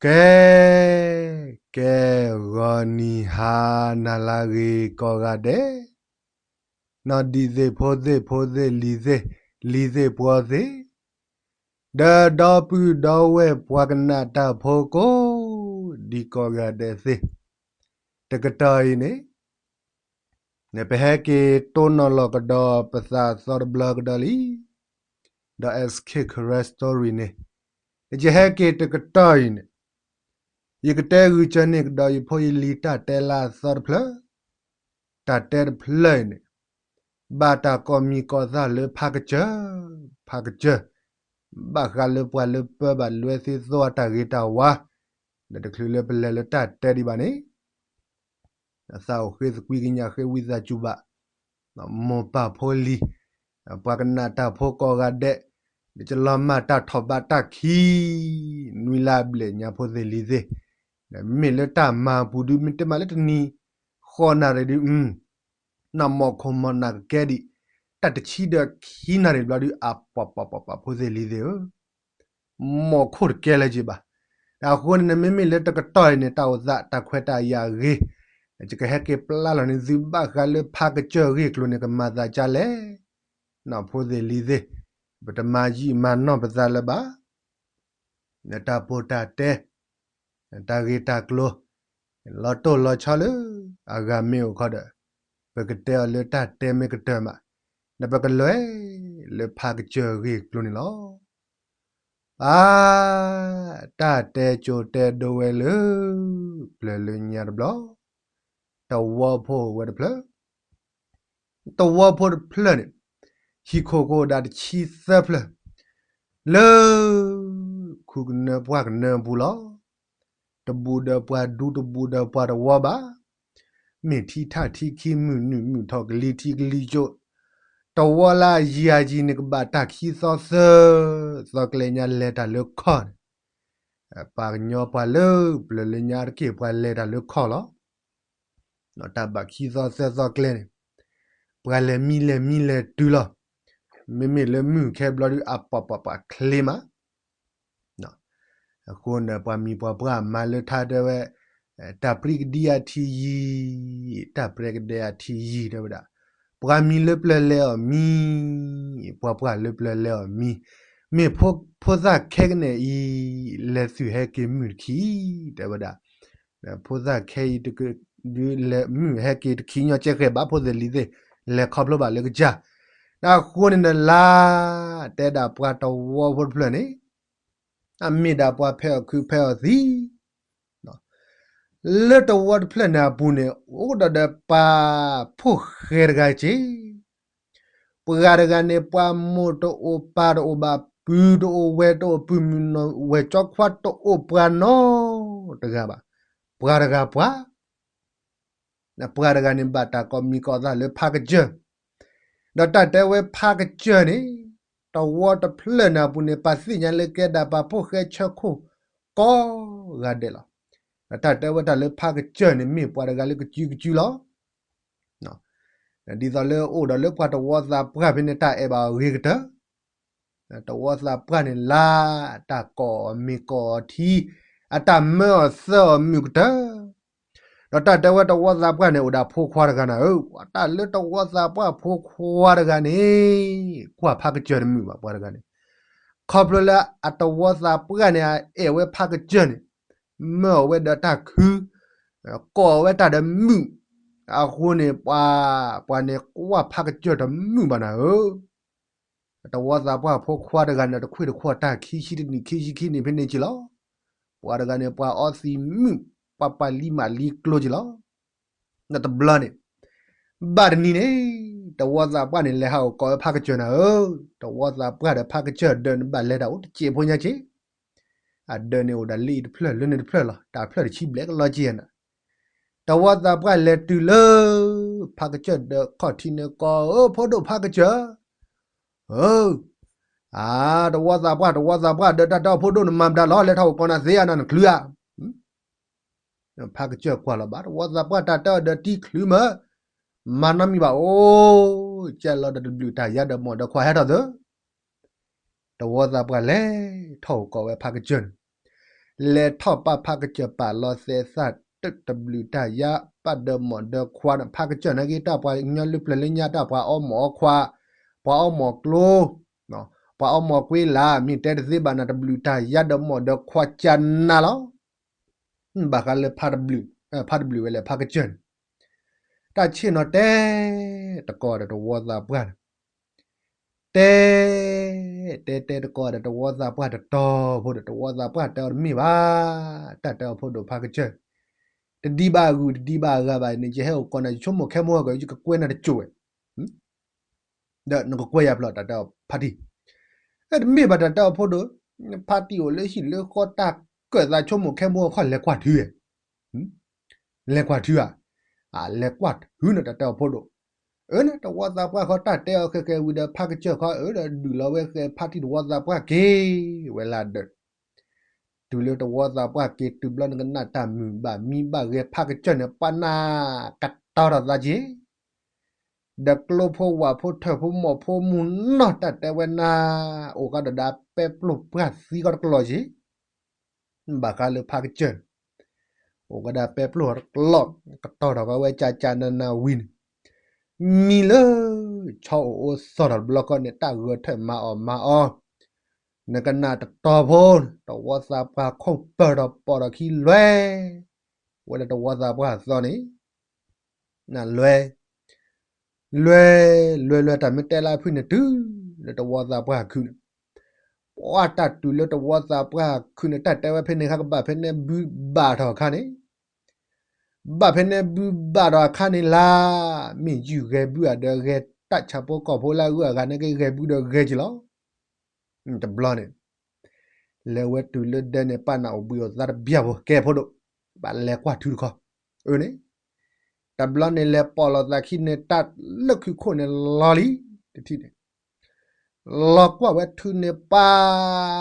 ကဲ, ကဲ, ဂီၤနံၤဟါနၤလၢအဂ့ၤကိးဂၤဒဲး, နီၢ်ဒံသ့ၣ်ဖိသ့ၣ်ဖိသ့ၣ်လံၤသ့ၣ်, လံၤသ့ၣ်ပှီၤသ့ၣ်, ဒီးဒီပုၢ်ဒီဝဲၢ်ပှၤကနၣ်တၢ်ဖိကိးဒံကိးဂၤဒဲးသ့ၣ်, တကတီၢ်အံၤန့ၣ် န့ၣ်ပဟဲက့ၤတိၢ်နီၣ်လီၤကဒီးပသးသီတဘျီကဒီးလံ, ဒီး S K Karen Story န့ၣ်, ယဟဲက့ၤတကတီၢ်အံၤန့ၣ်, ယကတဲဂုာ်စၢၤန့ၢ်ကဒီးယဖိယလံၤတၢ်တဲလၢအသီတဖျၢၣ်, တၢ်တဲတဖျၢၣ်အံၤန့ၣ်, ဘၣ်တၢ်ကိးမံၤကိးသၣ်လၢဖးကစၢၢ်, ဖးကစၢၢ်, ဘၣ်ဃးလၢပှၤလၢပၢဘၣ်လွဲသ့သိအတၢ်ဂ့ၤတၢ်ဝါ, ဒီးတချုးလၢပလဲၤလၢတၢ်တဲဒံးဘၣ်န့ၣ် သးအိၣ်ဃ့သကွံာ်ကညးဃ့ဝံသးစူၤဘၣ်, မိၢ်ပၢ်ဖိလံၤ, ပှၤကနၣ်တၢ်ဖိကိးဂၤဒဲး, ဒီးကလီၤမၢ်တၢ်ထီၣ်ဘးတၢ်ခံ, နွံလၢအဘျဲၣ်ညါဖိသ့ၣ်လံၤသ့ၣ်, မ့ၢ်လၢတၢ်မၤပူၤဒုး မ့ၢ်တဲမးလၢတနံၤ, ဃိးနၣ်ရံၣ်ဒုး, နမိၢ်ခိၣ်မီၢ်နၢ်ကကဲဒံး, တၢ်တဆံဒီးခံနၣ်ရံၣ်ဘျီဒုး အပှၤပှၤပှၤပှၤဖိသ့ၣ်လံၤသ့ၣ်ဧၢ မိၢ်ခိၣ်တကဲလၢၤက့ၤဘၣ်. အဃိန့ၣ် နမ့မ့ၢ်လၢတကတီၢ်အံၤန့ၣ် တၢ်အိၣ်သးတၢ်ခွဲးတၢ်ယာ်အဂ့ၤ, ယကဟဲက့ၤပျၢ်လီၤန့ၢ်သုဘၣ်ဃးလၢဖးကစၢၢ်အဂ့ၢ်အကျိၤန့ၣ် ကမၤသးဒ်လဲၣ်, နီၢ်ဖိသ့ၣ်လံၤသ့ၣ်, ပတမၤယံာ်မၤနီၢ်ပသးလၢၤဘၣ်. တၢ်ပိၢ်တၢ်တဲ, တၢ်ဂ့ၢ်တၢ်ကျိၤ, လီၤတိၢ်လီၤဆီလၢအဂၤမ့ၢ်အိၣ်ခီဒီး, ပကတဲအီၤလၢတၢ်တဲမ့ၢ်ကတၢၢ်မး, ဒီးပကလဲၤလၢဖးကစၢၢ်အဂ့ၢ်အကျိၤန့ၣ်လီၤ. အါ, တၢ်တဲကၠိတဲဒိဝဲလၢ ပျၢၤလၢညါတဘျီ, တဝီဖိဝဲတဖျၢၣ် တဝီဖိတဖျၢၣ်န့ၣ်, ဟံၣ်ခိၣ်ကအိၣ်ဒၣ်တဆံသၢဖျၢၣ်, လၢ ခူကနၢပှၢ်ကနၢအပူၤလီၤ. တဘူးဒီးပှၤဒူတဘူးဒီးပှၤတဝီဘၣ်. မ့ၢ်ထံထၣ်ထံခံ မုၢ်နုာ်မုၢ်ထီၣ် ကလံၤထံကလံၤကၠိ, တဝီလၢအယံၤအယံၤန့ၣ် ကဘၣ်တၢ်ခံသီသၢသီကျဲညါ လဲၤတၢ်လၢခီၣ်န့ၣ်, ပှၤကညီပှၤလၢပျၢၤလၢညါတက့ၢ် ပှၤလဲၤတၢ်လၢခီၣ်လီၤ. တၢ်ဘၣ်ခံသီသၢသီကျဲန့ၣ်, ပှၤလဲၤမံလဲၤမံလဲၤတုၤလီၤ. မ့မ့ၢ်လၢမုၢ်ခဲဘျီဒုး အပှၤပှၤပှၤချ့မး. အဃိန့ၣ် ပှၤမံၤပှၤပှၢ်မၤလၢထါတဲဝဲ, တၢ်ပြံကဒံအထံယံၤ, တၢ်ပြံကဒံအထံယံၤတဲဝဲဒၣ်, ပှၤမံၤလၢပျၢၤလဲၤအီၤမံ, ပှၤပှၢ်လၢပျၢၤလဲၤအီၤမံ, မ့ၢ်ဖိသၣ်ခဲကနံၣ်အံၤ လဲၤသုးဟဲက့ၤမုၢ်တခံ, တဲဝဲဒၣ်. ဖိသၣ်ခဲအံၤ ဒုးလဲၤမုၢ်ဟဲက့ၤတခံညီကဲဃဲၤဘၣ် ဖိသ့ၣ်လံၤသ့ၣ်, လဲၤခီဖျိဘၣ်လၢကစၢ်. အဃိန့ၣ်ဒီး လါတဲဒၣ်ပှၤတဝီဖိတဖျၢၣ်န့ၣ်, အမ့ၢ်ဒၣ်ပှၤဖဲအီၣ်ခုးဖဲအီၣ်သံ လၢတဝီတဖျၢၣ်န့ၣ်အပူၤန့ၣ် အိၣ်ဒီးဒီးပှၤဖိၣ်ဃဲတဂၤက့ၤ, ပှၤတဂၤန့ၣ် ပှၤမိၢ်တအိၣ်ပၢ်တအိၣ်ဘၣ် ပုၢ်တအိၣ်ဝဲၢ်တအိၣ် ပုၢ်မုၣ်နီၢ်ဝဲၢ်ကၠီခွါတအိၣ်ပှၤနီတဂၤဘၣ်. ပှၤတဂၤပှၤ ပှၤတဂၤန့ၣ် ဘၣ်တၢ်ကိးမံၤကိးသၣ်လၢဖးကစၢၢ်, ဒီးတၢ်တဲဝဲဖးကစၢၢ်န့ၣ် တဝီတဖျၢၣ်န့ၣ်အပူၤန့ၣ် ပှၤသ့ၣ်ညါလၢကဲဒၣ်ပှၤဖိၣ်ဃဲဆၢခိၣ်ကိးဂၤဒဲးလီၤ. ဒီးတၢ်တဲဝဲတၢ်လၢဖးကစၢၢ်န့ၣ် မ့ၢ်ပှၤတဂၤလၢကစုကစုလီၤ. ဒ်သိးလၢအိၣ်ဒီးလၢပှၤတဝီသးပှၢ်ဖဲန့ၣ် တၢ်အဲၣ်ဘၣ်အီၤဂ့ၤကတၢၢ်, တဝီသးပှၢ်န့ၣ် လါတၢ်ကိးအီၤမ့ၤကိးအီၤထံ, အတၢ်မၢအီၤသၢအီၤမုာ်ကတၢၢ်. ဒီးတၢ်တဲဝဲတဝီသးပှၢ်န့ၣ် အိၣ်ဒီးဖိခွါတဂၤနၤဧၢ, တၢ်လၢတဝီသးပှၢ်ဖိခွါတဂၤန့ၣ် ကွၢ်ဖးကစၢၢ်တမုာ်ဘၣ်ပှၤတဂၤန့ၣ်, ခီဖျိလၢအတဝီသးပှၢ်န့ၣ် အအဲၣ်ဝဲဖးကစၢၢ်န့ၣ်, မၢအီၤဝဲဒီးတၢ်ခု, ကိးအီၤဝဲတၢ်ဒီးမုာ်, အဃိန့ၣ် ပှၤ, ပှၤန့ၣ်ကွၢ်ဖးကစၢၢ်တမုာ်ဘၣ်နၤဧၢ. တဝီသးပှၢ်ဖိခွါတဂၤန့ၣ် တခွ့ၣ်တခွီၣ်တၢ်ခံဆံတနံၣ်ခံဆံခံနံၣ်ဖဲန့ၣ်က့ၤလီၤ. ပှၤတဂၤန့ၣ် ပှၤအီသံးမုာ်, ပှၤပာ်လံမးလံကျိက့ၤလီၤ. တဘျီန့ၣ်, ဘၣ်တနံၤန့ၣ်, တဝီသးပှၢ်န့ၣ် လဲၤဟးအိၣ်ကိးဝဲဖးကစၢၢ်နၤဧၢ, တဝီသးပှၢ်ဒီးဖးကစၢၢ်ဒၢးန့ၣ် ဘၣ်လဲၤတၢ်အိၣ်တစဲးဖိညါက့ၤ အဒၢးန့ၣ်အိၣ်ဒၣ်လၢအံၤတဖျၢၣ်လၢန့ၣ်တဖျၢၣ်လီၤ. တၢ်ဖျၢၣ်တဆံဘျဲၣ်ကလီက့ၤနၤ, တဝီသးပှၢ်လဲၤတုၤလၢ ဖးကစၢၢ်ဒီးခီၣ်ထံးန့ၣ်ကိး, အၢ ဖိဒိၣ်ဖးကစၢၢ်, အၢ, အါ, တဝီသးပှၢ် တဝီသးပှၢ် ဒီးတၢ်တဲအီၤဖိဒိၣ်နမၤမတၤလီၤ လဲၤထီၣ်အိၣ်ကိးနၤသ့ဧါ နနချုးဧါ. ဖးကစၢၢ်ကွၢ်လီၤဘၣ် တဝီသးပှၢ် တၢ်တဲအီၤဒီးတံချုးမး, မၤနီတမံၤဘၣ်အိၣ်, ကဲလီၤဒီးတဘျုးတၢ်ယါဒီးမိၢ်ဒီးခွါဟဲထီၣ်သၢ တဝီသးပှၢ်လဲၤထီၣ်အိၣ်ကိးဝဲဖးကစၢၢ်န့ၣ်, လဲၤထီၣ်ပာ်ဖးကစၢၢ်ပာ်လီၤသဲးသၣ် တဘျုးတၢ်ယါ ပာ်ဒီးမိၢ်ဒီးခွါန့ၣ် ဖးကစၢၢ်နာ်က့ တၢ်ပှၤကညီလၢပျၢၤလၢညါ တၢ်ပှၤအီမိၢ်အီခွါ, ပှၤအီမိၢ်ကျိ, ပှၤအီမိၢ်ကွ့လၢ် မ့ၢ်တဲတသ့ဘၣ်နၤ တဘျုးတၢ်ယါဒီးမိၢ်ဒီးခွါကၢ်နၤလီၤ. ဘၣ်ဃးလၢဖးတဘျုး, ဖးတဘျုးဝဲလဲၣ် ဖးကစၢၢ်န့ၣ် တၢ်ဆ့ၣ်နီၤတဲ တကီၢ်ဒီးတဝီသးပှၢ်န့ၣ် တဲ, တဲတဲတကီၢ်ဒီးတဝီသးပှၢ်တတီၤဖိဒီး တဝီသးပှၢ်တဲအီၤတမ့ၢ်ဘၣ်, တၢ်တဲအီၤဖိဒိၣ်ဖးကစၢၢ်, တဒံးဘၣ်အဂုၤ တဒံးဘၣ်အဂၤဘၣ်န့ၣ် ယဟဲအိၣ်ကီးနၤ ယဆိကမိၣ်ခဲမိၢ်ဂီၢ် ယကကွဲနၤတစိၢ်ဝဲ, ဒီးနကကွဲယၤဖျၢၣ် တၢ်တဲအီၤဖါတံၢ်, တမ့ၢ်ဘၣ် တၢ်တဲအီၤဖိဒိၣ်, ဖါတံၢ်အိၣ်လၢဟံၣ်လၢဃီ တၢ်ကၢၣ်သးဆိကမိၣ်ခဲမိၢ်ဂီၢ်ခီ လဲၤကွၢ်ထုဧါ လဲၤကွၢ်ထုဧါ, လဲၤကွၢ်ထုန့ၣ် တၢ်တဲအီၤဖိဒိၣ်, အၢန့ၣ် တဝီသးပှၢ်ခီ တၢ်တဲအီၤဃဲးဃဲးဝံၤဒီး ဖးကစၢၢ်ခီ အၢဒီးဒုးလီၤဝဲဃဲး ဖါတံၢ်တဝီသးပှၢ်က့ၤဝဲလၢဒၢး, တုၤလၢတဝီသးပှၢ်က့ၤတုၤဘျီ နကနၣ်တၢ်မုာ်ဘၣ်မံဘၣ်ဂဲၤ ဖးကစၢၢ်န့ၣ် ပှၤနၢ်ကတီၤထီၣ်သးက့ၤ ဒီးကျိဖိဝၣ်ဖိထၢၣ်ဖိမိၢ်ဖိမုၢ်နီၢ် တၢ်တဲဝဲနၤ, အိၣ်ဃီဒီးဒၣ်ပဲပျိၢ်ပှၢ်သံဃီတကလီၢ်က့ၤ, ဘၣ်ဃးလၢဖးကစၢၢ်န့ၣ်, အိၣ်ဃီဒၣ်ပဲပျိၢ်ဃီတကလီၢ်, ကတီၤထီၣ်ဃီဝဲကၢ်ကၢ်နၤနၤဝံၤန့ၣ်, မံလၢ ဆီအိၣ်အိသီၣ်ထီၣ်တဘျီဃီန့ၣ် တၢ်ဂဲၤထၢၣ်မၤအီၣ်မၤအီ, နကနၣ်တတီၤဖိ, တဝီသးပှၢ်ခိၣ်ပၢၢ်ထီၣ်ပိာ်ထီၣ်ခံလွဲ, ဝဲလၢတဝီသးပှၢ်အသီန့ၣ် နလွဲ, လွဲ, လွဲလွဲတၢ်မ့ၢ်တဲလၢအဖုၣ်န့ၣ် တုၤလၢတဝီသးပှၢ်ခုၣ်န့ၣ်, ပှၤတၢ်တုၤလၢတဝီသးပှၢ်ခုၣ်န့ၣ် တၢ်တဲဝဲဖဲန့ၣ်ခါ ကဘၣ်ဖဲန့ၣ်ဘုဘၣ်ထီၣ်အခါန့ၣ်, ဘၣ်ဖဲန့ၣ်ဘုဘၣ်ထီၣ်အခါန့ၣ်လၢ, မ့ၢ်ယုၢ်ဂဲၤဘုဧါဒီးဂဲၤတၢ်ဆၣ်ဖိကီၢ်ဖိလၢအဂုၤအဂၤန့ၣ်က့ ဂဲၤဘုဒီးဂဲၤက့ၤလီၤ. တဘျီန့ၣ် လဲၤဝဲတုၤလၢဒဲန့ၣ် ပာ်နၢ်အိၣ်ဘှံးအိၣ်သါတဘျီဖိ ကဲဖိဒိၣ်, ဘၣ်လဲၤကွၢ်ထုတခီ, အၢန့ၣ်, တဘျီန့ၣ်လဲၤပိာ်လီၤသးခံန့ၣ် တၢ်လၢခုးခိၣ်န့ၣ်လီၤလံ, တထံၣ်န့ၣ်, လီၤကွၢ်ဝဲထုန့ၣ်ပၢ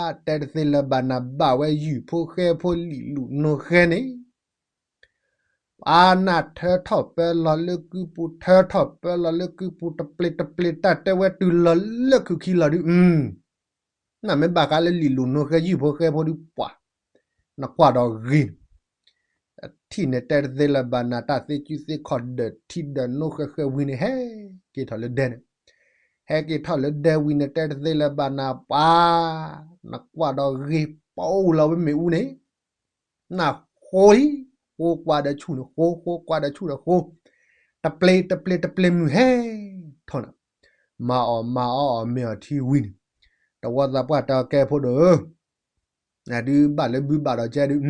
်, တဲတသ့လၢၤဘၣ်နၤ ဘၣ်ဝဲယုၢ်ဖိဃဲဖိလံာ်လူၤနိဃဲန့ၣ် ပှၤနၢ်ထၢထီၣ်ပၢလီၤလၢကုပူၤ ထၢထီၣ်ပၢလီၤလၢကုပူၤ တပျ့ၤတပျ့ၤ တၢ်တဲဝဲတုၤလီၤလၢခုးခံလီၤဒုး, အၢ, နမ့ၢ်ဘၣ်ဃးလၢလံာ်လူၤနိဃဲယုၢ်ဖိဃဲဖိဒုးပှၤ, နကွၢ်ဒီးဂ့ၤ, ထံၣ်န့ၣ်တဲတသ့လၢၤဘၣ်နၤ တၢ်သ့စုသ့ခီၣ်ဒၢးထံဒၢးနိဃဲဃဲဝံၤန့ၣ် ဟဲက့ၤထီၣ်လၢဒဲန့ၣ်, ဟဲက့ၤထီၣ်လၢဒဲဝံၤန့ၣ် တဲတသ့လၢၤဘၣ်နၤပှၤ, နကွၢ်ဒီးဂ့ၤ ပအိၣ်လီၤဝဲမ့ၣ်အူန့ၣ် နၢ်ဃိလံ, ဃိကွၢ်ဒီးဆူၣ်န့ၣ်ဃိ, ဃိကွၢ်ဒီးဆူၣ်ဒီးဃိ, တပျ့ၤတပျ့ၤတပျ့ၤမုၢ်ဟဲထီၣ်နၤ, မၤအီၣ်မၤအီအီၣ်မ့ၤအီၣ်ထံဝံၤန့ၣ်, တဝီသးပှၢ်တဲအီၤကဲဖိဒိၣ်ဧၢ, နဒုးဘၣ်လၢဘုဘၣ်ဒီးကဲဒုး,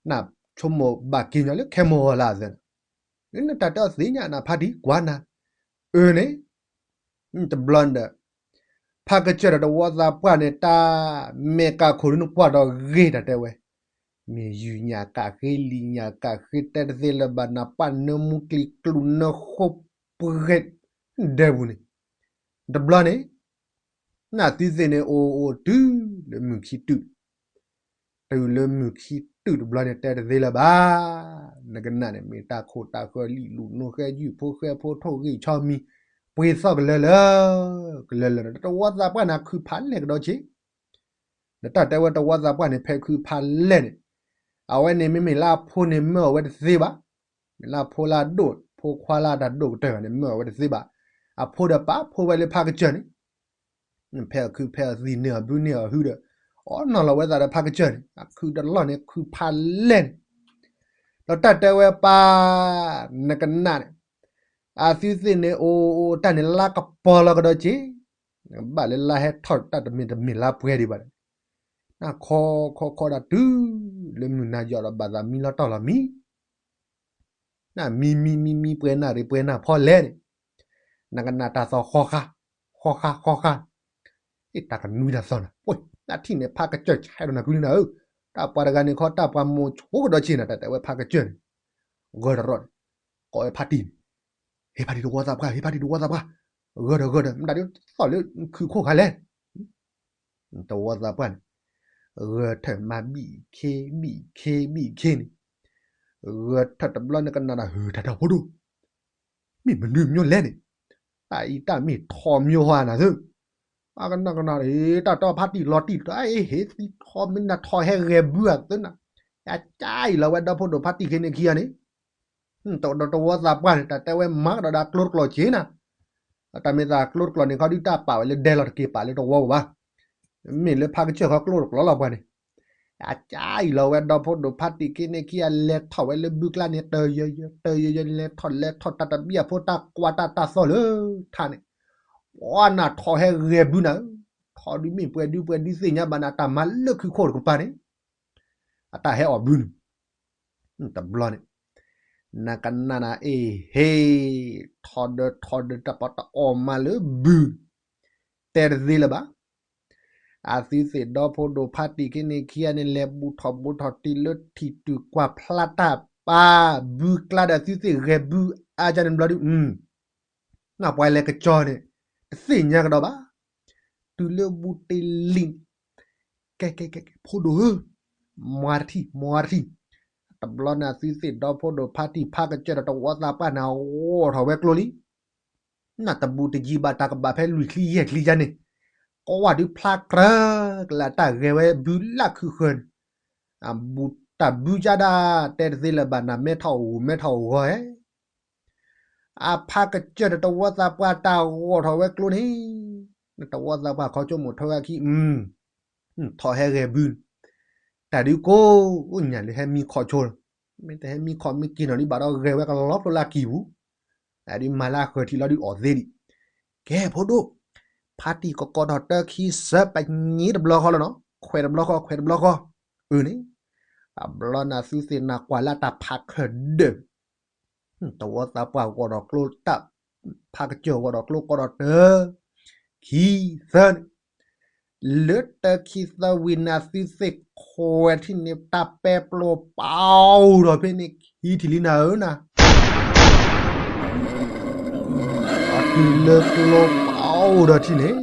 နဆိကမိၣ်ဘၣ်က့ၤညီလၢခဲမိၢ်ဂီၢ်လၢအသး, နတၢ်တဲအီၤသ့ၣ်ညါနၤဖါတံၢ်ကွၢ်နၤ, အၢန့ၣ် တဘျီဒီး ဖးကစၢၢ်ဒီးတဝီသးပှၢ်န့ၣ် တၢ်မဲာ်ကၢ်ခိၣ်ဒုးနကွၢ်ဒီးဂ့ၤတၢ်တဲဝဲ, မ့ၢ်ယုၢ်ညၣ်ကၣ်ဃ့ လံာ်ညၣ်ကၣ်ဃ့ တဲတသ့လၢၤဘၣ်နၤ ပှၤနၢမူကျံၤကျူၣ်နၢဃိပှဲၤဒဲပူၤန့ၣ်, တဘျီန့ၣ် နသုသ့ၣ်န့ၣ်အိၣ်အိၣ်တုၤလၢမုၢ်ခံတုၤ တုၤလၢမုၢ်ခံတုၤတဘျီန့ၣ် တဲတသ့လၢၤဘၣ်, နကနၣ်န့ၣ် မ့ၢ်တၢ်ခိၣ်တၢ်ဃၢလံာ်လူၤနိဃဲယုၢ်ဖိဃဲဖိထိၣ်ဂံၢ်ဆီမံၤ ပှ့ၤသီၣ်ကလၢလၢ, ကလၢလၢန့ၣ် တဝီသးပှၢ်န့ၣ် ခုးဖးလဲၢ်ကဒီးဆ့, နတၢ်တဲဝဲတဝီသးပှၢ်န့ၣ် ဖဲခုးဖးလဲၢ်န့ၣ်, အဝဲန့ၣ်မ့မ့ၢ်လၢအဖိန့ၣ်မၢအီၤဝဲတသ့ဘၣ်, မ့ၢ်လၢအဖိလၢအဒိၣ် ဖိခွါလၢအတၢ်ဒိၣ်ကတၢၢ်ဂၤန့ၣ် မၢအီၤဝဲတသ့ဘၣ်, အဖိဒီးပာ်ဖှိၣ်ဝဲလၢဖးကစၢၢ်န့ၣ် ဖဲအီၣ်ခုးဖဲအီၣ်သံန့ၢ်အီၣ်ဘုန့ၢ်အီၣ်ဟုဒီး အီၣ်နီၢ်လီၤဝဲသးဒီးဖးကစၢၢ်န့ၣ် အခုးတလီၢ်န့ၣ် ခုးဖးလဲၢ်န့ၣ်, ဒီးတၢ်တဲဝဲပၢ် နကနၣ်န့ၣ် အသုသ့ၣ်န့ၣ်အိၣ်အိၣ်တၢ်န့ၣ်လါကပီၤလီၤကဒီးက့ၤ, ဘၣ်လၢလါဟဲထီၣ်တၢ်တမ့ၢ်တမ့ၢ်လါပှဲၤဒံးဘၣ်ဒီး နခီခီခီဒၣ်တုၤလၢမုၢ်နၤယီၤဒီးဘၣ်သးမံလီၤတီၢ်လီၤမံ နမံမံမံမံပှဲၤနၢ်ရံၣ်ပှဲၤနၢ်ဖီလဲၣ်န့ၣ်, နကနၣ်တၢ်သီၣ်ဃီဃါ, ဃီဃါဃီဃါ, အ့ၣ်တၢ်ကနွံတၢ်သီၣ်နၤ, ပှဲၤနၢ်ထံၣ်န့ၣ် ဖးကစၢၢ်ဆဲးဒီးနၤကုလံနၤဧၢ, တၢ်ပှၤတဂၤန့ၣ်ခီတၢ်ပှၤမိၢ်ဆိကဒီးဆ့နၤ တၢ်တဲဝဲဖးကစၢၢ်န့ၣ်, ဂၢၢ်တရီၣ်န့ၣ်, ကိးဝဲဖးတံၢ်န့ၣ်, ဟ့ၣ်ဖးတံၢ်တဝီသးပှၢ် ဟ့ၣ်ဖးတံၢ်တဝီသးပှၢ်, ဂၢၢ်ဒီးဂၢၢ်ဒီး မတၤဒ်သီၣ်လၢခုးခိၣ်ခါလဲၣ် တဝီသးပှၢ်န့ၣ်, ဂၢၢ်ထၢၣ်မၤဘံၣ်ခ့ဘံၣ်ခ့ဘံၣ်ခ့န့ၣ်, ဂၢၢ်ထၢၣ်တဘျီန့ၣ်ကနၣ်ဒီး ဟုၣ်တၢ်တၢ်ဖိဒိၣ်, မ့ၢ်မနုၤမ့ၢ်လဲၣ်န့ၣ်, တၢ်အံၤတၢ်မ့ၢ်ထီၣ်မ့ၢ်ဟါနၤသု, အကနၣ်ကနၣ် တၢ်တဲဖါတံၢ်လီၤတံၢ်တၢ် အ့ ဟ့ၣ်သံထီမ့ၢ်နၤထီၣ်ဟဲဂဲၤဘုဧါသၢနၤ, အကါအံၤလီၤဝဲဒီဖိဒိၣ်ဖါတံၢ်ခံန့ၣ်ခံဂၤန့ၣ်, တဝီသးပှၢ်န့ၣ် တၢ်တဲဝဲမၤကဒီးဒၣ်ကျိတကျိာ်က့နၤ, တၢ်မ့ၢ်သးကျိတကျိာ်န့ၣ်ခီဒုတၢ်ပာ်ဝဲလၢဒဲလီၤတက့ၤပာ်လၢတဝီဘၣ်, မ့ၢ်လၢဖါကစၢၢ်ခီကျိတကျိာ်လီၤပှၤန့ၣ်, အကါအံၤလီၤဝဲဒီဖိဒိၣ်ဖါတံၢ်ခံန့ၣ်ခံဂၤလဲၤထီၣ်ဝဲလၢဘုကျါန့ၣ် တယၢယၢ တယၢယၢ လဲၤထီၣ်လဲၤထီၣ်တၢ်တဘံၣ်အဖိတၢ်ကွၢ်တၢ်တၢ်သီၣ်လၢထးန့ၣ်, ပှၤနၤထီၣ်ဟဲဂဲၤဘုနၤဧၢ, ထီၣ်ဒုမ့ၢ်ပှဲၤဒုပှဲၤဒုသ့ၣ်ညါဘၣ်နၤ တၢ်မၤလၢခုခိၣ်တကပၤန့ၣ်, အတၢ်ဟဲအီၣ်ဘုန့ၣ်, တဘျီန့ၣ်, နကနၣ်နၤ အ့ဟ့ၣ်, ထီၣ်ဒီးထီၣ်ဒီးတၢ်ပီးတၢ်အီၣ်မးလၢဘု, တဲတသ့လၢၤဘၣ် အသုသ့ၣ်ဒီဖိဒိၣ်ဖါတံၢ်ခံန့ၣ်ခံဂၤန့ၣ် လဲၤဘူးထီၣ်ဘူးထီၣ်တုၤလၢထံၣ်တုၤကွၢ်ဖျါတၢ်ပာ်ဘုကျါဒီးအသုသ့ၣ်ဂဲၤဘုအါကန့ၣ်ဘျီဒု, နပှၤလဲၤကစီၤန့ၣ် တသ့ၣ်ညါကဒီးဘၣ်, တုၤလၢဘူးတ့ၢ်လံၣ်န့ၣ်, ကဲကဲကဲ ဖိဒိၣ်ဧၢ, မွၤတထံၣ် မွၤတထံၣ်, တဘျီန့ၣ်အသုသ့ၣ်ဒီဖိဒိၣ်ဖါတံၢ်ဖါကစၢၢ်ဒီး တဝီသးပှၢ်န့ၣ် အဂီၢ်ထီၣ်ဝဲကျိလံ နတဘူးတယံၤဘၣ် တၢ်ကဘၣ်ဖဲလွံၢ်ချံယဲၢ်ချံယါန့ၣ်, ကွၢ်ဒုဖျါကြၢးကလၢတၢ်ဂဲၤဝဲဘုလၢခုဃၢၤန့ၣ်, အဘူးတၢ်ဘုကါဒၣ် တဲတသ့လၢၤဘၣ် နမဲထီၣ်အိၣ်မဲထီၣ်အိၣ်ဂီၤဧဲ, အဖါကစၢၢ်ဒီးတဝီသးပှၢ်တၢ်ဂီၢ်ထီၣ်ဝဲကျိန့ၣ်, နတဝီသးပှၢ်ခီဆိကမိၣ်ထွဲဝဲခံ ထီၣ်ဟဲဂဲၤဘု, တၢ်ဒုးကိးညၣ်လၢဟဲမံခီၣ်ဆိလီၤ, မ့ၢ်တဟဲမံခီၣ်မံက့ၤနီၤဒ်ဘၣ်ဒီးဂဲၤဝဲကလီဖျိလၢကံၢ်ပူၤ, အဒုးမၤလၢအဃၢၤထံးလီၤဒုးအီၣ်သ့ဒံး, ကဲဖိဒိၣ်, ဖါတံၢ်ကကိးထီၣ်တၢခံစၢပည့တဘျီဃီလီၤနီၤ, ခွဲးတဘျီဃီ ခွဲးတဘျီဃီ, အၢန့ၣ်, အဘျီနၤသုသ့ၣ်နၤကွၢ်လၢတၢ်ဖးခၢၣ်ဒၢး တဝီသးပှၢ်ဂီၢ်ဒီးကျိတၢ်, ဖါကစၢၢ်ဂီၢ်ဒီးကျိကိးဒီးတၢ, ခံသၢန့ၣ်, လၢတၢခံသၢဝံၤန့ၣ် အသုသ့ၣ်ခွဲးထံၣ်န့ၣ် တၢ်ပဲာ်ပျိပာ်အိၣ်ဒီးဖဲန့ၣ် ခံထံၣ်လံနၤဧၢနၤ, တုၤလၢကျိပာ်အိၣ်ဒီးထံၣ်န့ၣ်,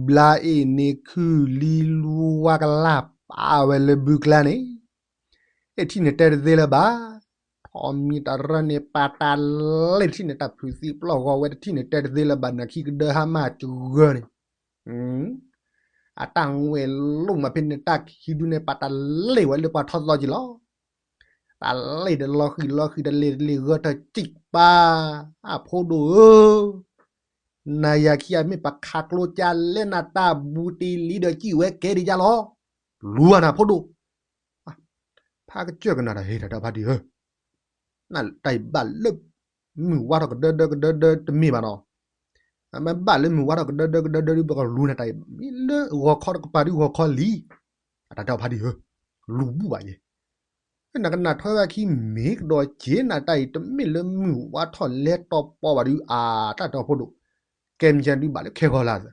ဘျါအ့ၣ်န့ၣ်ခုၣ်လံလူဝါကလၢ် ပာ်ဝဲလၢဘုကျါန့ၣ်, အထံၣ်န့ၣ်တဲတသ့လၢၤဘၣ်, ထီၣ်မံတရၢန့ၣ် ပာ်တၢ်လဲၣ်တထံၣ်န့ၣ် တၢ်ဖုးသံပျီၢ်ဂီၤဝဲတထံၣ်န့ၣ် တဲတသ့လၢၤဘၣ် နခံကဒၢဟါမၢ်စှၤဂၢၢ်န့ၣ်, အတၢ်ငွဲၣ်လိၣ်မးဖဲန့ၣ် တၢ်ခံဒုန့ၣ် ပာ်တၢ်လဲၣ်ဝဲလၢပှၤထီသီက့ၤလီၤ, တၢ်လဲၣ်ဒီးလီၤဃံၤလီၤဃံၤ တလဲၤတလဲၤဂၢၢ်ထၢၣ်စံၣ်ပၢ်, အဖိဒိၣ်ဧၢ နၤယၤခံဂၤမ့ၢ်ပခးကျိကၢ်လဲၣ် နတၢ်ဘူးတ့ၢ်လံဒီးစံၣ်ဝဲကဲဒံးယါလီၤ, လူၤဘၣ်နၤဖိဒိၣ်, ဖါကစၢၢ်ကနၣ်တၢ်ဟ့ၣ်တၢ်ဒီးဖါတံၢ်ဧၢ, နတၢ်အံၤဘၣ်လၢ မုၢ်ဝါထီၣ်ကဒၢဒၢကဒၢဒၢတမ့ၢ်ဘၣ်နီၤ, မ့ၢ်ဘၣ်လၢမုၢ်ဝါထီၣ်ကဒၢဒၢကဒၢဒၢဒုး ပကလူၤနၤတၢ်အံၤ မ့ၢ်လၢဂီၤခီတကပၤဒုးဂီၤခီလံ, အတၢ်တဲအီၤဖါတံၢ်ဧၢ, လူၤဘူၣ်ဘၣ်ယဲ, နကနၣ်ထွဲဝဲခံမ့ၢ်ကဒီးက့ၤနၤတၢ်အံၤ တမ့ၢ်လၢမုၢ်ဝါထီၣ်လဲၤတီၤပီၤဘၣ်ဒုး အတၢ်တဲအီၤဖိဒိၣ်, ကဲမ့ၢ်ဒုးဘၣ်လၢခဲဂီၤလၢ်သး,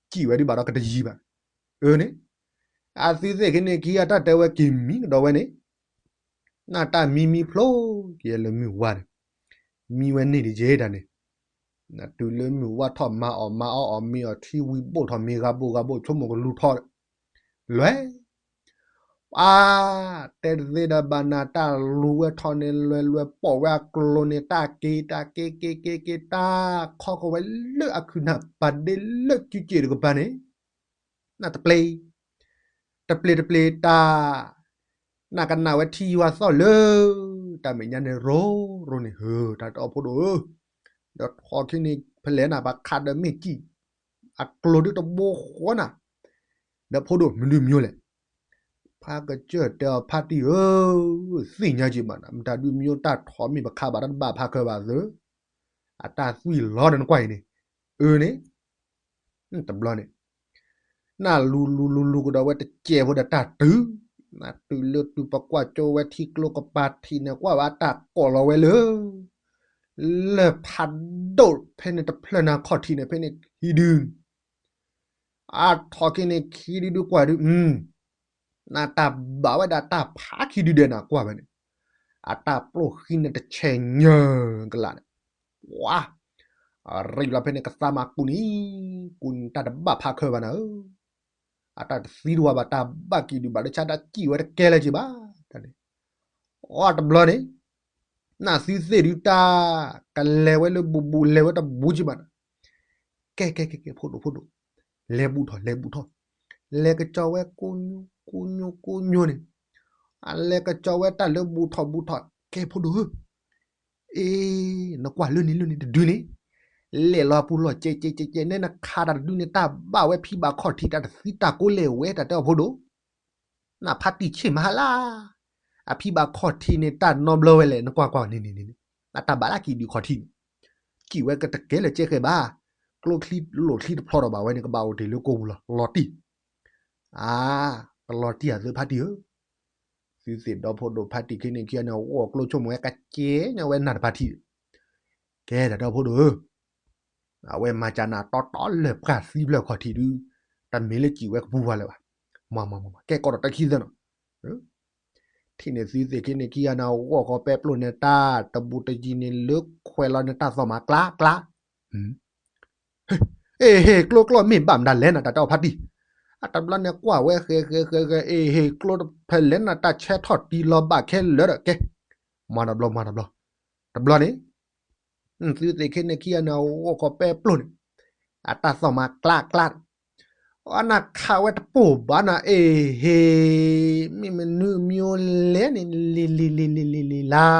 စံၣ်ဝဲဒုးဘၣ်ဒီးကတယံၤဘၣ်, အၢန့ၣ်, အသုသ့ၣ်ကန့ၣ်ခံဂၤတၢ်တဲဝဲက့ၤမံကဒီးဝဲန့ၣ်, နတၢ်မံမံဖျိက့ၤလၢမုၢ်ဝါန့ၣ်, မံဝဲန့ၢ်ဒံးက့ၤတၢ်န့ၣ်, နတုၤလၢမုၢ်ဝါထီၣ်မၤအီၣ်မၤအီအီၣ်မ့ၤအီၤထံဝံၤဘိၣ်ထီၣ်မ့ၤဂၤဘိၣ်ဂၤဘိၣ်ဆိကမိၣ်ကလူၤထီၣ်, လွဲၢ် ပှၤ တဲတသ့ဒီးဘၣ်နၤ တၢ်လူၤဝဲထီၣ်န့ၣ် လွဲၢ်လွဲၢ်ပိာ်ဝဲအကျိၤန့ၣ် တၢ်က့ၤတၢ်က့ၤက့ၤက့ၤက့ၤ တၢ်ခီကီၢ်ဝဲလၢအခုၣ်နၢ်ပာ်ဒ့လၢစုစ့ၣ်တကပၤန့ၣ်, နတပျ့ၤ, တပျ့ၤတပျ့ၤတၢ်, နကနၣ်ဝဲထံယွၤသီၣ်လၢ တၢ်မဲာ်ညါန့ၣ်ရိရိန့ၣ်ဧၢ တၢ်တဲအီၤဖိဒိၣ်ဧၢ, ဒီးထီၣ်ခံန့ၣ် ဖဲလဲၣ်နၤ ပှၤခးဒီးမ့ၢ်ကံၣ်, အကျိၤဒုတဘိဃီနၤ, ဒီးဖိဒိၣ်မနုၤမံၤလဲၣ်, ဖါကစၢၢ်တဲအီၤဖါတံၢ်ဧၢ, သ့ၣ်ညါက့ၤဘၣ်နၤ မတၤဒုမံၤတၢ်ထီၣ်မ့ၢ်ပခးဘၣ်တၢ်တဘၣ်ဖးခၢၣ်ဘၣ်သၢ, အတၢ်သွံၣ်လီၤဒီးနကွၢ်အံၤန့ၣ်, အၢန့ၣ် တဘျီန့ၣ်, နလူၤလူၤလူၤလူၤကဒီးဝဲတစဲးဖိဒီးတၢ်တုၤ, နတုၤလၢတုၤပကွၢ်ကၠိဝဲထံကျိကပၤထံးန့ၣ် ကွၢ်ဘၣ်တၢ်ကိးလီၤဝဲလၢ လၢၢ်ဖးဒိၣ်ဖဲန့ၣ်တဖျၢၣ်နၤခီၣ်ထံးန့ၣ် ဖဲန့ၣ်ခံဒုန့ၣ်, အထီၣ်က့ၤန့ၣ်ခံဒုဒုကွၢ်ဒု, နတၢ်ဘၣ်ဝဲဒၣ်တၢ်ဖးခံဒုဒဲးနၤကွၢ်ဝဲန့ၣ်, အတၢ်ပျိၢ်ဃံန့ၣ်တဆဲးညၢကလးန့ၣ်, ပှၤ ရံးလီၤဖဲန့ၣ်ကသါမၤကူနံၤ, ကူနံၤတၢ်တဘၣ်ဖးခၢၣ်ဘၣ်နၤဧၢ, အတၢ်တသံတဝၤဘၣ် တၢ်ဘၣ်ကံၣ်ဒုးဘၣ်လၢဆါတၢ်စံၣ်ဝဲတကဲလၢၤက့ၤဘၣ်, တၢ်န့ၣ်, အတဘျီန့ၣ်, နသုသ့ၣ်ဒုးတၢ်, ကလဲၤဝဲလၢဘူးဘူးလဲၤဝဲတဘူးက့ၤဘၣ်နၤ, ကဲကဲကဲကဲ ဖိဒိၣ်ဖိဒိၣ်, လဲၤဘူးထီၣ် လဲၤဘူးထီၣ်, လဲၤကစီၤဝဲကိးညိ ကိးညိ ကိးညိန့ၣ်, အလဲၤကစီၤဝဲတၢ်လၢဘူးထီၣ်ဘူးထီၣ် ကဲဖိဒိၣ်ဧၢ, အ့ နကွၢ်လၢန့ၣ်လၢန့ၣ်တဒုန့ၣ်, လဲၤလီၤပူၤလီၤ ကဲကဲကဲကဲ နဲနခးတၢ်တဒုန့ၣ် တၢ်ဘၣ်ဝဲဖံဘၣ်ခီၣ်ထံး တၢ်တသံတၢ်ကိးလဲၣ်ဝဲ တၢ်တဲအီၤဖိဒိၣ်, နဖါတံၢ်ဆ့ၣ်မၤဟါလၢ အဖံဘၣ်ခီၣ်ထံးန့ၣ် တၢ်နီဘျီဝဲလဲၣ် နကွၢ်ကွၢ်န့ၣ်န့ၣ်န့ၣ်, အတၢ်ဘၣ်လၢကံၣ်ဒုးခီၣ်ထံးန့ၣ်, ကံၣ်ဝဲကတကဲလၢာ်ကဲဃဲဘၣ်, ကျိချံလိၣ်ချံတဖျီဒီးဘၣ်ဝဲန့ၣ် ကဘၣ်အိၣ်တ့ၢ်လၢကိာ်ပူၤလီၤ လီၤတံၢ်, အါ, ကလီၤတံၢ်အသုဖါတံၢ်ဧၢ, သုသ့ၣ်ဒီဖိဒိၣ်ဖါတံၢ်ခဲန့ၣ်ခံဂၤန့ၣ် အဂီၢ်ကျိဆိကမိၣ်ဝဲကကဲညါဝဲနၢ်တဖါထံး, ကဲတၢ်ဒီဖိဒိၣ်ဧၢ အဝဲမၤကနၣ်တီတီလၢပှၢ်သံဖျၢၣ်ခီၣ်ထံးဒုး, တမ့ၢ်လၢကံၣ်ဝဲကပူၤဝဲလၢၤဘၣ်, မၤမၤမၤမၤ ကဲကီးဒီးတၢ်ခံသၢနီၤ, ထံၣ်န့ၣ်သုသ့ၣ်ခံန့ၣ်ခံဂၤန့ၣ် ဂီၢ်ဃီပဲပျိၢ်န့ၣ် တၢ်တဘူးတယံၤန့ၣ် လၢခွဲးလီၤန့ၣ် တၢ်သီၣ်မၤကျးကျး, အ့ဟ့ၣ် ကျိကျိမ့ၢ်ဘၣ်မတၤလဲၣ်နၤ တၢ်တဲအီၤဖါတံၢ်, အတဘျီန့ၣ်ကွၢ်ဝဲဃဲဃဲဃဲဃဲ အ့ဟ့ၣ် ကျိတဖဲလဲၣ်နၤ တၢ်ဆဲထီၣ်တံၢ်လီၤဘၣ်ခဲလၢာ်ဒီးကဲ, မၤတဘျီ မၤတဘျီ, တဘျီန့ၣ် သုသ့ၣ်ခဲန့ၣ်ခံဂၤန့ၣ် အဂီၢ်ခီပဲပျိၢ်န့ၣ်, အတၢ်သီၣ်မၤကျးကျး, အနၢ်ခးဝဲတပိၢ်ဘၣ်နၤ အ့ဟ့ၣ်, မ့ၢ်မနုၤမံၤလဲၣ်န့ၣ် လံၤလံၤလံၤလံၤလံၤလံၤလါ,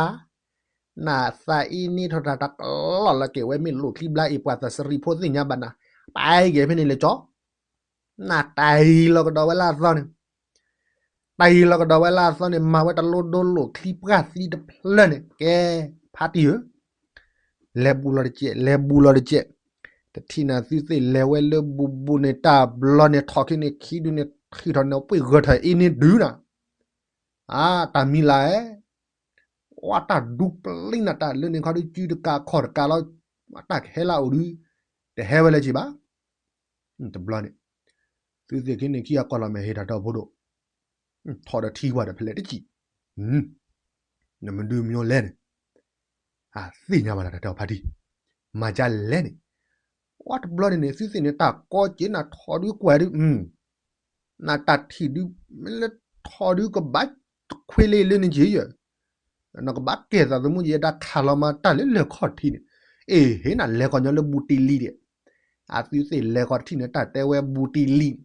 နသးအံၤန့ၣ်ထီၣ်တၢ်တကလီၢ်လၢက့ၤဝဲ မ့ၢ်လိၣ်ချံဘျါအံၤ ပှၤသးစရံဖိသ့ၣ်ညါဘၣ်နၤ, တၢ်အံၤက့ၤဖဲန့ၣ်လဲၤကၠီ နတၢ်အံၤလီၤကဒီးဝဲလၢအသီန့ၣ်, တၢ်အံၤလီၤကဒီးဝဲလၢအသီန့ၣ် မၤဝဲတလိဒိလိၣ်ချံပှၢ်သံတဖျၢၣ်န့ၣ် ကဲ ဖါတံၢ်ဧၢ, လဲၤဘူးလီၤတကဲး လဲၤဘူးလီၤတကဲး, တထံၣ်နၤသုသ့ၣ်လဲၤဝဲလၢဘူးဘူးန့ၣ် တၢ်ဘျီန့ၣ် ထီၣ်ခံန့ၣ်ခံဒုန့ၣ် ထံၣ်ထီၣ်န့ၣ် ပှ့ၢ်ဂၢၢ်ထီၣ်အ့န့ၣ်ဒုနၤ, အါ တၢ်မံၤလၢ်ဧၢ, ဝဲတၢ်ဒူပလံနၤ တၢ်လၢန့ၣ်ခီဒု စုတကးခီၣ်တကးလီၤ, တၢ်ကဟဲလၢအအိၣ်ဒု တဟဲဝဲလၢၤက့ၤဘၣ်, တဘျီန့ၣ် သုသ့ၣ်ခံန့ၣ်ခံဂၤကွၢ်လီၤမဲာ်ဟ့ၣ်တၢ်ဒီဖိဒိၣ်, ထီၣ်ဒီးထံကွၢ်ဒီးဖဲလဲၣ်တကံၣ်, နမနုၤမံၤလဲၣ်န့ၣ်, အသ့ၣ်ညါဘၣ်လၢတၢ်တဲအီၤဖါတံၢ်, မၤကလဲၣ်န့ၣ်, ဝဲတဘျီန့ၣ်န့ၣ် သုသ့ၣ်န့ၣ် တၢ်ကီက့ၤနၤထီၣ်ဒုကွၢ်ဒု နတၢ်ထံၣ်ဒု မ့ၢ်လၢထီၣ်ဒုကဘၣ်ခွ့လ့လၢန့ၣ်က့ၤယဲ, နကဘၣ်ကဲသးသမူယဲ တၢ်ခးလီၤမၤတၢ်လၢလၢၢ်ခီၣ်ထံးန့ၣ်, အ့ဟ့ၣ် နလဲၤကီၢ်ညီလၢဘူးတံၢ်လံဒဲး, အသုသ့ၣ်လဲၤကီၢ်ထံၣ်န့ၣ် တၢ်တဲဝဲဘူးတံၢ်လံန့ၣ်,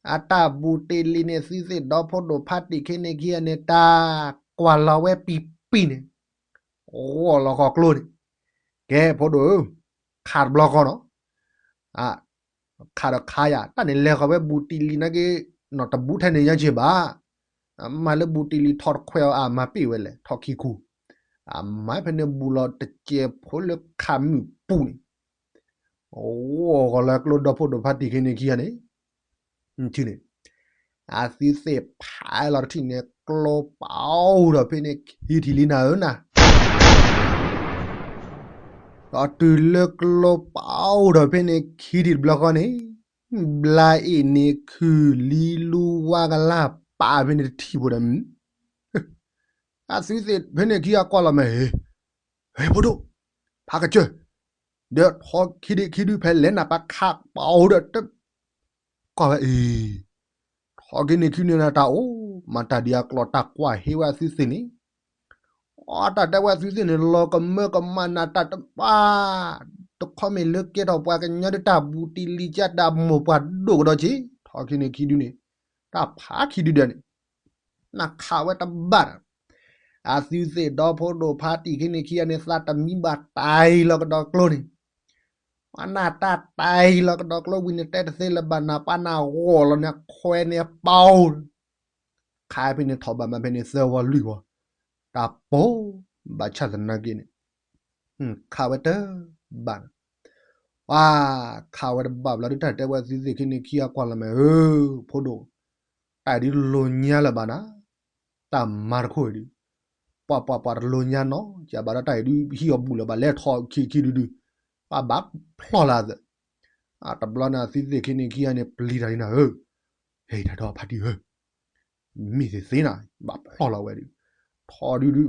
အတၢ်ဘူးတံၢ်လံန့ၣ် သုသ့ၣ်ဒီဖိဒိၣ်ဖါတံၢ်ခဲန့ၣ်ခံဂၤန့ၣ် တၢ်ကွၢ်လီၤဝဲပံၤပံၤန့ၣ်, ဂီၢ်လီၤဃီၤကျိန့ၣ်, ကဲဖိဒိၣ်ဧၢ, ခးတဘျီဃီနီၤ ခးဒီးခါယၤ တၢ်န့ၣ်လဲၤဃီၤဝဲဘူးတံၢ်လံနာ်က့, နီၢ်တဘူးထဲန့ၣ်ညါက့ၤဘၣ်, မၤလၢဘူးတံၢ်လံထီၣ်တခွဲးအီၤ အမၤပ့ၢ်ဝဲလဲၣ် ထီၣ်ခံခူ, အမၤဖဲန့ၣ်ဘူးလီၤတကဲးဖိလၢခးမုၢ်ပူၤန့ၣ်, ဂီၢ်ဃီၤလၢကျိဒီဖိဒိၣ်ဖါတံၢ်ခဲန့ၣ်ခံဂၤန့ၣ်, န့ၣ်, အသုသ့ၣ်ဖးလီၤတထံၣ်န့ၣ် ကျိပအိၣ်ဒီးဖဲန့ၣ်ခံထံၣ်လံနၤဧၢနၤ ဒီးတုၤလၢကျိပအိၣ်ဒီးဖဲန့ၣ်ခံထံၣ်တဘျီဃီန့ၣ်, ဘျါအ့ၣ်န့ၣ်ခုၣ်လံလူဝါကလၢ်ပာ်ဖဲန့ၣ်တထံၣ်ဖိဒီး, အသုသ့ၣ်ဖဲန့ၣ်ခံဂၤကွၢ်လီၤမဲာ်ဟ့ၣ်, ဟ့ၣ်ဖိဒိၣ်, ဖးကစၢၢ်, ဒီးထီၣ်ခံဒုခံဒုဖဲလဲၣ်နၤ ပှၤခးပအိၣ်ဒီးတ ကွၢ်ဝဲအံၤ, ထီၣ်က့ၤန့ၣ်ခံန့ၣ်နတၢ်အိၣ်, မၤတၢ်ဒ်အကျိၤတၢ်ကွၢ်ဟ့ၣ်ဝဲအသုသ့ၣ်န့ၣ်, အတၢ်တဲဝဲအသုသ့ၣ်န့ၣ် လီၤကမၢကမၣ်နၤတၢ်တဘၣ်, တခီမ့ၢ်လၢကဲထီၣ်ပှၤကညီဒ်တၢ်ဘူးတံၢ်လံကၢ်တၢ်မိၢ်ပှၢ်ဒိၣ်ကဒီးက့ၤ, ထီၣ်က့ၤန့ၣ်ခံဒုန့ၣ်, တၢ်ဖးခံဒုဒဲးန့ၣ်, နခးဝဲတဘၣ်ဒီး အသုသ့ၣ်ဒီဖိဒိၣ်ဖါတံၢ်ခံန့ၣ်ခံဂၤန့ၣ် သးတမံဘၣ်တၢ်အံၤလီၤကဒီးကျိန့ၣ်, ပှၤနၢ်တၢ်တၢ်အံၤလီၤကဒီးကျိဝံၤန့ၣ် တဲတသ့လၢၤဘၣ်နၤ ပှၤနၢ်ဂီၢ်လီၤန့ၣ် ခွဲးန့ၣ်ပအိၣ်, ခးဖဲန့ၣ်ထီၣ်ဘၣ်မၤဖဲန့ၣ်သၢဝီလွံၢ်ဝီ, တၢ်ပိာ်, ဘၣ်ဆၣ်သနာ်က့န့ၣ်, ခးဝဲတဘၣ်နၤ, ပှၤခးဝဲတဘၣ်ဘျီဒုး တၢ်တဲဝဲသုသ့ၣ်ခံန့ၣ်ခံဂၤကွၢ်လီၤမဲာ်ဧၢ, ဖိဒိၣ်, တၢ်ဒုးလိၤညါလၢၤဘၣ်နၤ တၢ်မၤတခိၣ်အံၤဒုး, ပှၤပှၤပှၤတလိၤညါနီတစဲးဘၣ်ဒီး တၢ်အံၤဒုးဟံးအီၤဘူးလၢၤဘၣ် လဲၤထီၣ်ခံခံဒုဒု, ပှၤဘၣ်ဖျီၣ်လၢအသး, တဘျီန့ၣ်သုသ့ၣ်ခံန့ၣ်ခံဂၤန့ၣ် ပျံၤတၢ်လံနၤဧၢ, ဟဲတၢ်ဒီးဖါတံၢ်ဧၢ, မ့ၢ်သ့သ့နၤ, ဘၣ်ဖျီၣ်လီၤဝဲဒုး, ထီၣ်ဒုဒု,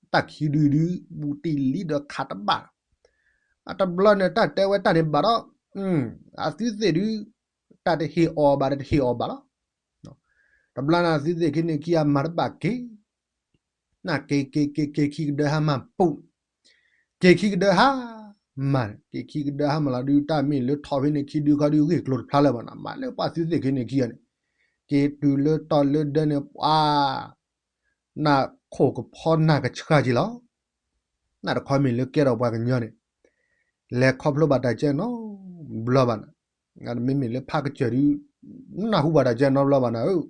တၢ်ခံဒုဒု, ဘူးတံၢ်လံဒီးခးတဘၣ်, အတဘျီန့ၣ် တၢ်တဲဝဲတၢ်န့ၣ်ဘၣ်ဒီး, အသုသ့ၣ်ဒုး, တၢ်တဟ့ၣ်အီၤဘၣ်ဒီးတဟ့ၣ်အီၤဘၣ်လီၤ. တဘျီန့ၣ်သုသ့ၣ်ခံန့ၣ်ခံဂၤမၤတဘၣ်က့ၤ, နက့ၤက့ၤက့ၤက့ၤခံကဒၢဟါမးပူၤ, က့ၤခံကဒၢဟါ, မၤန့ၣ် က့ၤခံကဒၢဟါမၢ်လီၤဒုး တၢ်မ့ၢ်လၢထီၣ်ဖဲန့ၣ်ခံဒုခီဒုး ဂ့ၢ်ကျိၤတဖျါလၢၤဘၣ်နီၤ မၤလၢပှၤသုသ့ၣ်ခ့န့ၣ်ခံဂၤန့ၣ် က့ၤတုၤလၢတီၢ်လၢဒၢန့ၣ် ပှၤ နၢ်ခိၣ်ကဖီနၢ်ကဆှါက့ၤလီၤ. နၢ်တခီမ့ၢ်လၢကဲထီၣ်ပှၤကညီန့ၣ် လဲၤခီဖျိဘၣ်တၢ်ကဲနီတဘျီဘၣ်နီၤ. မ့မ့ၢ်လၢဖးကစၢၢ်ဒုး နၢ်ဟူဘၣ်တၢ်ကဲနီတဘျီဘၣ်နီၤ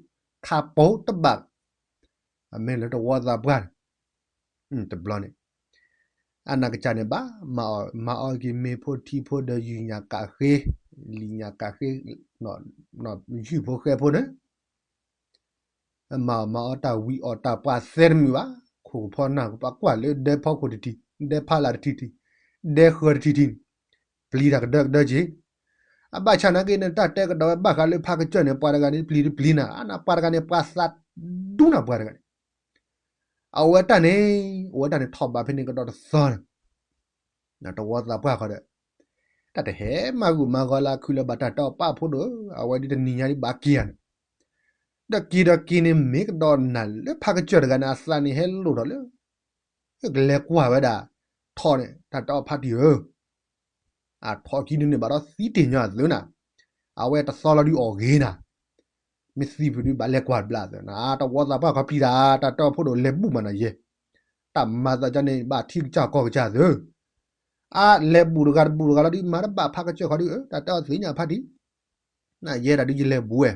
ခါပိတဘၣ် အမ့ၢ်လၢတဝီသးပှၢ်န့ၣ် တဘျီန့ၣ် အနၢ်ကစၢ်န့ၣ်ဘၣ် မၤအီၣ်မၤအီက့ၤမ့ၤဖိထံဖိဒီးယုၢ်ညၣ်ကးဃ့ လံာ်ညၣ်ကးဃ့ ယုၢ်ဖိဃဲဖိန့ၣ် မၤအီၣ်မၤအီတၢ်ဝံၤအီၣ်တၢ်ပှၤသဲတမုာ်ဘၣ် ခိၣ်ကဖီနၢ်ကပှၤကွၢ်လၢဒဲဖီခိၣ်တထံၣ် ဒဲဖးလၢ်တထံၣ်ထံၣ် ဒဲဃၢၤတထံၣ်ထံၣ်န့ၣ် ပျံၤတၢ်ကဒၢကဒၢက့ၤ အဘၣ်ဆၣ်နာ်က့န့ၣ် တၢ်တဲကဒီးဝဲဘၣ်ဃးလၢဖးကစၢၢ်န့ၣ် ပှၤတဂၤန့ၣ် ပျံၤတပျံၤနၤ အနၢ်ပှၤတဂၤန့ၣ် ပှၤသးဒူနၤပှၤတဂၤန့ၣ် အဝဲတၢ်န့ၣ် အဝဲတၢ်န့ၣ်ထီၣ်ဘးဖဲန့ၣ်ကဒီးတသီန့ၣ် တဝီသးပှၢ်ဃီဒီး တၢ်တဟဲမၤဂုာ်မၤဂီၤလၢအခုလၢဘၣ်တၢ်တဲအီၤပၢ်ဖိဒိၣ်ဧၢ အဝဲဒ်တနံၤညါဒ်ဘၣ်က့ၤဧါန့ၣ် ဒီးက့ၤဒီးက့ၤန့ၣ် မ့ၢ်ကဒီးနၤလၢဖးကစၢၢ်တဂၤန့ၣ် အသးန့ၣ်ဟဲလိၣ်ထီၣ်လၢ ကလဲၤကွၢ်ဝဲဒၣ် ထီန့ၣ် တၢ်တဲအီၤဖးတံၢ်ဧၢ အထီခံဒုန့ၣ်ဘၣ်ဒီးသံတ့ၢ်ညီအသုးနၤ, အဝဲတသီလီၤဒုးအီၣ်ဂ့ၤနၤ, မ့ၢ်သံဖုးဒုးဘၣ်လဲၤကွၢ်တဘျီသုးနၤ, တဝီသးပှၢ်ခီပျံၤတၢ် တၢ်တဲအီၤဖိဒိၣ်လဲၤဘူၣ်မးနၤယဲ, တၢ်မၤသးကန့ၣ် ဘၣ်ထံကစၢ်ကီၢ်ကစၢ်သုး, အလဲၤဘူၣ်တဂၤတဘူၣ်တဂၤလီၤဒုး မၤတဘၣ်ဖးကစၢၢ်ခီဒုး တၢ်တဲအီၤသ့ၣ်ညါဖးတံၢ် နယဲဒၣ်ဒုးယလဲၤဘူးဝဲ,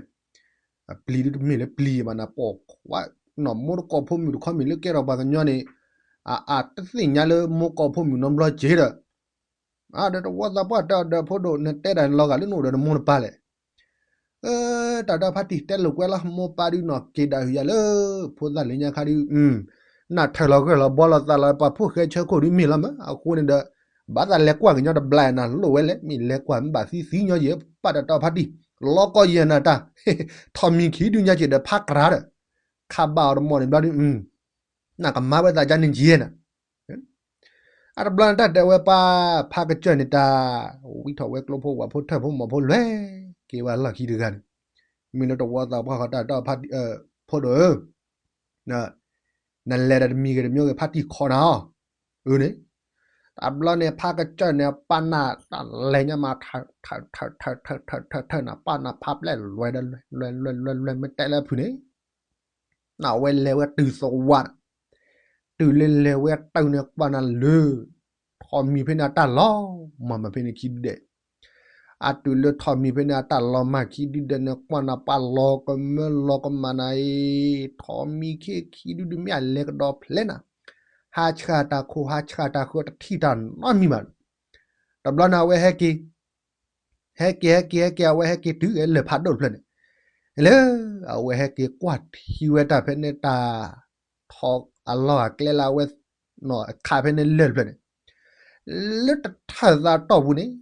အပျံၤဒုးတမ့ၢ်လၢပျံၤဘၣ်နၤ ပိာ်ခွါ, နီၢ်မိၢ်တကိးဖိမုၣ်တခီမ့ၢ်လၢကဲထီၣ်ပှၤကညီန့ၣ်, အတသ့ၣ်ညါလၢမိၢ်ကိးဖိမုၣ်နီတဘျီက့ၤဒီး, ဒီးတဝီသးပှၢ်တဲအီၤဒီးဖိဒိၣ် နတဲတၢ်န့ၣ်လီၤဂာ်လၢနအိၣ်ဒီးနမိၢ်နပၢ်လဲၣ်, တၢ်ဒီးဖါတံၢ်တဲလိာ်ကွဲလီၤ မိၢ်ပၢ်ဒုးနီၢ်က့ၤဒၣ်ဟုၣ်ယၤလၢ, ဖိသၣ်လၢညါခါဒုး, နၢ်ထၢၣ်လီၤဂၢၢ်လီၤဘီလီၤသးလီၤပှၤဖိၣ်ဃဲဆၢခိၣ်ဒုးမ့ၢ်လီၤမး အဃိန့ၣ်ဒီး, ဘၣ်သးလဲၤကွၢ်ကညီတဘျီနၤလိၣ်ဝဲလဲၣ် မ့ၢ်လဲၤကွၢ်မ့ၢ်ဘၣ်သံသံညီယဲၢ် ပာ်တၢ်ဒီးဖါတံၢ်, လီၤကီယဲၢ်နၤတၢ်, ထီၣ်မံၤခံဒုညါက့ၤဒီးဖးကြၤဒီး, ခးဘၣ်အီၤတမီၢ်န့ၣ်ဘျီဒုး, နကမၤဝဲသးကန့ၣ်က့ၤနၤ အတဘျီန့ၣ်တၢ်တဲဝဲပှၤဖးကစၢၢ်န့ၣ်တၢ်, ဝံထီၣ်ဝဲကျိဖိဝၣ်ဖိထၢၣ်ဖိမီၤဖိလွဲၢ်က့ၤဝဲလီၢ်ခံတဂၤန့ၣ်, မ့ၢ်လၢတဝီသးပှၢ်ဃီတၢ်ဒီးဖါ, ဖိဒိၣ်ဧၢ, နလဲၤဒီးတမံၤဂ့ၤတမံၤဂ့ၤဖါတံၢ်ခိးနၤအီၤ, အၢန့ၣ်, တဘျီန့ၣ် ဖးကစၢၢ်န့ၣ် ပာ်နၤတၢ်လဲၤညါမး, ထၢၣ်ထၢၣ်ထၢၣ်ထၢၣ်ထၢၣ်ထၢၣ်ထၢၣ်ထၢၣ်နၤ ပာ်နၤဖးပျဲၢ်လွဲၢ်ဒီးလွဲၢ်လွဲၢ်လွဲၢ်လွဲၢ်မ့ၢ်တဲလၢဖုၣ်န့ၣ် နဝဲလဲၤဝဲတုၤသဝး, တုၤလၢလဲၤဝဲတုၤန့ၣ်ကွၢ်နၤလၢ, ထီၣ်မံၤဖဲန့ၣ်အတၢ်လီၤ, မၤမၤဖဲန့ၣ်ခံဒုဒဲး, အတုၤလၢထီၣ်မံၤဖဲန့ၣ်အတၢ်လီၤမၢ်ခံဒုဒဲးန့ၣ် ကွၢ်နၤပှၤလီၤကမၢလီၤကမၣ်နၤအံၤ, ထီၣ်မံၤခံခံဒုဒုမ့ၢ်အလဲၤကဒီးဖျဲနၤ, ဟးဆှၣ်တၢ်ခိၣ်ဟးဆှၣ်တၢ်ဃၢတထံၣ်တၢ်နီတမံၤဘၣ်, တဘျီန့ၣ်အဝဲဟဲက့ၤ ဟဲက့ၤဟဲက့ၤဟဲက့ၤ အဝဲဟဲက့ၤတုၤလၢၢ်ဖးဒိၣ်တဖျၢၣ်န့ၣ်, လၢ, အဝဲဟဲက့ၤကွၢ်ထံဝဲတၢ်ဖဲန့ၣ်တၢ်, ထီၣ်အလီၢ်အကျဲလၢအဝဲ, အခးဖဲန့ၣ်လၢၢ်တဖျၢၣ်န့ၣ်, လၢတထၢၣ်သးတီၢ်ပူၤန့ၣ်,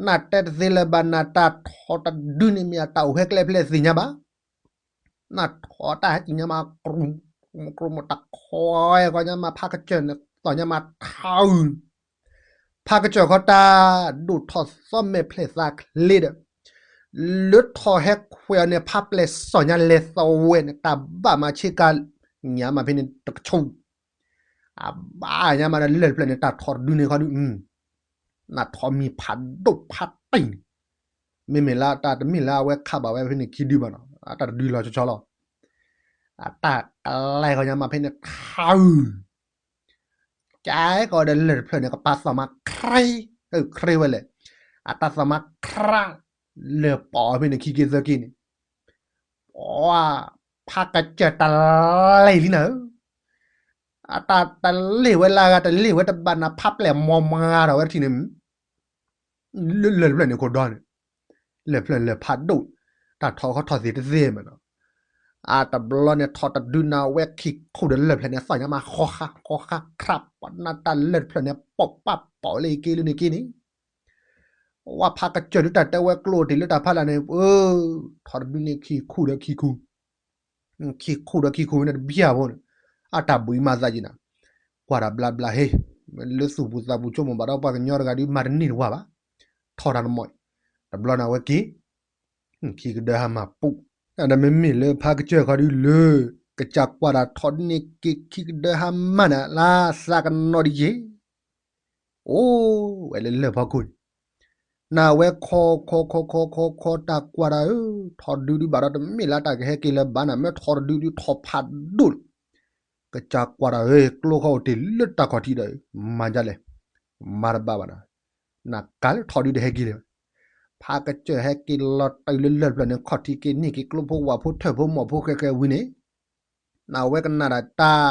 နတဲတသ့လၢၤဘၣ်နတၢ်ထီၣ်တဒုန့ၣ်မ့ၢ်အတၢ်အိၣ်ဖဲကျဲဖျဲၣ်သ့ၣ်ညါဘၣ် နထီၣ်တၢ်ဟဲက့ၤညါမး, ကြိမးတၢ်ခီ, ကီညါမးဖးကစၢၢ်န့ၣ် သီၣ်ညါမးထါအု, ဖးကစၢၢ်ခီတၢ်, ဒိၣ်ထီၣ်သီမဲာ်ဖျဲၣ်သးချ့ဒီး, လၢထီၣ်ဟဲခွဲးအီၤန့ၣ် ဖးပျဲၢ်စီၣ်ညါလဲၤသဝဲန့ၣ် တၢ်ဘၣ်မၤဆ့ကၤ, ညါမးဖဲန့ၣ်တကဆူၣ် အဘၣ်ညါမးဒီးလၢၢ်တဖျၢၣ်န့ၣ် တၢ်ထီၣ်တဒုန့ၣ်ခီဒုး, နထီၣ်မံၤဖးဒိၣ်ဖးတံၢ်န့ၣ်, မ့မ့ၢ်လၢတၢ်တမ့ၢ်လၢအဝဲခးဘၣ်ဝဲဖဲန့ၣ်ခံဒုဘၣ်နီၤ, အတၢ်တဒုလီၤဆီဆီလီၤ, အတၢ်ကလဲၤကီညါမးဖဲန့ၣ်ထါအု, ကဲကီဒီးလၢၢ်တဖျၢၣ်န့ၣ် ကပာ်သီၣ်မးခြ့, ခြ့ဝဲလဲၣ်, အတၢ်သီၣ်မးခြး, လၢၢ်ပိာ်ဖဲန့ၣ်ခံက့သၢက့န့ၣ် ပှၤ, ဖးကစၢၢ်တလ့ၢ်လံနၤဧၢ, အတၢ်တလ့ၢ်ဝဲလၢအဂၤတလ့ၢ်ဝဲတဘၣ်နၤဖးပျဲၢ်မီမၤဒီးဝဲတထံၣ်န့ၣ်, လၢလၢၢ်တဖျၢၣ်န့ၣ်ခိၣ်ဒီန့ၣ်, လၢၢ်ဖျၢၣ်လၢၢ်ဖးဒိၣ်, တၢ်ထီၣ်ခီထီၣ်သ့တသ့မးနီၤ, အတဘျီန့ၣ်ထီၣ်တဒုနၤဝဲခံခိၣ်ဒီးလၢၢ်ဖျၢၣ်န့ၣ် သီၣ်ညါမးဃီဃါဃီဃါခြးပှၤနၢ်တၢ်လၢၢ်တဖျၢၣ်န့ၣ် ပိာ်ပာ်ပိာ်လၢအက့လၢန့ၣ်က့န့ၣ် ဝဲဖးကစၢၢ်ဒုးတၢ်တဲဝဲကျိၣ်တ့ၢ်လၢတၢ်ဖးလၢ်န့ၣ် အၢ, ထီၣ်တဒုန့ၣ်ခံခိၣ်ဒီးခံခိၣ်, ခံခိၣ်ဒီးခံခိၣ်ဝဲန့ၣ်တဘျီဖိန့ၣ်, အတၢ်ဘှံးမၤသးယံၤနၤ, ကွၢ်တၢ်ဘျါဘျါဟ့, လၢသူၣ်ပူၤသးပူၤဆိကမိၣ်ဘၣ်ဒီးပှၤကညီတဂၤဒုးမၤတန့ၢ်တဝၢ်ဘၣ်, ထီၣ်တၢ်တမီၢ်, တဘျီန့ၣ်အဝဲက့ၤ, ခံကဒၢဟါမၢ်ပူၤ, ဒီးမ့မ့ၢ်လၢဖးကစၢၢ်ခီဒုးလၢ, ကစၢ်ကွၢ်တၢ်ထီၣ်ဒုးန့ၣ်က့ၤခံကဒၢဟါမၢ်န့ၣ် လၢသးကနီၤဒ်ယ့ၢ် အိၣ်ဝဲလၢလၢၢ်ဖီခိၣ်န့ၣ်, နဝဲခီခီခီခီခီခီတၢ်ကွၢ်တၢ်ဧၢ, ထီဒုဒုဘၣ်ဒီးတမ့ၢ်လၢတၢ်ကဟဲက့ၤလၢၤဘၣ်နၤ, မ့ၢ်ထီဒုဒုထီဖးဒိၣ်လီၤ. ကစၢ်ကွၢ်တၢ်ဧၢ, ကျိခီအိၣ်တ့ၢ်လၢတၢ်ခီၣ်ထံးဒီး မၤဒ်လဲၣ်, မၤတဘၣ်ဘၣ်နၤ, နကးလၢထီဒုတဟဲက့ၤလၢၤဘၣ်. ဖးကစၢၢ်ဟဲက့ၤလီၤတုၤလၢလၢၢ်တဖျၢၣ်န့ၣ် ခီၣ်ထံးက့ၤန့ၢ်က့ၤကျိဖိဝၣ်ဖိထၢၣ်ဖိမီၢ်ဖိဃဲဃဲဝံၤန့ၣ် နဝဲကနၣ်ဒၣ်တၢ်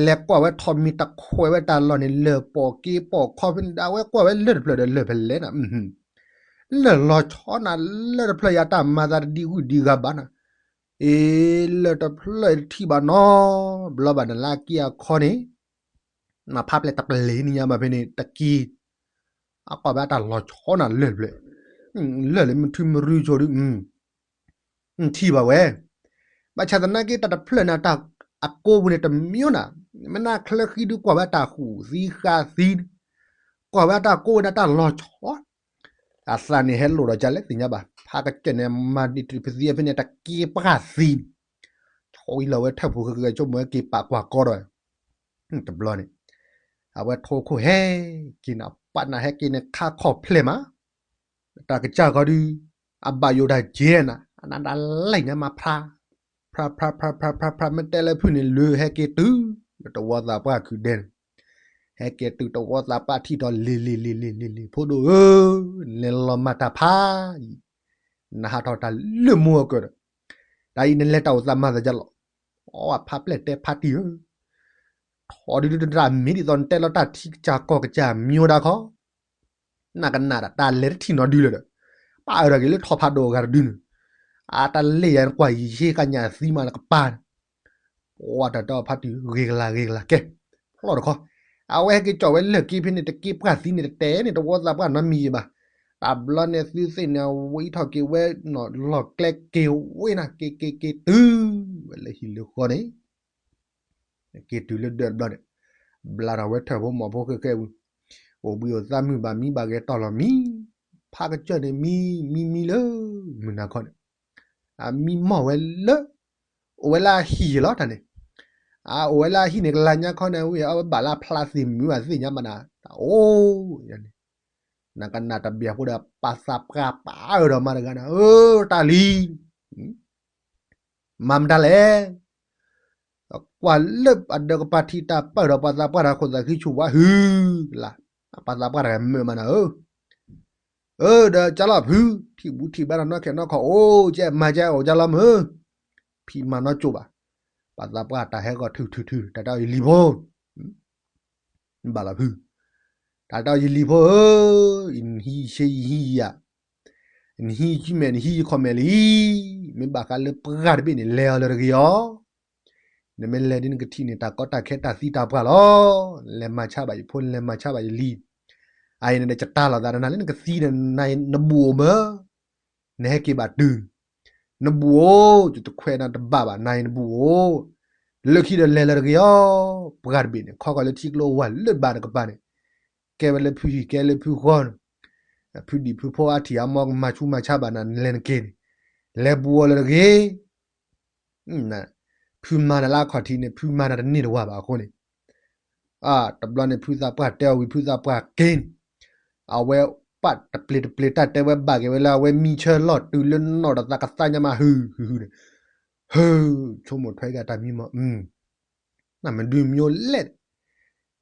လဲၤကွၢ်ဝဲထီးမံၤတခွဲးဝဲတၢ်လီၢ်န့ၣ် လၢၢ်ပိာ်က့ပိာ်ခီဖဲန့ၣ်ဒီး အဝဲကွၢ်ဝဲလၢၢ်တဖျၢၣ်ဒီးလၢၢ်ဖဲလဲၣ်နၤ, လၢၢ်လီၤဆီနၤ, လၢၢ်တဖျၢၣ်ယၤတၢ်မၤသးတဒံးဂုၢ်ဒံးဂၤဘၣ်နၤ, အ့ လၢၢ်တဖျၢၣ်တထံၣ်ဘၣ်နီတဘျီဘၣ်နၤ လၢအက့အခီန့ၣ် နဖးပျဲၢ်တပျ့ၤန့ၣ်ညါဘၣ်ဖဲန့ၣ် တက့ အကွၢ်ဝဲအတၢ်လီၤဆီနၤလၢၢ်တဖျၢၣ်, လၢၢ်လၢမ့ၢ်ထုမ့ၢ်ရုံးဆိဒု ထံၣ်ဘၣ်ဝဲ, ဘၣ်ဆၣ်သနာ်က့တၢ်တဖျၢၣ်န့ၣ် တၢ်အကိးပူၤန့ၣ်တမံၤနၤ, မ့ၢ်နၢ်ချၢဃံဒုကွၢ်ဝဲတၢ်ဃူၣ်သံဃာ်သံန့ၣ်, ကွၢ်ဝဲအတၢ်ကိးဝဲန့ၣ်တၢ်လီၤဆီ, အသးန့ၣ်ဟဲလိာ်ဒီးကလဲၣ်သ့ၣ်ညါဘၣ်, ဖးကစၢၢ်န့ၣ် မၤဒံးတဖသံဖဲန့ၣ် တက့ပှၢ်သံန့ၣ်, ဆီဝံၤလီၤဝဲထၢၣ်ပူၤဃဲဃဲဆိကမိၣ်ဝဲက့ၤပာ်ကွၢ်ကီဒီး တဘျီန့ၣ်, အဝဲထိခိၣ်ဟဲက့ၤနၤ ပာ်နၤဟဲက့ၤန့ၣ်ခါခီၣ်ဖျဲၣ်မး, တၢ်ကစၢ်ဃီဒု အဘၣ်ယိၣ်တၢ်ကဲနၤ အနၢ်တၢ်လဲၣ်ညါမးဖျါ, ဖျါဖျါဖျါဖျါဖျါဖျါ မ့ၢ်တဲလၢဖုၣ်န့ၣ် လၢဟဲက့ၤတုၤလၢတဝီသးပှၢ်ခုၣ်ဒဲန့ၣ်, ဟဲက့ၤတုၤတဝီသးပှၢ်ထံၣ်ဒီးလံၤလံၤလံၤလံၤလံၤလံၤ ဖိဒိၣ်ဧၢ, နလဲၤလီၤမၢ်တၢ်ဖးယံၤ, နဟးထီၣ်တၢ်လၢမူအကၢၢ်ဒီး, တၢ်အံၤနလဲၤတၢ်အိၣ်သးမၤသးယလီၤ, အဖးပျဲၢ်တဲဖးတံၢ်ဧၢ, ထီဒုဒုတၢ်မ့ၢ်ဒ်သိးနတဲလီၤတၢ်ထံကစၢ်ကီၢ်ကစၢ်မံၤဝဲဒၣ်ခီ နကနၣ်ဒီးတၢ်လဲၤတထံၣ်နီၤဒုလၢၤဒီး, ပၣ်အၢဒီးက့ၤလၢထီဖးဒိၣ်အဂၤတဒုန့ၣ်, အတၢ်လဲၤယၤနကွၢ်ယံၤယံၤကညးသံမးနကပၤန့ၣ်, ပှၤတၢ်တၢ်ဖးတံၢ်ဂ့ၤကလာ်ဂ့ၤကလာ်ကဲ, ဖျီၣ်တခီ, အဝဲဟဲက့ၤကၠီၣ်ဝဲလၢၢ်က့ဖဲန့ၣ် တက့ပှၢ်သံန့ၣ် တတဲန့ၣ် တဝီသးပှၢ်နီတမံၤယံၤဘၣ်, တဘျီန့ၣ်သုသ့ၣ်န့ၣ် ဝံထီၣ်က့ၤဝဲနီၤ လီၢ်ကျဲက့ၤဝဲနၤ က့ၤက့ၤက့ၤတုၤဝဲလၢဟံၣ်လၢဃီန့ၣ် က့ၤတုၤလၢဒၢးတဘျီန့ၣ်, ဘျါထီၣ်ဝဲထၢၣ်ဖိမီၢ်ဖိဃဲဃဲဝံၤ, အိၣ်ဘှံးအိၣ်သါမုၢ်ဘၣ်မံဘၣ်ဂဲၤတီၢ်လီၤမံ, ဖးကစၢၢ်န့ၣ်မံ, မံမံလၢမုၢ်နၤခီန့ၣ်, အမံမီၢ်ဝဲလၢ, အိၣ်ဝဲလၢအဟံၣ်လီၤတၢ်န့ၣ်, အအိၣ်ဝဲလၢအဟံၣ်န့ၣ် ကလါညါခီန့ၣ်ဝံၤ အဝဲဘၣ်လၢအဖျါသ့ၣ်မုာ်ဘၣ်သ့ၣ်ညါမးနၤ, တၢ်အိၣ်, နကနၣ်တဘျီဖိဒီးပာ်သးပှၢ်ပာ်အၢဒီးမၤတဂၤနၤ, အၢ တၢ်လံ မၤမတၤလဲၣ်, ကွၢ်လၢအဒၢးကပၤထံးတၢ်ပၢၢ်ဒီးပှၤသးပှၢ်တၢ်ခိၣ်သးဃံဆူၣ်ဝါဟုကလါ, ပှၤသးပှၢ်တဂၤမၢမးနၤဧၢ, အၢ ဒီးကၢ်လီၤဖု, ထံၣ်ဘူးထံၣ်ဘါဒီးနီၢ်ခဲနီၢ်ခီၣ်အိၣ်ကဲမၤကဲအိၣ်ကၢ်လီၤမုၢ်, ဖံးမၤနီၢ်ကၠိဘၣ်, ပှၤသးပှၢ်တၢ်ဟဲဂီၤထုထုထု တၢ်တဲအီၤယလံၤဖိ ဘၣ်လီၤဖု, တၢ်တဲအီၤယလံၤဖိဧၢ, နဟံးဆ့ယဟံးယၤ, နဟံးဆ့မဲာ်နဟံးယခီၣ်မဲာ်လံ, မ့ၢ်ဘၣ်ဃးလၢပှၢ်တဘ့ၣ်န့ၣ် လဲၤအီၤလၢတဂ့ၤအီၤ, နမ့ၢ်လဲၤဒ်နကထံၣ်န့ၣ် တၢ်ကီတၢ်ခဲတၢ်သံတၢ်ပှၢ်လီၤ, လဲၤမၤဆါဘၣ်ယဖိ လဲၤမၤဆါဘၣ်ယလံၤ, အအံၤန့ၣ်ဒီးယတၢ်လီၤသးနၤလၢနကသံဒီး နဘှံးအိၣ်မး နဟဲက့ၤဘၣ်တုၤ, နဘှံးအိၣ် ယတခွဲးနၤတဘၣ်ဘၣ် နၤအံၤနဘှံးအိၣ်, လၢခံဒီးလဲၤလၢတဂ့ၤအီၤ, ပှၢ်တဘ့ၣ်န့ၣ် ခီကီၢ်လၢထံကျိဝါလၢဘၣ်နကပၤန့ၣ်, ကဲဝဲလၢဖုဟံၣ်ကဲလၢဖုဃီန့ၣ်, ဖုဒံၣ်ဖုဖိအါထံၣ်အါမီကမၤဆူးမၤဆါဘၣ်နၤ နလဲၤနက့ၤန့ၣ်, လဲၤဘှံးအိၣ်လၢတဂ့ၤ ဖုမၤနၤလၢအခီၣ်ထံးန့ၣ် ဖုမၤနၤတန့ၢ်တဝၢ်ဘၣ်အဃိန့ၣ်, တဘျီန့ၣ် ဖုသးပှၢ်တဲအီၤဝံၤ ဖုသးပှၢ်က့ၤန့ၣ်, အဝဲပာ်တပျ့ၤတပျ့ၤတၢ်တဲဝဲဘၣ်က့ၤဝဲလၢ အဝဲမံဆၢလီၢ်တုၤလၢနီၢ်ဒီးသးကသါညါမး ဟု ဟု ဟုန့ၣ်, ဟု ဆိကမိၣ်ထွဲက့ၤတၢ်မံမီၢ် နမ့ၢ်ဒုးမံလဲၣ်,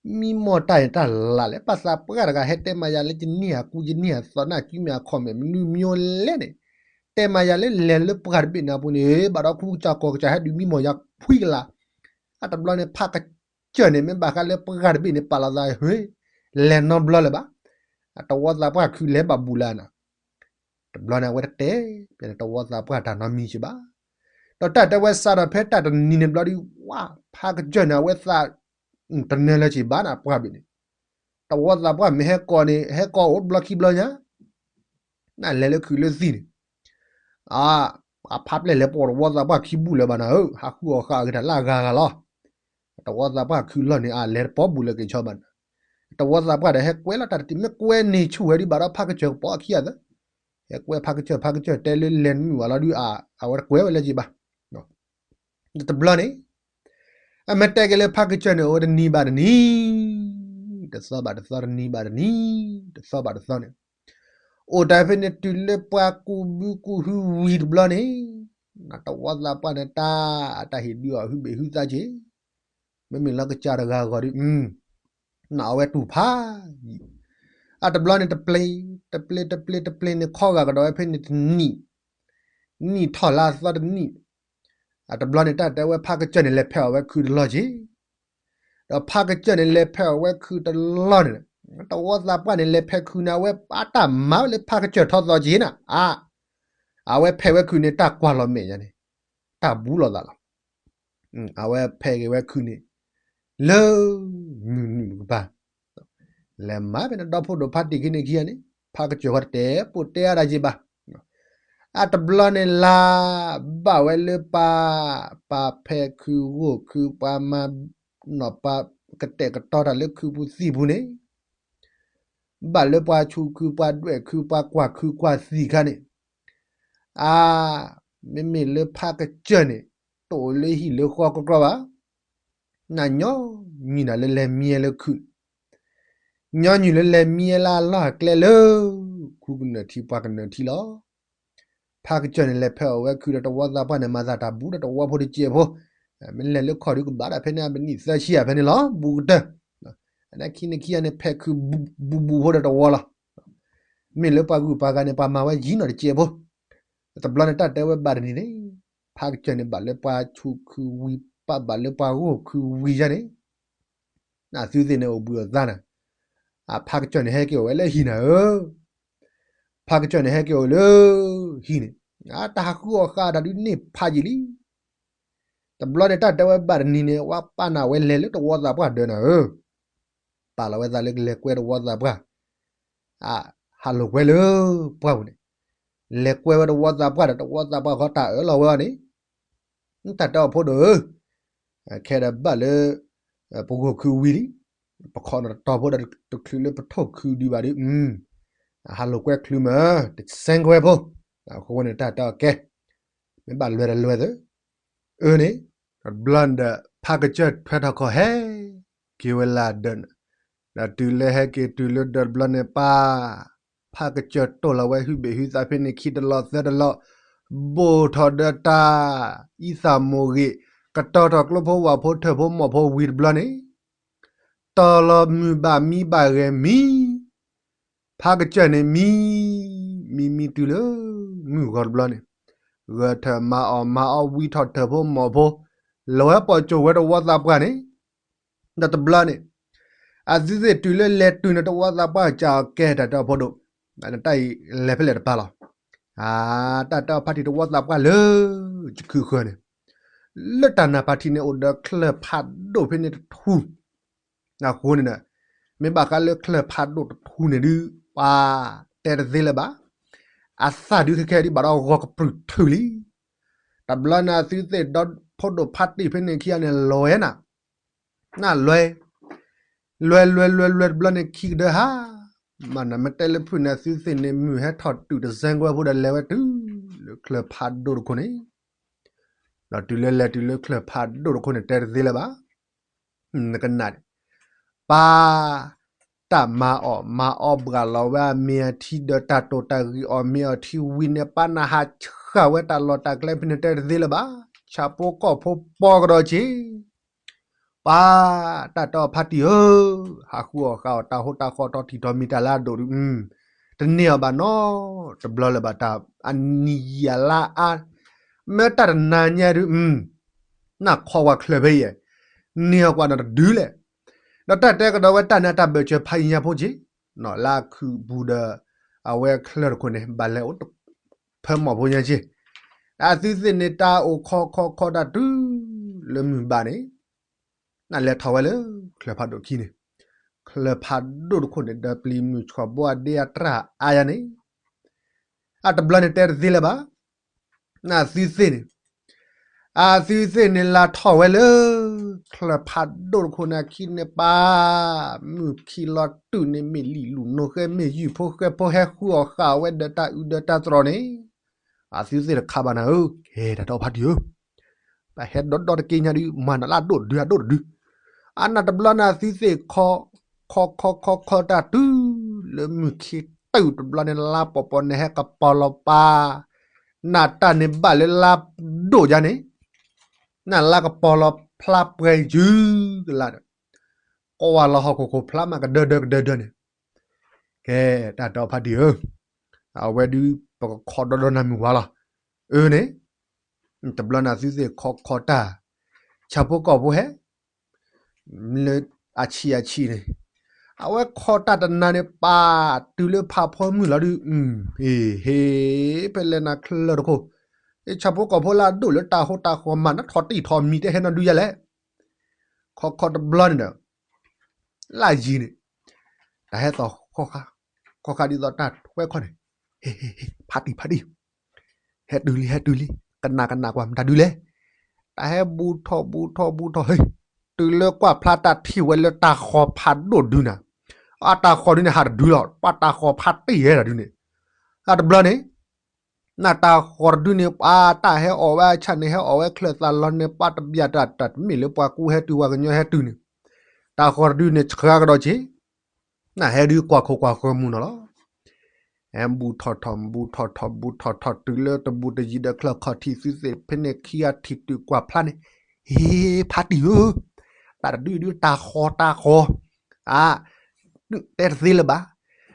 မံမီၢ်တၢ်အံၤတၢ်လၢ်လဲၣ်, ပှၤသးပှၢ်တဂၤဟဲတဲမၤယၤလၢယန့ၢ်အကူယန့ၢ်အသိး နၢ်စုမဲာ်အခီၣ်မဲာ် မနုၤမံလဲၣ်န့ၣ်, တဲမၤယၤလၢလဲၤလၢပှၢ်တဘ့ၣ်န့ၣ်အပူၤန့ၣ် ဘၣ်ဒီးကူကစၢ်ကီၢ်ကစၢ်ဟဲဒုးမံမီၢ်ယၤဖှံကလာ်, အတဘျီန့ၣ် ဖးကစၢၢ်န့ၣ် မ့ၢ်ဘၣ်ဃးလၢပှၢ်တဘ့ၣ်န့ၣ် ပာ်လီၤသးဟဲ လဲၤနီတဘျီလၢၤဘၣ်, အတဝီသးပှၢ်ခုးလဲၤဘၣ်ဘူးလၢနၤ တဘျီန့ၣ် အဝဲတတဲ ပတဝီသးပှၢ်တၢ်နီတမံၤက့ၤဘၣ်. ဒီးတၢ်တဲဝဲစးဒီးဖဲတၢ်တနံၤန့ၣ်ဘျီဒုး ဝါ ဖးကစၢၢ်န့ၣ် အဝဲသးတနၢၤလၢၤက့ၤဘၣ်န့ၣ် ပှၢ်ဘ့ၣ်န့ၣ်, တဝီသးပှၢ်မ့ၢ်ဟဲကီးန့ၣ် ဟဲကီးအိၣ်တဘျီခံဘျီညါ နလဲၤလၢခုးလၢသံၣ်န့ၣ်, အ အဖးပျဲၢ်လဲၤပိာ်တဝီသးပှၢ်ခံဘူၣ်လၢၤဘၣ်နၤဧၢ, ဟးဃုအီၣ်ဃာ်အဂ့ၤတၢ်လၢအဂၤဂၤလီၤ. တဝီသးပှၢ်ခုးလီၢ်န့ၣ် အလဲၤတပိာ်ဘူးလၢၤက့ၤဆီဘၣ်နၤ, တဝီသးပှၢ်ဒီးဟဲကွဲလီၤတၢ်တတံၤ မ့ၢ်ကွဲန့ၢ်ဆူၣ်ဝဲဒံးဘၣ်ဒီး ဖးကစၢၢ်ကပိာ်အခံဂၤသၢ ဟဲကွဲဖးကစၢၢ် ဖးကစၢၢ်တဲလၢလဲၤနမုၢ်ဝဲလီၤဒုး အဝဲတကွဲဝဲလၢၤက့ၤဘၣ်. တဘျီန့ၣ် အမ့ၢ်တဲက့ၤလၢဖးကစၢၢ်န့ၣ် အိၣ်ဝဲတနံၤဘၣ်တနံၤ တသီဘၣ်တသီ တနံၤဘၣ်တနံၤ တသီဘၣ်တသီန့ၣ် အိၣ်တၢ်ဖဲန့ၣ်တုၤလၢပှၤကူးဘုကူးဟုဝံၤတဘျီန့ၣ် တဝီသးပှၢ်န့ၣ်တၢ် အတၢ်ဟ့ၣ်ဒုးအီၤဟုဘ့ၣ်ဟုသးက့ၤ မ့မ့ၢ်လၢကစၢ်တဂၤဂီၢ်ဒီး အဝဲတူၢ်ဖးယံာ် အတဘျီန့ၣ်တပျ့ၤ တပျ့ၤ တပျ့ၤ တပျ့ၤန့ၣ် ခီဂာ်ကဒီးဝဲဖဲန့ၣ်တနံၣ် နံၣ်ထီၣ်လၢအသီတနံၣ် အတဘျီန့ၣ် တၢ်တဲဝဲဖးကစၢၢ်န့ၣ် လဲၤဖဲးအီၣ်ဝဲခုတလီၢ်က့ၤ ဒီးဖးကစၢၢ်န့ၣ် လဲၤဖဲးအီၣ်ဝဲခုတလီၢ်န့ၣ် တဝီသးပှၢ်န့ၣ် လဲၤဖဲးခုန့ၣ် အဝဲအတၢ်မၤဝဲလၢဖးကစၢၢ်ထီသီက့ၤနၤ အါ အဝဲဖဲးဝဲခုန့ၣ် တၢ်ကွၢ်လီၤမဲာ်ညါန့ၣ် တၢ်ဘူးလိာ်သးလီၤ. အဝဲဖဲးက့ၤဝဲခုန့ၣ် လၢ မုၢ်နုာ်ကပၤ လဲၤမၤဖဲန့ၣ် ဒီဖိဒိၣ်ဖးတံၢ်ခံန့ၣ်ခံဂၤန့ၣ် ဖးကစၢၢ်ဃီတတဲပိာ်တဲအါဒၣ်က့ၤဘၣ်. အတဘျီန့ၣ်လၢ ဘၣ်ဝဲလၢပှၤ ပှၤဖဲးခုဂိၢ်ခု ပှၤမၤနီၣ် ပှၤကတဲာ်ကတီၤတၢ်လၢခုပူၤသံၣ်ပူၤန့ၣ် ဘၣ်လၢပှၤဆူၣ်ခု ပှၤဒွဲၣ်ခု ပှၤကွၢ်ခုကွၢ်သံၣ်အခါန့ၣ် အါ မ့မ့ၢ်လၢဖးကစၢၢ်န့ၣ် တအိၣ်လၢဟံၣ်လၢဃီကီကီဘၣ်. နညီနုၢ်နၤလၢလဲၤမံလၢခု ညီနုၢ်လၢလဲၤမံလၢအလီၢ်အကျဲလၢ ခူကနၢၢ်ထံပှၤကနၢၢ်ထံလီၤ. ဖးကစၢၢ်န့ၣ် လဲၤဖဲးအီၣ်ဝဲခုဒီးတဝီသးပှၢ်န့ၣ် မၤသးတၢ်ဘူးဒီးတဝီဖိတစဲးဖိ မ့ၢ်လဲၤလၢခီၣ်ဒုးကဘၣ်ဒၣ်ဖဲန့ၣ် အမံးနံးသၢဆံယၤဖဲန့ၣ်လီၤ ဘူးကတၢၢ် အန့ၣ်ခံန့ၣ်ခံဂၤန့ၣ် ဖဲးခု ဘူးဘူးဖိဒီးတဝီလီၤ. မ့ၢ်လၢပှၤဂုၤပှၤဂၤန့ၣ် ပှၤမၤဝဲယံၤနီၢ်တစဲးဖိ တဘျီန့ၣ် တၢ်တဲဝဲဘၣ်တနံၤန့ၣ် ဖးကစၢၢ်န့ၣ် ဘၣ်လၢပှၤဆူၣ်ခုဝံၤ ပဘၣ်လၢပှၤဂိၢ်ခုဝံၤယါန့ၣ် နသုသ့ၣ်န့ၣ်အိၣ်ဘှံးအိၣ်သါနၤ အဖးကစၢၢ်န့ၣ် ဟဲက့ၤအိၣ်ဝဲလၢဟံၣ်နၤဧၢ ဖးကစၢၢ်န့ၣ် ဟဲက့ၤအိၣ်လၢ ဟံၣ်န့ၣ် အတၢ်ဟးဃုအီၣ်ဃာ်တၢ်ဒုးန့ၢ်ဖးယံာ်လံ. တဘျီန့ၣ် တၢ်တဲဝဲဘၣ်တနံၤန့ၣ် ဝဲပာ်နၤဝဲလဲၤလၢတဝီသးပှၢ်ဒၢးနၤဧၢ ပာ်လီၤဝဲသးလၢကလဲၤကွဲတဝီသးပှၢ် အဟးလိာ်ကွဲလၢပှၢ်ပူၤန့ၣ် လဲၤကွဲဝဲတဝီသးပှၢ်ဒီး တဝီသးပှၢ်ဃီတၢ်အၢၣ်လီၤဝဲအီၤန့ၣ် တၢ်တဲအီၤဖိဒိၣ်ဧၢ ခဲဒီးဘၣ်လၢ ပဂိၢ်ခုဝံၤလံ ပခီၣ်နီၣ်တတီၤဖိဒီးတချုးလၢပထိၣ်ခုဒံးဘၣ်ဒီး အဟးလိာ်ကွဲချုးမး တစဲကွဲဖိ အဃိန့ၣ်တၢ်တဲအီၤကဲ မ့ၢ်ဘၣ်လွဲၢ်တလွဲၢ်သၢ အၢန့ၣ် တဘျီန့ၣ်ဒီး ဖးကစၢၢ်ထွဲထီၣ်ခီၣ်ဟဲ က့ၤဝဲလၢဒၢးန့ၣ် ဒီးတုၤလၢဟဲက့ၤတုၤလၢဒၢးတဘျီန့ၣ်ပၢ် ဖးကစၢၢ်တိၢ်လီၤဝဲဟုဘ့ၣ်ဟုသးဖဲန့ၣ်ခံတလီၢ်သၢတလီၢ် ဘိၣ်ထီၣ်ဒီးတၢ် အံသၣ်မိၣ်ဂ့ၢ် ကတီၤထီၣ်ကျိဖိဝၣ်ဖိထၢၣ်ဖိမီၢ်ဖိဝံၤတဘျီန့ၣ် တီၤလီၤမုၢ်ဘၣ်မံဘၣ်ဂဲၤမံ ဖးကစၢၢ်န့ၣ်မံ မံမံတုၤလၢ မုၢ်ဂီၤတဘျီန့ၣ် ဂဲၤထၢၣ်မၤအီၣ်မၤအီဝံထီၣ်ထၢၣ်ဖိမီၢ်ဖိ လဲၤဝဲပိာ်စိာ်ဝဲတဝီသးပှၢ်န့ၣ် ဒီးတဘျီန့ၣ် အသုသ့ၣ်တုၤလၢလဲၤတုၤန့ၣ်တဝီသးပှၢ်ကးအီၤကဲတၢ်တဲအီၤဖိဒိၣ် တၢ်အံၤလဲၤဖဲလဲၣ်တပၤလီၤ တၢ်တဲအီၤဖးတံၢ်တဝီသးပှၢ်လၢ ယခုဃၢၤန့ၣ် လၢတၢ်နၢ်ဖးထံန့ၣ်အိၣ်ဒီးချၢၣ်ဖးဒိၣ်ဖဲန့ၣ်တထူ အဃိန့ၣ်ဒီး မ့ၢ်ဘၣ်ဃးလၢချၢၣ်ဖးဒိၣ်တထူန့ၣ်ဒုး ပှၤတဲတသ့လၢၤဘၣ်. အသၣ်ဒုးခဲခဲဒုးဘၣ်ဒီးဂီၤကပြုၢ်ထုးလံ. တဘျီန့ၣ်အသုသ့ၣ်ဒီးဖိဒိၣ်ဖးတံၢ်ဖဲန့ၣ်ခံဂၤန့ၣ် လဲၤနၤ, နလဲၤ, လဲၤလဲၤလဲၤလဲၤတဘျီန့ၣ်ခံကဒၢဟါ, မ့ၢ်နမ့ၢ်တဲလၢဖုၣ်န့ၣ် အသုသ့ၣ်န့ၣ် မုၢ်ဟဲထီၣ်တုၤတစဲကွဲဖိဒီးလဲၤဝဲတုၤလၢချၢၣ်ဖးဒိၣ်တခိၣ်န့ၣ် ဒီးတုၤလၢလဲၤတုၤလၢချၢၣ်ဖးဒိၣ်တခိၣ်န့ၣ် တဲတသ့လၢၤဘၣ်. နကနၣ်န့ၣ် ပၢ် တၢ်မၤအီၣ်မၤအီဘှၣ်လီၤဝဲအမ့ၢ်အထံဒီး တၢ်တိာ်တၢ်ဂ့ၢ်အီၣ်မ့ၢ်အီထံဝံၤန့ၣ် ပၢ်နဟးဆှၣ်ဝဲတၢ်လီၢ်တၢ်ကျဲဖဲန့ၣ် တဲတသ့လၢၤဘၣ်. ဆၣ်ဖိကီၢ်ဖိပီကဒီးက့ၤ ပၢ် တၢ်တဲအီၤဖးတံၢ်ဧၢ, ဟးဃုအီၣ်ဃာ်အီၣ်တၢ်ဟိတၢ်ဃီတီထံၣ်ထီမံၤတၢ်လၢအဒိၣ်ဒုး တန့ၢ်အီၤဘၣ်နီတဘျီလၢၤဘၣ် တၢ်အနံၤယံာ်အလါအါ, မ့ၢ်တၢ်တနၤညါဒုး နခီဝဲချၢၣ်ဖဲအံၤ, န့ၢ်အီၤကွၢ်နီတဒုလဲၣ်. ဒီးတၢ်တဲကဒီးဝဲတၢ်န့ၣ် အတၢ်ဘၢၣ်စၢၤဖးယံၤညါဖိက့ၤ, လၢအခုးပူၤဒီး အဝဲချၢၣ်တခိၣ်န့ၣ် ဘၣ်လဲၤအိၣ်ဖဲမီၢ်ဖိညါက့ၤ, အသုသ့ၣ်န့ၣ် တၢ်အိၣ်ခီခီခီတၢ်တုၤလၢမုၢ်ဘၣ်န့ၣ် နလဲၤထီၣ်ဝဲလၢချၢၣ်ဖးဒိၣ်ခံန့ၣ်, ချၢၣ်ဖးဒိၣ်တခိၣ်န့ၣ် ဒီးပျံၤမုၢ်ဆှီၣ်ဘိအဒ့အတြၢ်အါယါန့ၣ်, အတဘျီန့ၣ်တဲတသ့လၢၤဘၣ်. အသုသ့ၣ်န့ၣ်, အသုသ့ၣ်န့ၣ်လၢထီၣ်ဝဲလၢ ချၢၣ်ဖးဒိၣ်တခိၣ်န့ၣ်အခံန့ၣ်ပၢ်, မုၢ်ခံလီၤတုၤန့ၣ် မ့ၢ်လံာ်လူၢ်နိဃဲ မ့ၢ်ယုၢ်ဖိဃဲဖိ ဟဲဃုအီၣ်ဃာ်ဝဲဒီးတၢ်အုးဒီးတၢ်သရိာ်န့ၣ်, အသုသ့ၣ်တခးဘၣ်နၤဧၢ, ကဲတၢ်တဲအီၤဖးတံၢ်ဧၢ ပဟဲဒီဒီတက့ညါဒုး မၤနၤလၢအဒိၣ်တဒု အဒိၣ်တဒု, အနၢ်တဘျီန့ၣ်အသုသ့ၣ်ခီ ခီခီခီခီတၢ်တုၤလၢမုၢ်ခံတုၤတဘျီန့ၣ် လါပီၤပီၤန့ၣ်ဟဲကပီၤလီၤပာ်, နၢ်တၢ်န့ၣ်ဘၣ်လၢလါဒိၣ်ယါန့ၣ်, နၢ်လါကပီၤလီၤဖျါပှဲၤယုၢ်ကလါဒီး, ကွၢ်လီၤဟီၣ်ခိၣ်ခိၣ်ဖျါမးကဒၢဒၢကဒၢဒၢန့ၣ်, ကဲ, တၢ်တဲအီၤဖါတံၢ်ဧၢ, အဝဲဒုးပကခီဒီဒီနၤမုၢ်ဝါလီၤ, အၢန့ၣ်, တဘျီန့ၣ်သုသ့ၣ်ခီခီတၢ်, ဆၣ်ဖိကီၢ်ဖိဟဲ လၢအဆံးအဆံးန့ၣ်, အဝဲခီတၢ်တနၤန့ၣ် ပာ်တုၤလၢဖးဖီမုၢ်လီၤဒုး, ဟ့ၣ် ဟ့ၣ် ဖဲလဲၣ်နၤချၢတခိၣ်, ဆၣ်ဖိကီၢ်ဖိလၢအဒိၣ်လၢတၢ်ဟိတၢ်ဃီၤမၤနးထီၣ်တံၢ်ထီၣ်မံၤတဲဟဲနီၢ်ဒုးယါလဲၣ်, ခီခီတဘျီန့ၣ်ဒီး လၢယံၤန့ၣ်, တၢ်ဟဲသီၣ်ဃီဃါ, ဃီဃါဒ်သိးတၢ်ထွဲခီန့ၣ်, ဟ့ၣ် ဟ့ၣ် ဟ့ၣ် ဖါတံၢ် ဖါတံၢ်, ဟဲတုၤလံ ဟဲတုၤလံ, ကနၣ်ကနၣ်ကွၢ်မတၤဒုးလဲၣ်, တၢ်ဟဲဘူးထီၣ်ဘူးထီၣ်ဘူးထီၣ် ဟ့ၣ်, တုၤလၢကွၢ်ဖျါတၢ်ထံၣ်ဝဲလၢတၢ်ဃီၤဖးဒိၣ်ဒုးနၤ, အတၢ်ဃီၤဒုးန့ၣ် ဟးတဒုလီၤ, ပှၤတၢ်ဃီၤဖးတံၢ်ဟဲတၢ်ဒုးန့ၣ်, အတဘျီန့ၣ် နၢ်တၢ်ဃီၤတဒုန့ၣ် ပှၤတၢ်ဟဲအီၣ်ဝဲအဆၣ်န့ၣ် ဟဲအီၣ်ဝဲချၢၣ်သးလီၤန့ၣ် ပှၤတဘၣ်တၢ်တၢ်တမ့ၢ်လၢပှၤကူဟဲတုၤ ပှၤကညီဟဲတုၤန့ၣ်, တၢ်ဃီၤတဒုန့ၣ် ဆှၢကဒီးက့ၤ, နၢ်ဟဲဒုးကွၢ်ခိၣ်ကွၢ်ဃၢၤမူနီၤလီၤ. ဟဲဘူးထီၣ်ထီၣ် ဘူးထီၣ်ထီၣ် ဘူးထီၣ်ထီၣ် တုၤလၢတဘူးတယံၤဒီးချၢၣ်ခီၣ်ထံး သုသ့ၣ်ဖဲန့ၣ်ခံဂၤထံၣ်တုၤကွၢ်ဖျါန့ၣ်, ဟ့ၣ် ဖါတံၢ်ဧၢ, တၢ်တဒုဒုးတၢ်ဃီၤတၢ်ဃီၤ, အါ တဲတသ့လၢၤဘၣ်.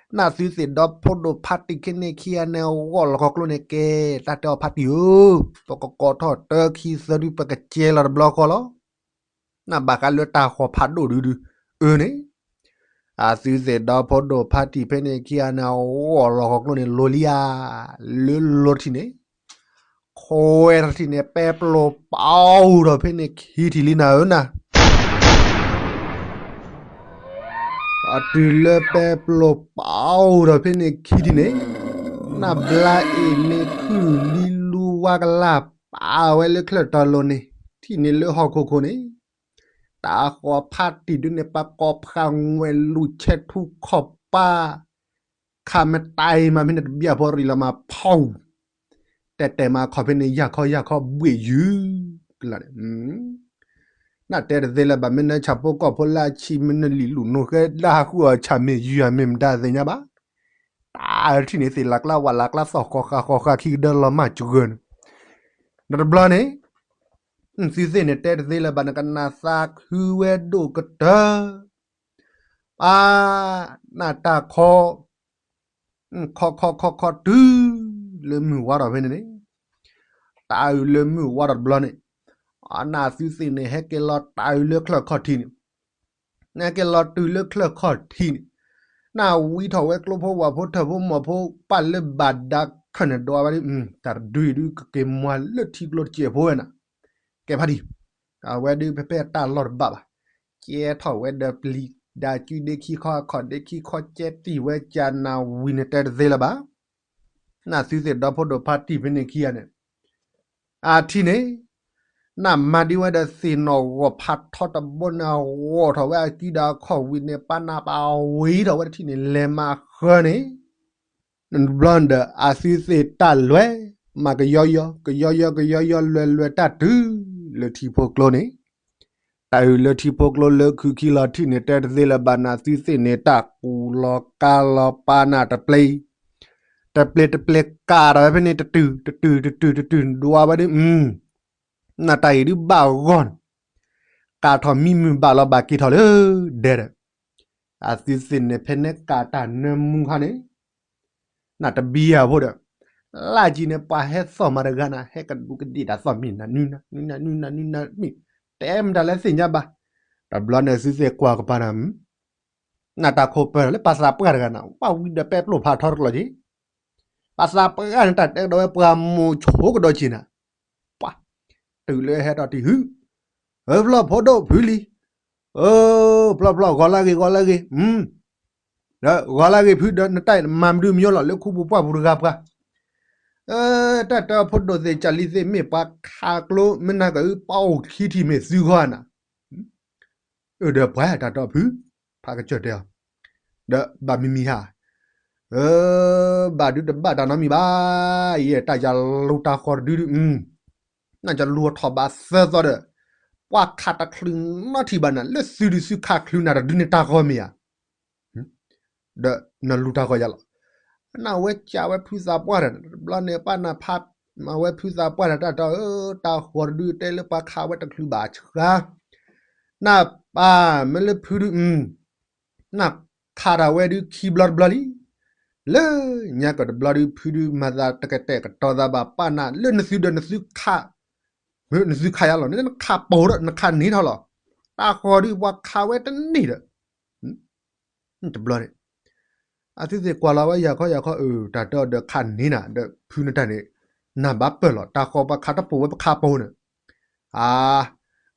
နသုသ့ၣ်ဒီဖိဒိၣ်ဖါတံၢ်ခဲန့ၣ်ခံဂၤန့ၣ် ဂီၢ်လီၤခီကျိန့ၣ်ကဲ, တၢ်တဲအီၤဖါတံၢ်ဧၢ, ပကကိးထီၣ်တၢခံသၢဒု ပကကဲလီၤတဘျီဃီလီၤ. နဘၣ်ဃးလၢတၢ်ဃီၤဖးဒိၣ်ဒုဒု, အၢန့ၣ်, အသုသ့ၣ်ဒီဖိဒိၣ်ဖါတံၢ်ဖဲန့ၣ်ခံဂၤန့ၣ် အဂီၢ်လီၤခီကျိန့ၣ် လိၤလံဧါ, လၢလီၤထံၣ်န့ၣ် ခွဲးထီၣ်ထံၣ်န့ၣ် ပဲပျိၢ်ပာ်အူထီၣ်ဖဲန့ၣ်ခံထံၣ်လံနၤဧၢနၤ. အတုၤလၢပဲပျိၢ်ပာ်အူထီၣ်ဖဲန့ၣ်ခံထံၣ်န့ၣ်, နဘျါအ့ၣ်မ့ၢ်ခုၣ်လံလူဝါကလၢ် ပာ်ဝဲလၢချၢၣ်တီၤလိၤန့ၣ်, ထံၣ်န့ၣ်လၢဟီၣ်ခိၣ်ခိၣ်န့ၣ်, တၢ်ဃီၤဖါတံၢ်ဒုန့ၣ် ပကိးဖးငွဲၢ်လူၤဆဲးထူခီၣ်ပၢ် ခးမတၤအံၤမးဖဲန့ၣ်တဘျီဖိရံၣ်လီၤမးဖီၣ်, တဲတဲမးခီၣ်ဖဲန့ၣ် ယၢ်ခီယၢ်ခီဘှ့ၣ်ယုၢ်ကလါန့ၣ်, နတဲတသ့လၢၤဘၣ် မ့ၢ်နဆၣ်ဖိကီၢ်ဖိလၢအဆံး မ့ၢ်နလံာ်လူၤနိဃဲဒၣ်ဟးဃုအီၤဆၣ်မ့ၢ်ယုၢ်ဧါမ့ၢ်မတၤသ့ၣ်ညါဘၣ်, တၢ်ထံၣ်န့ၣ်သ့ၣ်လၤကျါဝၣ်လၤကျါသီၣ်ဃီဃာ်ဃီဃာ်ခံကဒၢလီၤမၢ်စှၢၤန့ၣ်, ဒီးတဘျီန့ၣ် သုသ့ၣ်န့ၣ်တဲတသ့လၢၤဘၣ် နကနၣ်သးခုဝဲဒိၣ်ကတၢၢ်, ပၢ်, နၢ်တၢ်ခီ, ခီခီခီခီတုၤလၢမုၢ်ဝါထီၣ်ဖဲန့ၣ်န့ၣ်, တၢ်အုးလၢမုၢ်ဝါထီၣ်တဘျီန့ၣ်, အနၢ်သုသ့ၣ်န့ၣ် ဟဲက့ၤလီၤတၢ်အုးလၢချၢၣ်ခီၣ်ထံးန့ၣ်, နဟဲက့ၤလီၤတုၤလၢချၢၣ်ခီၣ်ထံးန့ၣ်, နၢ်ဝံထီၣ်ဝဲကျိဖိဝၣ်ဖိထၢၣ်ဖိမီၢ်ဖိ ပာ်လၢဘၣ်ဒါခၢၣ်န့ၣ် ဒွးဝဲဒ်, တၢ်တဒုအံၤဒုးကက့ၤမွၤလၢထံကျိတစဲးဖိဝဲနၤ, ကဲဖါတံၢ်, အဝဲဒုးဖဲဖဲအတၢ်လီၢ်တဘၣ်ဘၣ်, ကဲထီၣ်ဝဲဒီးပျံၤဒါကုဒ့ခံခီအခီၣ်ဒ့ခံခီ ကဲတံၢ်ဝဲကနၣ်ဝံၤန့ၣ်တဲတသ့လၢၤဘၣ်, နသုသ့ၣ်ဒီဖိဒိၣ်ဖါတံၢ်ဖဲန့ၣ်ခံဂၤန့ၣ်, အထံၣ်န့ၣ်, နမၤဒ်ဝဲဒီးသ့ၣ်နီၣ်ဂီၢ်ဖးထီတဘိန့ၣ် အဂီၢ်ထီၣ်ဝဲအကုဒၣ်အခီၣ်ဝံၤန့ၣ် ပာ်နၢ်ပာ်ဝံထီၣ်ဝဲတထံၣ်န့ၣ် လဲၤမၤဃၢန့ၣ် တဘျီဒီး အသုသ့ၣ်တၢ်လွဲၢ် မၤကယီယီ ကယီယီ ကယီယီ လွဲၢ်လွဲၢ်တၢ်တုၤလၢထံဖိကျိန့ၣ်, တၢ်အုးလၢထံဖိကျိလၢခုခံလီၤထံၣ်န့ၣ် တဲတသ့လၢၤဘၣ် နသုသ့ၣ်န့ၣ် တၢ်ကူၣ်လီၤကါလီၤပာ်နၢ်တပျ့ၤ, တပျ့ၤတပျ့ၤကးထီၣ်ဝဲဖဲန့ၣ် တတုၤ တတုၤ တတုၤ တတုၤ ဒွးဝဲဒ် နတၢ်အံၤဒုးဘၣ်ဂီၢ်န့ၣ်, ကးထီၣ်မံမုၢ်ဘၣ်လီၤဘၣ်က့ၤထီၣ်လၢဒဲဒီး, အသုသ့ၣ်န့ၣ် ဖဲန့ၣ်ကးတၢ်နၢမူခါန့ၣ်, နတဘံယၤဖိဒီး, လၢကံန့ၣ် ပှၤဟဲသီၣ်မၤတဂၤနၤ ဟဲကဒူးကဒ့ၣ်တၢ်သီၣ်မ့ၢ်နၤ နုၤနၤ နုၤနၤ နုၤနၤ နုၤနၤ မ့ၢ်, တဲမတၤလဲၣ်သ့ၣ်ညါဘၣ်, တဘျီန့ၣ်သုသ့ၣ်ကွၢ်ကပၤနၤ နတၢ်ခိၣ်ပၢၢ်လၢပှၤသးပှၢ်တဂၤနၤ ပှၤဝံၤဒီးပဲပျိၢ်ဖးထီတကျိၤက့ၤ, ပှၤသးပှၢ်န့ၣ် တၢ်တဲကဒီးဝဲပှၤမိၤဆိကဒီးက့ၤနၤ, ပှၤ, တုၤလၢဟဲထီၣ်တံၢ်ဟု, အၢ ဖျီၣ်ဖိဒိၣ်ဖုလံ, အၢ ဖျီၣ်ဖျီၣ် ဂီၤလၢဂ့ၤ ဂီၤလၢဂ့ၤ, ဂီၤလၢဂ့ၤဖုဒီး နတၢ်မၤမဒုးမညီလီၤ လၢခူပူၤပှၢ်ပူၤတဂၤပှၤ တၢ်တဲအဖိဒိၣ်သ့ၣ် ကၢ်လံသ့ၣ် မ့ၢ်ပှၤခးကျိ မ့ၢ်နၤကၢ်အု ပအိၣ်ခံထံၣ်မ့ၢ်သုဂီၢ်နၤ, အၢ ဒီးပှၤတၢ်တီဖု, ဖးကစၢၢ်တဲအီၤ, ဒီးဘၣ်မံၤမံၤဟါ, ဘၣ်ဒုးတဘၣ်တၢ်နီတမံၤဘၣ်, ယဲတၢ်ယလူၤတၢ်ဃီၤတဒုဒု, နကလူၤထီၣ်ဘၣ်သၢသီဒီး, ပှၤခးတချုးနီထံၣ်ဘၣ်နၤ လၢသုဒုးသုခးချုးနၤတဒုန့ၣ်တၢ်ဂီၤမ့ၢ်ဧါ ဒီးနလူၤတၢ်ဂီၤယၤလီၤ. နဝဲကးဝဲဖုသးပှၢ်ဒီး တဘျီန့ၣ် ပၢ်နၤဖး မၤဝဲဖုသးပှၢ်ဒီး တၢ်တီ တၢ်ဃီတဒု တဲလၢပှၤခးဝဲတချုးဘၣ်ဆှါ, နပၢ်မ့ၢ်လၢဖုဒု နခးတၢ်ဝဲဒုခံဘျီတဘျီလံ. လၢညါကတဘျီဒု ဖုဒုမၤသးတကတဲာ်ကတီၤသးဘၣ် ပၢ်နၤလၢနသုဒီးနသုခး, နသုခးယၤလီၤ နခးပိာ်ဒီး နခးန့ၢ်ထီၣ်လီၤ. တၢ်ဃီဒုပှၤခးဝဲတန့ၢ်ဒီး တဘျီန့ၣ် အသုသ့ၣ်ကွၢ်လီၤဝဲယၤခီယၤခီ အၢ တၢ်တီဒီးခးန့ၢ်နၤ ဒီးဖုနတၢ်န့ၣ် နဘၣ်ပၢၢ်လီၤ တၢ်ဃီပှၤခးတပိာ်ဝဲပခးပိာ်န့ၣ်, အါ,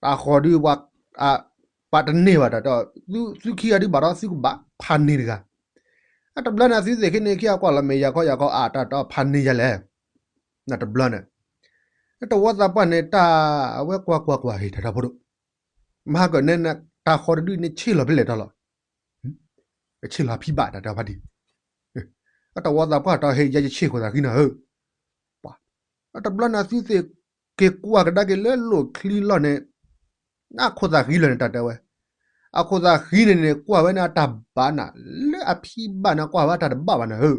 တၢ်ဃီဒု ပှၤတန့ၢ်ဘၣ်တၢ်တီ, သုခံဂၤဒုဘၣ်ဒီးသုကဘၣ်ဖးန့ၢ်တဂၤ, အတဘျီန့ၣ် အသုသ့ၣ်ခံန့ၣ်ခံဂၤကွၢ်လီၤမ့ၢ်ယၤခီယၤခီ အါ တၢ်တီဖးန့ၢ်ယၤလဲၣ်, နတဘျီန့ၣ် တဝီသးပှၢ်န့ၣ် တၢ်အဝဲကွၢ်ကွၢ်ကွၢ် ဟ့ၣ်တၢ်တီဖိဒိၣ်, မဟါကၢၢ်န့ၣ် တၢ်ဃီတဒုန့ၣ်ဆ့ၣ်လီၤဖဲလဲၣ်တီလီၤ အဆ့ၣ်လီၤဖံဘၣ်တၢ်တၢ်ဖါတံၢ်, အတဝီသးပှၢ်တီဟ့ၣ်ယဲယဆ့ၣ်ခိၣ်သးဃံနၤဧၢ, အတဘျီန့ၣ် အသုသ့ၣ်က့ၤကွၢ်ကဒါက့ၤလၢလိၣ်ချံလီၢ်န့ၣ်, အခိၣ်သးဃံလၢာ်န့ၣ် တၢ်တဲဝဲ, အခိၣ်သးဃံန့ၣ်န့ၣ် ကွၢ်ဝဲန့ၣ်အတၢ်ဘၣ်နၤ, လၢအဖံဘၣ်န့ၣ် ကွၢ်ဝဲတၢ်တဘၣ်ဘၣ်နၤဧၢ,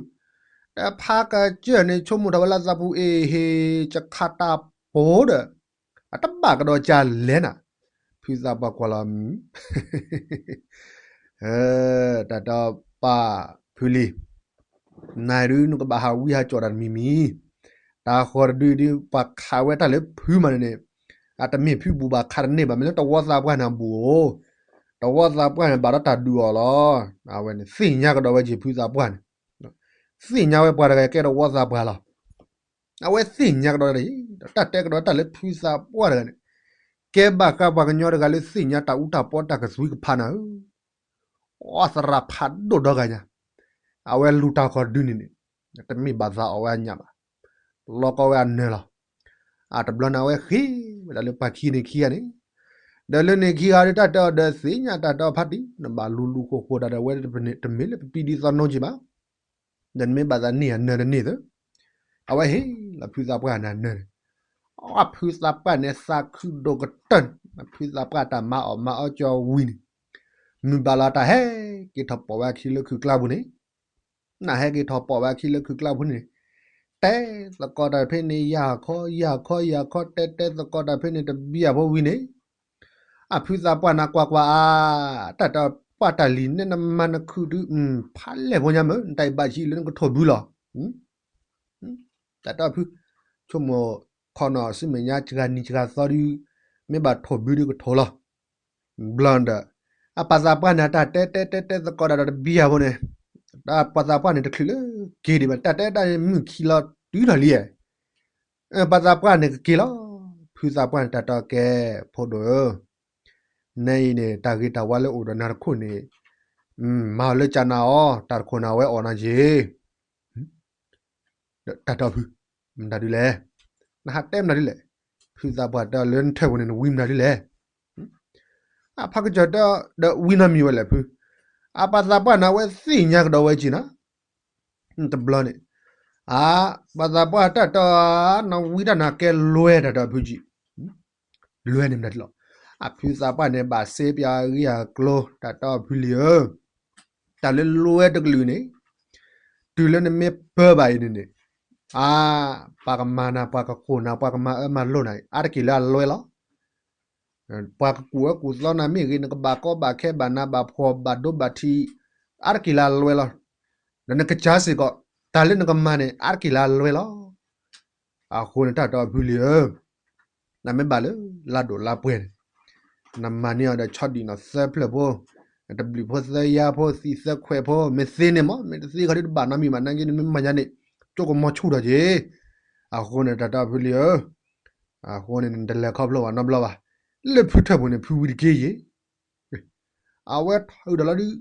တဖါကစၢၢ်န့ၣ် ဆိကမိၣ်ထီၣ်ဝဲလၢသးပူၤအ့ၣ်ဟ့ၣ် ကခးတၢ်ပိာ်ဒီး အတဘၣ်ကဒီးကလဲၣ်နၤ, ဖုသးပှၢ်ကွၢ်လီၤ တၢ်တီပာ်ဖုလံၤ, နၤဒုနကဘၣ်ဟးဝံဟးကၠီၣ်တၢ်တမံၤမံၤ, တၢ်ဃီတဒုဒု ပှၤခးဝဲတၢ်လၢဖုမးန့ၣ်န့ၣ်, အတမ့ၢ်ဖုဘူးဘၣ်ခးတန့ၢ်ဘၣ် မ့ၢ်လၢတဝီသးပှၢ်န့ၣ်အဘူးဧိၤ, တဝီသးပှၢ်န့ၣ် ဘၣ်ဒီးတၢ်ဒုးအီၤလီၤ, အဝဲန့ၣ် သ့ၣ်ညါကဒီးဝဲက့ၤဖုသးပှၢ်န့ၣ်, သ့ၣ်ညါဝဲပှၤတဂၤကဲတဝီသးပှၢ်လီၤ အဝဲသ့ၣ်ညါကဒီးတၢ်အံၤ, တၢ်တဲကဒီးတၢ်လၢဖုသးပှၢ်တဂၤန့ၣ်, ကဲဘၣ်ဃးပှၤကညီတဂၤလၢသ့ၣ်ညါတၢ်အူတၢ်ပီတၢ်ကသွံကဖးနၤဧၢ, အီသရၣ်ဖးဒိၣ်ဒီဂၤညါ, အဝဲလူၤတၢ်ဃီဒုန့ၣ်န့ၣ်, တမ့ၢ်ဘၣ်သးအီၣ်ဝဲအညၣ်ဘၣ်, လီၤကီဝဲအနၢၤလီၤ, အတဘျီန့ၣ် အဝဲဃ့ဝဲဒၣ်လၢပှၤခံန့ၣ်ခံဂၤန့ၣ်, ဒီးလၢန့ၣ်ခံဂၤဒုး တၢ်တဲအီၤဒီးသ့ၣ်ညါတၢ်တီဖါတံၢ် နဘၣ်လူၤလူၤဃိဃိတၢ်ဒီးဝဲတမ့ၢ်လၢပပံဒ်သိးနီက့ဘၣ် ဒီးနမ့ၢ်ဘၣ်သးန့ၢ်အနၢၤတန့ၢ်သၢ, အဝဲဟ့ၣ်လီၤဖုသးပှၢ်န့ၣ်အနၢၤန့ၣ်, အဖုသးပှၢ်န့ၣ်သးခုဒိၣ်ကတၢၢ်, ဖုသးပှၢ်တၢ်မၤအီၣ်မၤအီကၠီဝံၤန့ၣ်, မုၢ်ဘၣ်လီၤတၢ်ဟဲက့ၤထီၣ်ပိာ်ဝဲအခံလၢခုးကျါပူၤန့ၣ်, နဟဲက့ၤထီၣ်ပိာ်ဝဲအခံလၢခုးကျါပူၤန့ၣ်, တဲသကိးတၢ်ဖဲန့ၣ် ယၤခီယၤခီယၤခီ တဲတဲသကိးတၢ်ဖဲန့ၣ် တဘံယၤဖိဝံၤန့ၣ် အဖုသးပှၢ်န့ၣ်ကွၢ်ကွၢ်အါ, တၢ်တပှၢ်တၢ်လံၤန့ၣ် နမၤနခုးဒုး ဖးလဲၢ်ဖိညါမ့ၢ် နတၢ်အံၤဘၣ်ဆံးလၢနကထိၣ်ဘုလီၤ. တၢ်တဲဖု, ဆိကမိၣ်ခီနီၤ ဆူမဲာ်ညါစှၤနံၤစှၤသီဒုး မ့ၢ်ဘၣ်ထိၣ်ဘုဒုးကထိၣ်လီၤ. ဘျီဒီး အပၢ်သးပှၢ်န့ၣ် တၢ်တဲတဲတဲတဲသကိးတၢ်ဒီးတဘံယၤဖိန့ၣ်, ပၢ်သးပှၢ်န့ၣ်တချုးလၢက့ၤဒံးဘၣ် တၢ်တဲတၢ်န့ၣ်မုၢ်ခံလီၤတုၤထီၣ်လံဧါ ပၢ်သးပှၢ်န့ၣ်ကက့ၤလီၤ. ဖုသးပှၢ်န့ၣ်တၢ်တီကဲ ဖိဒိၣ်ဧၢ, နအံၤန့ၣ် တၢ်ဂ့ၤတၢ်ဝါလၢအိၣ်ဒီးနၤတခိၣ်န့ၣ်, မၤအီၤလၢကနၤအီၤ တၢ်တခိၣ်န့ၣ်အဝဲအီၣ်နၤက့ၤ. တၢ်တီဖု, မတၤဒုလဲၣ်, နဟးတဲမတၤဒုလဲၣ်, ဖုသးပှၢ်တဲလၢနထၢၣ်ပူၤန့ၣ် နဝံမတၤဒုလဲၣ်. အဖါကစၢၢ်တဲဒီးဝံနီတမံၤဝဲလဲၣ်ဖု, အပၢ်သးပှၢ်န့ၣ်အဝဲသ့ၣ်ညါကဒီးဝဲက့ၤနၤ တဘျီန့ၣ်, အါ, ပၢ်သးပှၢ်တၢ်တီ နဝံတၢ်နၤကဲလွဲတၢ်တီဖုကံ, လွဲန့ၣ်မတၤဒုလီၤ. အဖုသးပှၢ်န့ၣ် ဘၣ်စ့ပျၢ်အဂ့ၢ်အကျိၤ တၢ်တီဖုလံၤဧၢ, တၢ်လၢလွဲတကလုာ်န့ၣ်, တုၤလၢနမ့ၢ်ပၢဘၣ်အံၤန့ၣ်န့ၣ်, အါ, ပှၤကမၤနၤ ပှၤကကိၢ်နၤ ပှၤကမၤအၢမၤလိနၤ အါတက့ၢ်လၢအလွဲလီၤ. ပှၤကကူၣ်အၢကူၣ်သီနၤမ့ၢ်ဂ့ၤ နကဘၣ်ကီဘၣ်ခဲဘၣ်နၤဘၣ်ဖှီၣ်ဘၣ်ဒိဘၣ်ထံး, အါတက့ၢ်လၢအလွဲလီၤ. ဒီးနကစၢ်စ့ၢ်ကီး တၢ်လၢနကမၤန့ၣ် အါတက့ၢ်လၢအလွဲလီၤ. အဃိန့ၣ်တၢ်တီဖုလံၤဧၢ, နမ့ၢ်ဘၣ်လၢလါဒိၣ်လါပှဲၤန့ၣ်, နမၤန့ၢ်အီၤဒီးဆီဒံၣ်နီၣ်သၢဖျၢၣ်ဖိ, တဘျုးဖိသၢယါဖိ သံသၢခွဲးဖိ, မ့ၢ်သ့န့ၣ်မ့ၢ် မ့ၢ်တသ့ခီဒုးတဘၣ်နီတမံၤဘၣ် နာ်က့နမ့ၢ်မၤညါန့ၣ် ကၠိကမီၤဆူၣ်ထီၣ်က့ၤ. အဃိန့ၣ်တၢ်တီဖုလံၤဧၢ, အဃိန့ၣ်နတလဲၤခီဖျိဘၣ်နီတဘျီဘၣ်. လၢဖုထၢၣ်ပူၤန့ၣ် ဖုဝံၤတက့ၢ်ယ့ၣ် အဝဲထုးဒီးလီၤဒုး,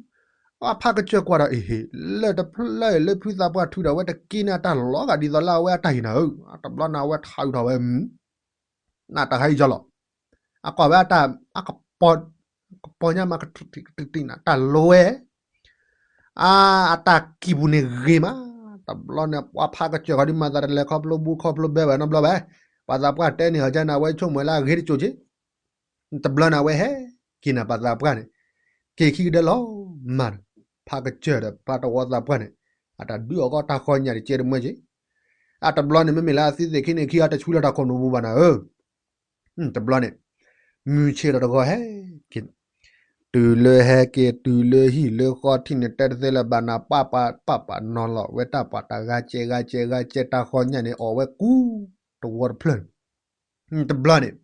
အဖါကစၢၢ်ကွၢ်ဒီးအ့ၣ်ဟ့ၣ်, လၢတဖျၢၣ်လၢဖုသးပှၢ်ထုးဒီးဝဲတက့ၢ်န့ၣ် အတၢ်လီၤဂာ်ဒ်သိးလၢအဝဲအတၢ်ဟ့ၣ်နၤဧၢ, တဘျီန့ၣ်အဝဲထုးထီၣ်ဝဲ, နတၢ်ဟးအံၤကၠီလီၤ. အကွၢ်ဝဲအတၢ်, အကပီၤ, ကပီၤညါမးကတံၢ်နၤ တၢ်လီၤဝဲ အါ, အတၢ်ကံၢ်ပူၤန့ၣ်ဂ့ၤမး, တဘျီန့ၣ် ပှၤဖါကစၢၢ်ဃီဒုးမၤသးတလဲၤခီဖျိဘူးခီဖျိဘဲဘၣ်နီတဘျီဘၣ်, ပှၤသးပှၢ်တဲန့ၢ်အီၤကန့ၣ် အဝဲဆိကမိၣ်လၢအဂ့ၤတစိၤက့ၤ. တဘျီန့ၣ် အဝဲဟဲက့ၤနၤပှၤသးပှၢ်န့ၣ်, က့ၤခံကဒၢလီၤမၢ်ဒီး ဖးကစၢၢ်ဒီးပှၤတဝီသးပှၢ်န့ၣ် အတၢ်ဒုးအီၣ်ကီးတၢ်ဃီညၣ်တကဲတမၢက့ၤ, အတဘျီန့ၣ် မ့မ့ၢ်လၢအသံသ့ၣ်ခံန့ၣ်ခံ အတဆူလၢတၢ်ခိၣ်နူာ်ပူၤဘၣ်နၤဧၢ, တဘျီန့ၣ် မုၢ်ဆ့ၣ်ထီၣ်တဂီၤဟဲက့ၤ, တုၤလၢဟဲက့ၤတုၤလၢဟံၣ်လၢဃီထံၣ်န့ၣ် တဲတသ့လၢၤဘၣ်နၤ ပာ်ပာ်ပာ်ပာ်နီၤလီၤဝဲတၢ်ပှၤတၢ်ဂၤကဲဂၤကဲဂၤကဲ တၢ်ဃီညၣ်န့ၣ် အီၣ်ဝဲကူတဝီတဖျၢၣ်န့ၣ်, တဘျီန့ၣ်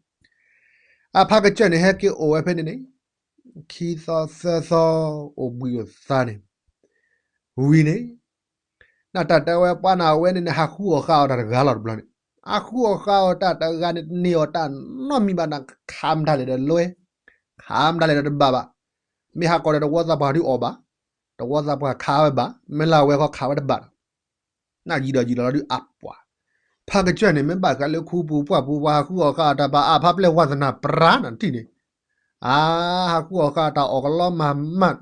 အဖးကစၢၢ်န့ၣ် ဟဲက့ၤအိၣ်ဝဲဖဲန့ၣ်န့ၣ် ခံသီသၢသီ အိၣ်ဘှံးအိၣ်သါန့ၣ် ဝံၤန့ၣ် နတၢ်တဲဝဲပှၤနၤဝဲန့ၣ်န့ၣ် ဟးဃုအီၣ်ဃုအီတၢ်တဂၤလီၤတဘျီန့ၣ်, ဟးဃုအီၣ်ဃုအီတၢ်တဂၤန့ၣ် တန့ၢ်အီၤတၢ်နီတမံၤဘၣ်နၤ, ခးမတၤလဲၣ်ဒီးလွဲ, ခးမတၤလဲၣ်ဒီးတဘၣ်ဘၣ်, မ့ၢ်ဟးကိးဒီးတဝီသးပှၢ်ဒုးအီၣ်ဘၣ်, တဝီသးပှၢ်ခးဝဲဘၣ်, မ့ၢ်လၢအဝဲခီခးဝဲတဘၣ်ဒီး နယံၤဒီးယံၤလီၤလီၤဒုးအပှၤ, ဖးကစၢၢ်န့ၣ် မ့ၢ်ဘၣ်ဃးလၢခူပူၤပှၢ်ပူၤ ပှၤဟးဃုအီၣ်ဃုအီတၢ်ပာ်အါ ဖးပျဲၢ်ဝါသနၢ်ပြၢနၤတထံၣ်န့ၣ်, အါ ဟးဃုအီၣ်ဃုအီတၢ်အီၣ်ကလီမၤမး,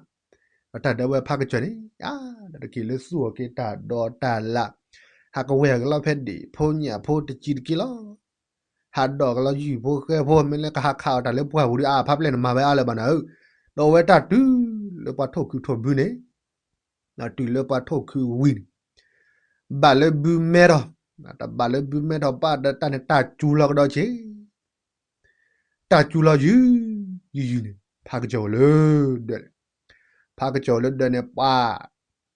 တၢ်တဲဝဲဖးကစၢၢ်န့ၣ် အါ တက့ၤလၢသူအီၤက့ၤတၢ်ဒီးတၢ်လၢ်, ဟးကဝဲၢ်ကလီဖဲဒံးဖိညၣ်ဖိတကံတက့ၢ်လီၤ, ဟးဒီးကလီယုၢ်ဖိဃဲဖိ မ့ၢ်လၢကဟးခးအီၣ်တၢ်လၢပှၢ်ပူၤဒုး အါ ဖးပျဲၢ်နမၤဝဲအါလၢၤဘၣ်နၤဧၢ, ဒီးဝဲတၢ်တုၤလၢပှၤထိၣ်ခုထိၣ်ဘုန့ၣ် တုၤလၢပှၤထိၣ်ခုဝံၤန့ၣ် ဘၣ်လၢဘုမဲထီၣ်, တဘၣ်လၢဘုမဲထီၣ်ဘၣ်ဒီးတၢ်န့ၣ် တၢ်စူၤလီၤကဒီးက့ၤ, တၢ်စူၤလီၤယုၢ်, ယုၢ်ယုၢ်န့ၣ် ဖးကစၢၢ်အိၣ်လၢဒၢးန့ၣ်, ဖးကစၢၢ်အိၣ်လၢဒၢးန့ၣ် ပှၤ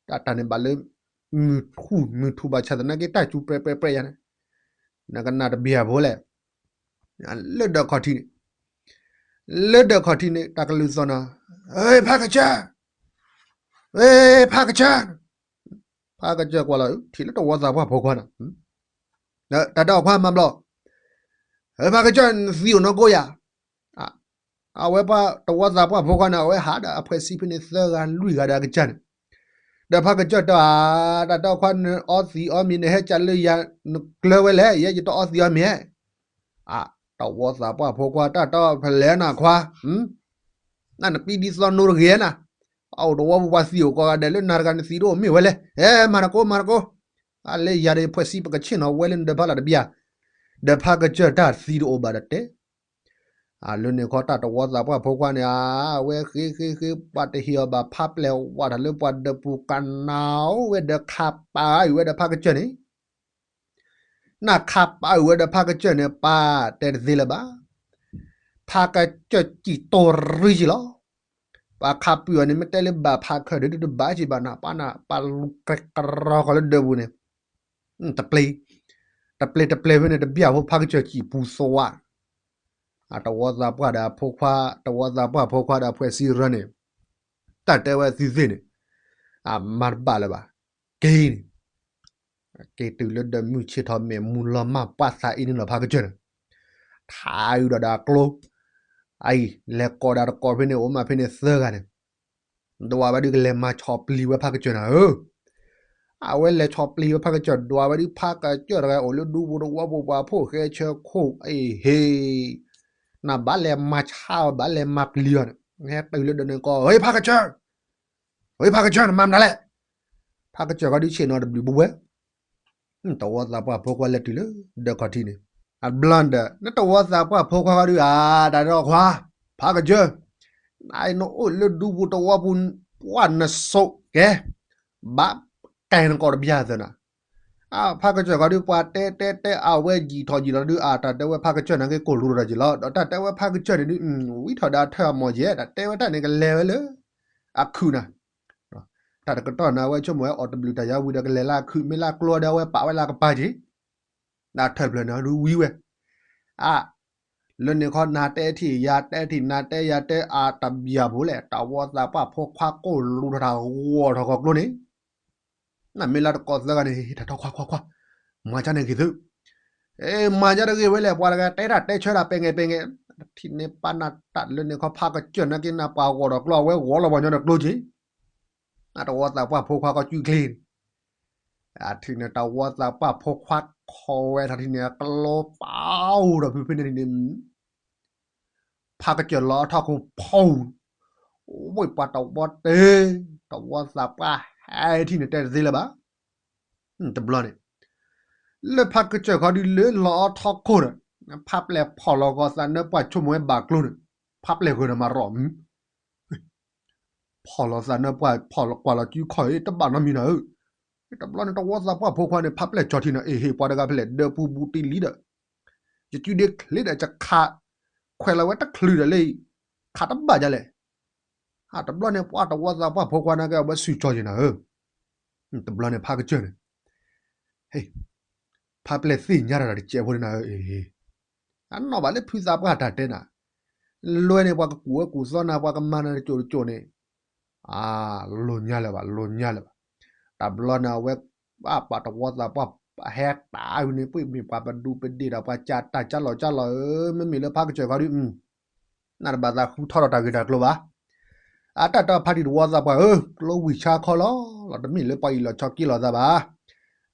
တၢ်တၢ်န့ၣ်ဘၣ်လၢ မုၢ်ထူၣ်မုၢ်ထူၣ်ဘၣ်ဆၣ်သနာ်က့ တၢ်စူၤပြဲးပြဲးပြဲးယါန့ၣ်, နကနၣ်တဘံၣ်အဖိလဲၣ်, လၢဒၢးခီၣ်ထံးန့ၣ် လၢဒၢးခီၣ်ထံးန့ၣ် တၢ်ကလုၢ်သီၣ်နၤ, ဖးကစၢၢ်, ဖးကစၢၢ်, ဖးကစၢၢ်ကွၢ်လီၤ ထံၣ်လၢတဝီသးပှၢ်ဖိခွါနၤ, တၢ်တဲအီၤခွါမၤဘျီ, ဖးကစၢၢ်နသံအိၣ်နီၢ်ကိးယၤ, အဝဲပှၤတဝီသးပှၢ်ဖိခွါန့ၣ် အဝဲဟးဒီးအဖှဲးဆံဖဲန့ၣ် သၢဂၤလွံၢ်ဂၤဒီးအကစၢ်န့ၣ်, ဒီးဖးကစၢၢ်တဲအီၤ, တၢ်တဲအီၤခွါ နအီသံးအီမံၤ နဟဲကၢ်လၢယၤ နကျၢၤဝဲလဲၣ် ယဲယတအီသံးအီမံၤဧါ, တဝီသးပှၢ်ဖိခွါ တၢ်တဲအီၤဖဲလဲၣ်နၤခွါ, နနပံဒ်သိးနိတဂ့ၤနၤ, အအိၣ်တဝီပူၤပှၤသံးအိၣ်ကိးဂၤဒဲး လၢနၤတဂၤနသံးတအိၣ်မ့ၢ်ဝဲလဲၣ်, ဟဲမၤနကိးမၤနကိး, အလၢယၤဒီးဖှဲးဆံပကဆ့ၣ်နီၤဝဲလၢနဒၢးဖးလၢ်တဘံၣ်ဧါ, ဒီးဖးကစၢၢ်တၢ်သံးတအိၣ်ဘၣ်ဒီးတဲ အလၢန့ၣ်ခီ တၢ်တဝီသးပှၢ်ဖိခွါန့ၣ် အဝဲဃ့ဃ့ဃ့ ပှၤတဟ့ၣ်အီၤဘၣ်ဖးပျဲၢ်ဝးတၢ်လၢပှၤဒၢးပူၤ ကနၣ်အိၣ်ဝဲဒီးခးပာ်အုၣ်ဝဲဒီးဖးကစၢၢ်န့ၣ်, နခးပာ်အုၣ်ဝဲဒီးဖးကစၢၢ်န့ၣ် ပၢ်တဲတသ့လၢၤဘၣ်, ဖးကစၢၢ်စံၣ်တိၢ်ရံက့ၤလီၤ, ပှၤခးပာ်အုၣ်အီၤန့ၣ် မ့ၢ်တဲလၢဘၣ်ဖးခၢၣ်ဒုးတဘၣ်က့ၤဘၣ်နၤ ပှၤနၤ ပှၤလူၤကြဲးကရီကီၤလၢဒၢးပူၤန့ၣ် တပျ့ၤ, တပျ့ၤတပျ့ၤဖဲန့ၣ် တဘံၣ်အဖိ ဖးကစၢၢ်စံၣ်ပူၤသွါ, အတဝီသးပှၢ်ဒီးအဖိခွါ, တဝီသးပှၢ်ဖိခွါဒီးအဖှဲးဆံရၢန့ၣ်, တၢ်တဲဝဲသုသ့ၣ်န့ၣ်, အမၤတဘၣ်လၢၤဘၣ်, က့ၤန့ၣ်, က့ၤတုၤလၢဒၢးမုၢ်ဆ့ၣ်ထီၣ်မဲာ်မူလီၤမၢ်ပှၢ်သးအံၤန့ၣ်လီၤ ဖးကစၢၢ်န့ၣ်, ထါအုးဒီးဒီးအကျိ, အအံၤ လဲၤကိးဒီးတကိးဖဲန့ၣ် အိၣ်မးဖဲန့ၣ်သၢဂၤန့ၣ် ဒွးဝဲဒုးကလဲၤမၤဆီၣ်ပျံၤဝဲဖးကစၢၢ်နၤဧၢ, အဝဲလဲၤဆီၣ်ပျံၤဝဲဖးကစၢၢ် ဒွးဝဲဒုးဖးကစၢၢ်တဂၤအိၣ်လၢဒူပူၤတဝီပူၤ ပှၤဖိၣ်ဃဲဆၢခိၣ်အံၤဟ့ၣ်, နဘၣ်လဲၤမၤဆါအီၤ ဘၣ်လဲၤမၤပျံၤအီၤန့ၣ်, ဟဲတုၤလၢဒၢးန့ၣ်ကိး ဟ့ၣ်ဖးကစၢၢ်, ဟ့ၣ်ဖးကစၢၢ် နမၤမနုၤလဲၣ်, ဖးကစၢၢ်ခီဒုးဆ့ၣ်နီၤတဘျုးဘိဘဲ တဝီသးပှၢ်ဖိခွါလဲၤတုၤလၢဒၢးခီၣ်ထံးန့ၣ်, အဘျီဒီး နတဝီသးပှၢ်ဖိခွါဃီဒုးဧါ, တၢ်ဒီးခွါ, ဖးကစၢၢ်, နအိၣ်လၢဒူပူၤတဝီပူၤ ပှၢ်နစိးကဲ, ဘၣ်ကဲနကိးတဘျီသၢနၤ, ဖးကစၢၢ်ဃီဒုး ပှၤတဲတဲတဲအဝဲယံာ်ထီၣ်ယံာ်လီၤဒုး အတၢ်တဲဝဲဖးကစၢၢ်နာ်က့ ကိၢ်လူၤထီၣ်တၢ်ယံာ်လီၤ, ဒီးတၢ်တဲဝဲဖးကစၢၢ်န့ၣ်ဒုး ဝံထီၣ်ဒီးအထၢၣ်အမီၢ်ယဲၢ် တၢ်တဲဝဲတၢ်န့ၣ်ကလဲၤဝဲလၢ အခုၣ်နၤ တၢ်တကတီၢ်န့ၣ် အဝဲဆိကမိၣ်ဝဲအီၣ်တဘျုးတၢ်ယါဝံၤဒီးကလဲၤလၢအခုၣ် မ့ၢ်လၢကျိဒီးအဝဲပာ်ဝဲလၢကပၤက့ၤ, နထၢၣ်ဖျၢၣ်န့ၣ်ဒုးဝံဝဲ, အါ, လၢန့ၣ်ခီ နၤတဲထံၣ်ယၤတဲထံၣ် နၤတဲယၤတဲအါ တဘၣ်ဖိလဲၣ် တဝီသးပှၢ်ဖိခွါကိၢ်လူၤထီၣ်တၢ်ဂီၤထီၣ်ဂီၤကျိန့ၣ်, နမ့ၢ်လၢတကိးသၢဂၤန့ၣ် ဟ့ၣ်တၢ်ထီၣ်ခွါခွါခွါ, မၤကၢ်န့ၣ်က့ၤသု, မၤကၢ်တဂ့ၤဝဲလဲၣ် ပှၤတဂၤတဲတၢ်တဲဆၢတၢ်ပဲငဲပဲငဲ, ထံၣ်န့ၢ်ပာ်နၤတၢ်လၢန့ၣ်ခီ ဖးကစၢၢ်နာ်က့ နပှၤဂီၤထီၣ်ကျိ အဝဲဂီၤလီၤပှၤညီဒီးကျိက့ၤ အတဝီသးပှၢ်ဖိခွါကီၢ်ကူချ့န့ၣ်, အထံၣ်န့ၣ် တဝီသးပှၢ်ဖိခွါခိးဝဲထီၣ်ထံၣ်န့ၣ် အကျိပာ်အိၣ်ဒီးဖုဖဲန့ၣ်န့ၣ်, ဖးကစၢၢ်လီၤအထီၣ်ခိၣ်ဖီ, ဝဲပှၤတဝီတဲ, တဝီသးပှၢ်ဟဲထံၣ်န့ၣ်တဲတသ့လၢၤဘၣ်, တဘျီန့ၣ်, လၢဖးကစၢၢ်ခီဒုးလၢလီၤအထီၣ်ခိၣ်ဒီး, ဖးပျဲၢ်ဖီၣ်လီၤဂီၤသးနၢပှၢ်ဆိကမိၣ်ဝဲဘၣ်ကျိန့ၣ်, ဖးပျဲၢ်ဂၢၢ်န့ၣ်မၤရီၣ်မုၢ် ဖီၣ်လီၤသးနၢပှၢ် ဖီၣ်ကွၢ်လီၤစုခီၣ်အံၤ တဘၣ်နီတမံၤနၤဧၢ. တဘျီန့ၣ် တဝီသးပှၢ်ဖိခွါန့ၣ် ဖးပျဲၢ်ကၠီၤထံန့ၣ် အ့ၣ်ဟ့ၣ် ပှၤတဂၤဖဲလဲၣ် ဒၢပူၤဘူးတံၢ်လံဒီး ယစုဒ့ချ့ဒီး ယခးခွဲးလီၤဝဲတချုးဒီးလၢ ခးတဘၣ်ဒ်လဲၣ်. တဘျီန့ၣ် ပှၤတဝီသးပှၢ်ဖိခွါန့ၣ်က့ အဝဲစူၢ်ကၠီၤယံၤနၤဧၢ. တဘျီန့ၣ် ဖးကစၢၢ်န့ၣ် ဟ့ၣ် ဖးပျဲၢ်သ့ၣ်ညါတၢ်တစဲးဖိန့ၣ်နၤဧၢ, အနီၢ်ဘၣ်လၢဖုသးပှၢ်တၢ်တဲနၤ, လွဲန့ၣ် ပှၤကကူၣ်ဝဲကူၣ်သီနၤ ပှၤကမၤနၤတစိၢ်တစိၢ်န့ၣ်, အ လိၤညါလၢၤဘၣ် လိၤညါလၢၤဘၣ်. တဘျီန့ၣ် အဝဲ ပှၤတဝီသးပှၢ် ဟဲတၢ်ဝံၤန့ၣ် ပှ့ၤမ့ၢ်ပှၤပဒူပဒ့ၣ်ဒီး ပှၤကၢ်တၢ်ကၢ်လီၤကၢ်လီၤဧၢ, မ့မ့ၢ်လၢဖးကစၢၢ်ခီဒု နတဘၣ်သးဃုထီၣ်ဒီးတၢ်ဂ့ၢ်တၢ်ကျိၤဘၣ်. အတၢ်တဲဖးတံၢ်တဝီသးပှၢ်ဧၢ, ကျိဝံၢ်ဆါခီလီၤလီၤ, တမ့ၢ်လၢပှၤအံၣ်လီၤဆီက့ၤလီၤသးဘၣ်.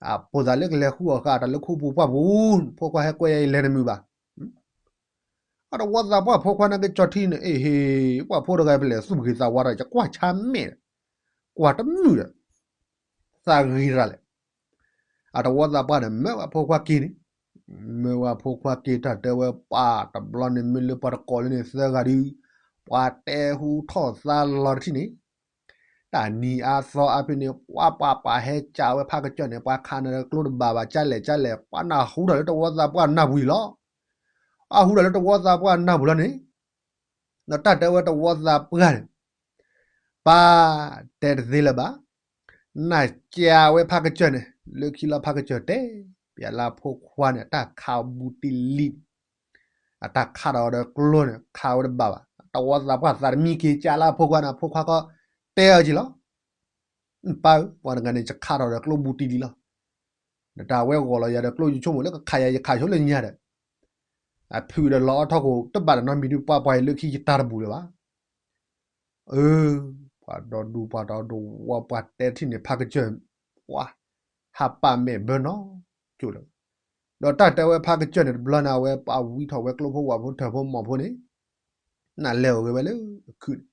အဖိသၣ်လၢကလဲၤဃုအီၣ်ဃာ်တၢ်လၢခိပူၤပှၢ်ပူၤ, ဖိခွါဟဲကွဲယဲအံၤလဲၤနမုာ်ဘၣ်. အတဝီသးပှၢ်ဖိခွါန့ၣ်က့ ကၠီၤထံန့ၣ် အ့ၣ်ဟ့ၣ် ပှၤဖိတဂၤဖဲလဲၣ် သူၣ်ကဂ့ၤသးဝါဒီး ယကွၢ်ဆါမဲာ်ဒီး ကွၢ်တမုာ်ဒီး သးဂ့ၤတၢ်လဲၣ်. အတဝီသးပှၢ်န့ၣ် မၢဝဲဖိခွါက့ၤန့ၣ်, မၢဝဲဖိခွါက့ၤတၢ်တဲဝဲပှၤတဘျီန့ၣ် မ့ၢ်လၢပှၤတကိးလၢန့ၣ်သၢဂၤဒု, ပှၤတဲဟူထီၣ်သါလီၤတထံၣ်န့ၣ်, တၢ်နံၤအါသီအါဖဲန့ၣ် ပှၤပှၤပှၤဟဲကၢ်ဝဲဖးကစၢၢ်န့ၣ် ပှၤခးနၤဒီးကျိတဘၣ်ဘၣ် ကၢ်လဲၣ်ကၢ်လဲၣ် ပှၤနၢ်ဟူထီၣ်လၢတဝီသးပှၢ်နၢ်ပူၤလီၤ. အဟူထီၣ်လၢတဝီသးပှၢ်နၢ်ပူၤလီၤန့ၣ်, ဒီးတၢ်တဲဝဲတဝီသးပှၢ်န့ၣ် ပၢ်တဲတသ့လၢၤဘၣ်, နၢ်ကၢ်ဝဲဖးကစၢၢ်န့ၣ် လၢခံလီၤဖးကစၢၢ်တဲ ပျဲလၢဖိခွါန့ၣ် အတၢ်ခးဘူးတံၢ်လံ, အတၢ်ခးထီၣ်ဒီးကျိန့ၣ် ခးဝဲတဘၣ်ဘၣ်. တဝီသးပှၢ်သးတမံက့ၤကၢ်လၢဖိခွါန့ၣ် ဖိခွါကီတဲအီၤက့ၤလီၤ. ပၢ်ဧၢ ပှၤတဂၤန့ၣ် ယခးထီၣ်ဒီးကျိဘူးတံၢ်လံလီၤ. နတၢ်ဝဲဂီၢ်လီၤယၤဒီးကျိယဆိကမိၣ်လၢကခးယၤ ယခးဆိလၢညါဒီး အဖုဒီးလီၤအီထီၣ်ခိၣ် တဘၣ်တနီတမံၤဒု ပှၤပှၤအံၤလၢခံယတၢ်တဘူၣ်လၢၤဘၣ်. အၢ ပှၤဒီဒူပှၤဒီဒူဝီပှၤတဲထံၣ်န့ၣ် ဖးကစၢၢ် ပှၤ ဟးပာ်မဲာ်ဘၢနီၢ်ကၠိလၢၤ. ဒီးတၢ်တဲဝဲဖးကစၢၢ်န့ၣ် တဘျီန့ၣ် အဝဲပာ်ဝံထီၣ်ဝဲကျိဖိဝၣ်ဖိထၢၣ်ဖိမီၢ်ဖိန့ၣ် နလဲၤအိၣ်ဂ့ၤဝဲလၢအခုန့ၣ်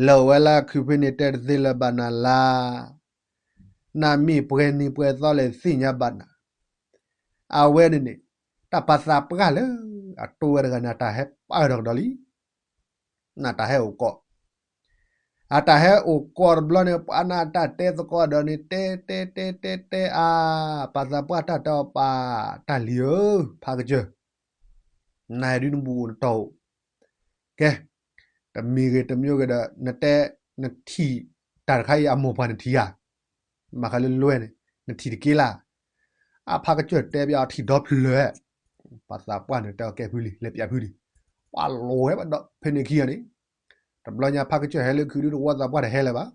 လဲၤအိၣ်ဝဲလၢအခုဖဲန့ၣ် တဲတသ့လၢၤဘၣ်နၤလၢ နမ့ၢ်ပှဲၤနံၤပှဲၤသီလဲၣ်သ့ၣ်ညါဘၣ်နၤ. အဝဲန့ၣ်န့ၣ် တၢ်ပာ်သးပှၢ်လၢ အတိဝဲတဂၤန့ၣ် တၢ်ဟဲပာ်ဒီးကဒီးလံ. နတၢ်ဟဲအိၣ်ကီး, အတၢ်ဟဲအိၣ်ကီးတဘျီန့ၣ် ပှၤနတၢ်တဲသကိးဒီးန့ၣ် တဲတဲတဲတဲတဲအါ, ပာ်သးပှၢ်တၢ်တဲအီၤပာ်တၢ်လံၤဧၢ, ဖးကစၢၢ် နဟဲဒုနဘူးအိၣ်နတီၢ်အိၣ်, ကဲ, တမံၤဂ့ၤတမံၤဂ့ၤဒီး နတဲ နထံၣ်တၢ်တခါအံၤအမိၢ်ပှၢ်နထံၣ်ဧါ, ဘၣ်ဃးလၢလွဲန့ၣ် နထံၣ်တက့ၢ်လၢ်. အဖးကစၢၢ်တဲပၠးအီၤထံၣ်ဒီဖျၢၣ်, ပာ်သးပှၢ်န့ၣ်တဲအီၤကဲဖုလံၤ လဲၤပၠးဖုလံၤ, ပှၤလိၤဝဲဘၣ်ဒီးဖဲန့ၣ်ခံဂၤန့ၣ်, တဘျီညါဖးကစၢၢ်ဟဲလၢ ခုဒုတဝီသးပှၢ်တဟဲလၢၤဘၣ်.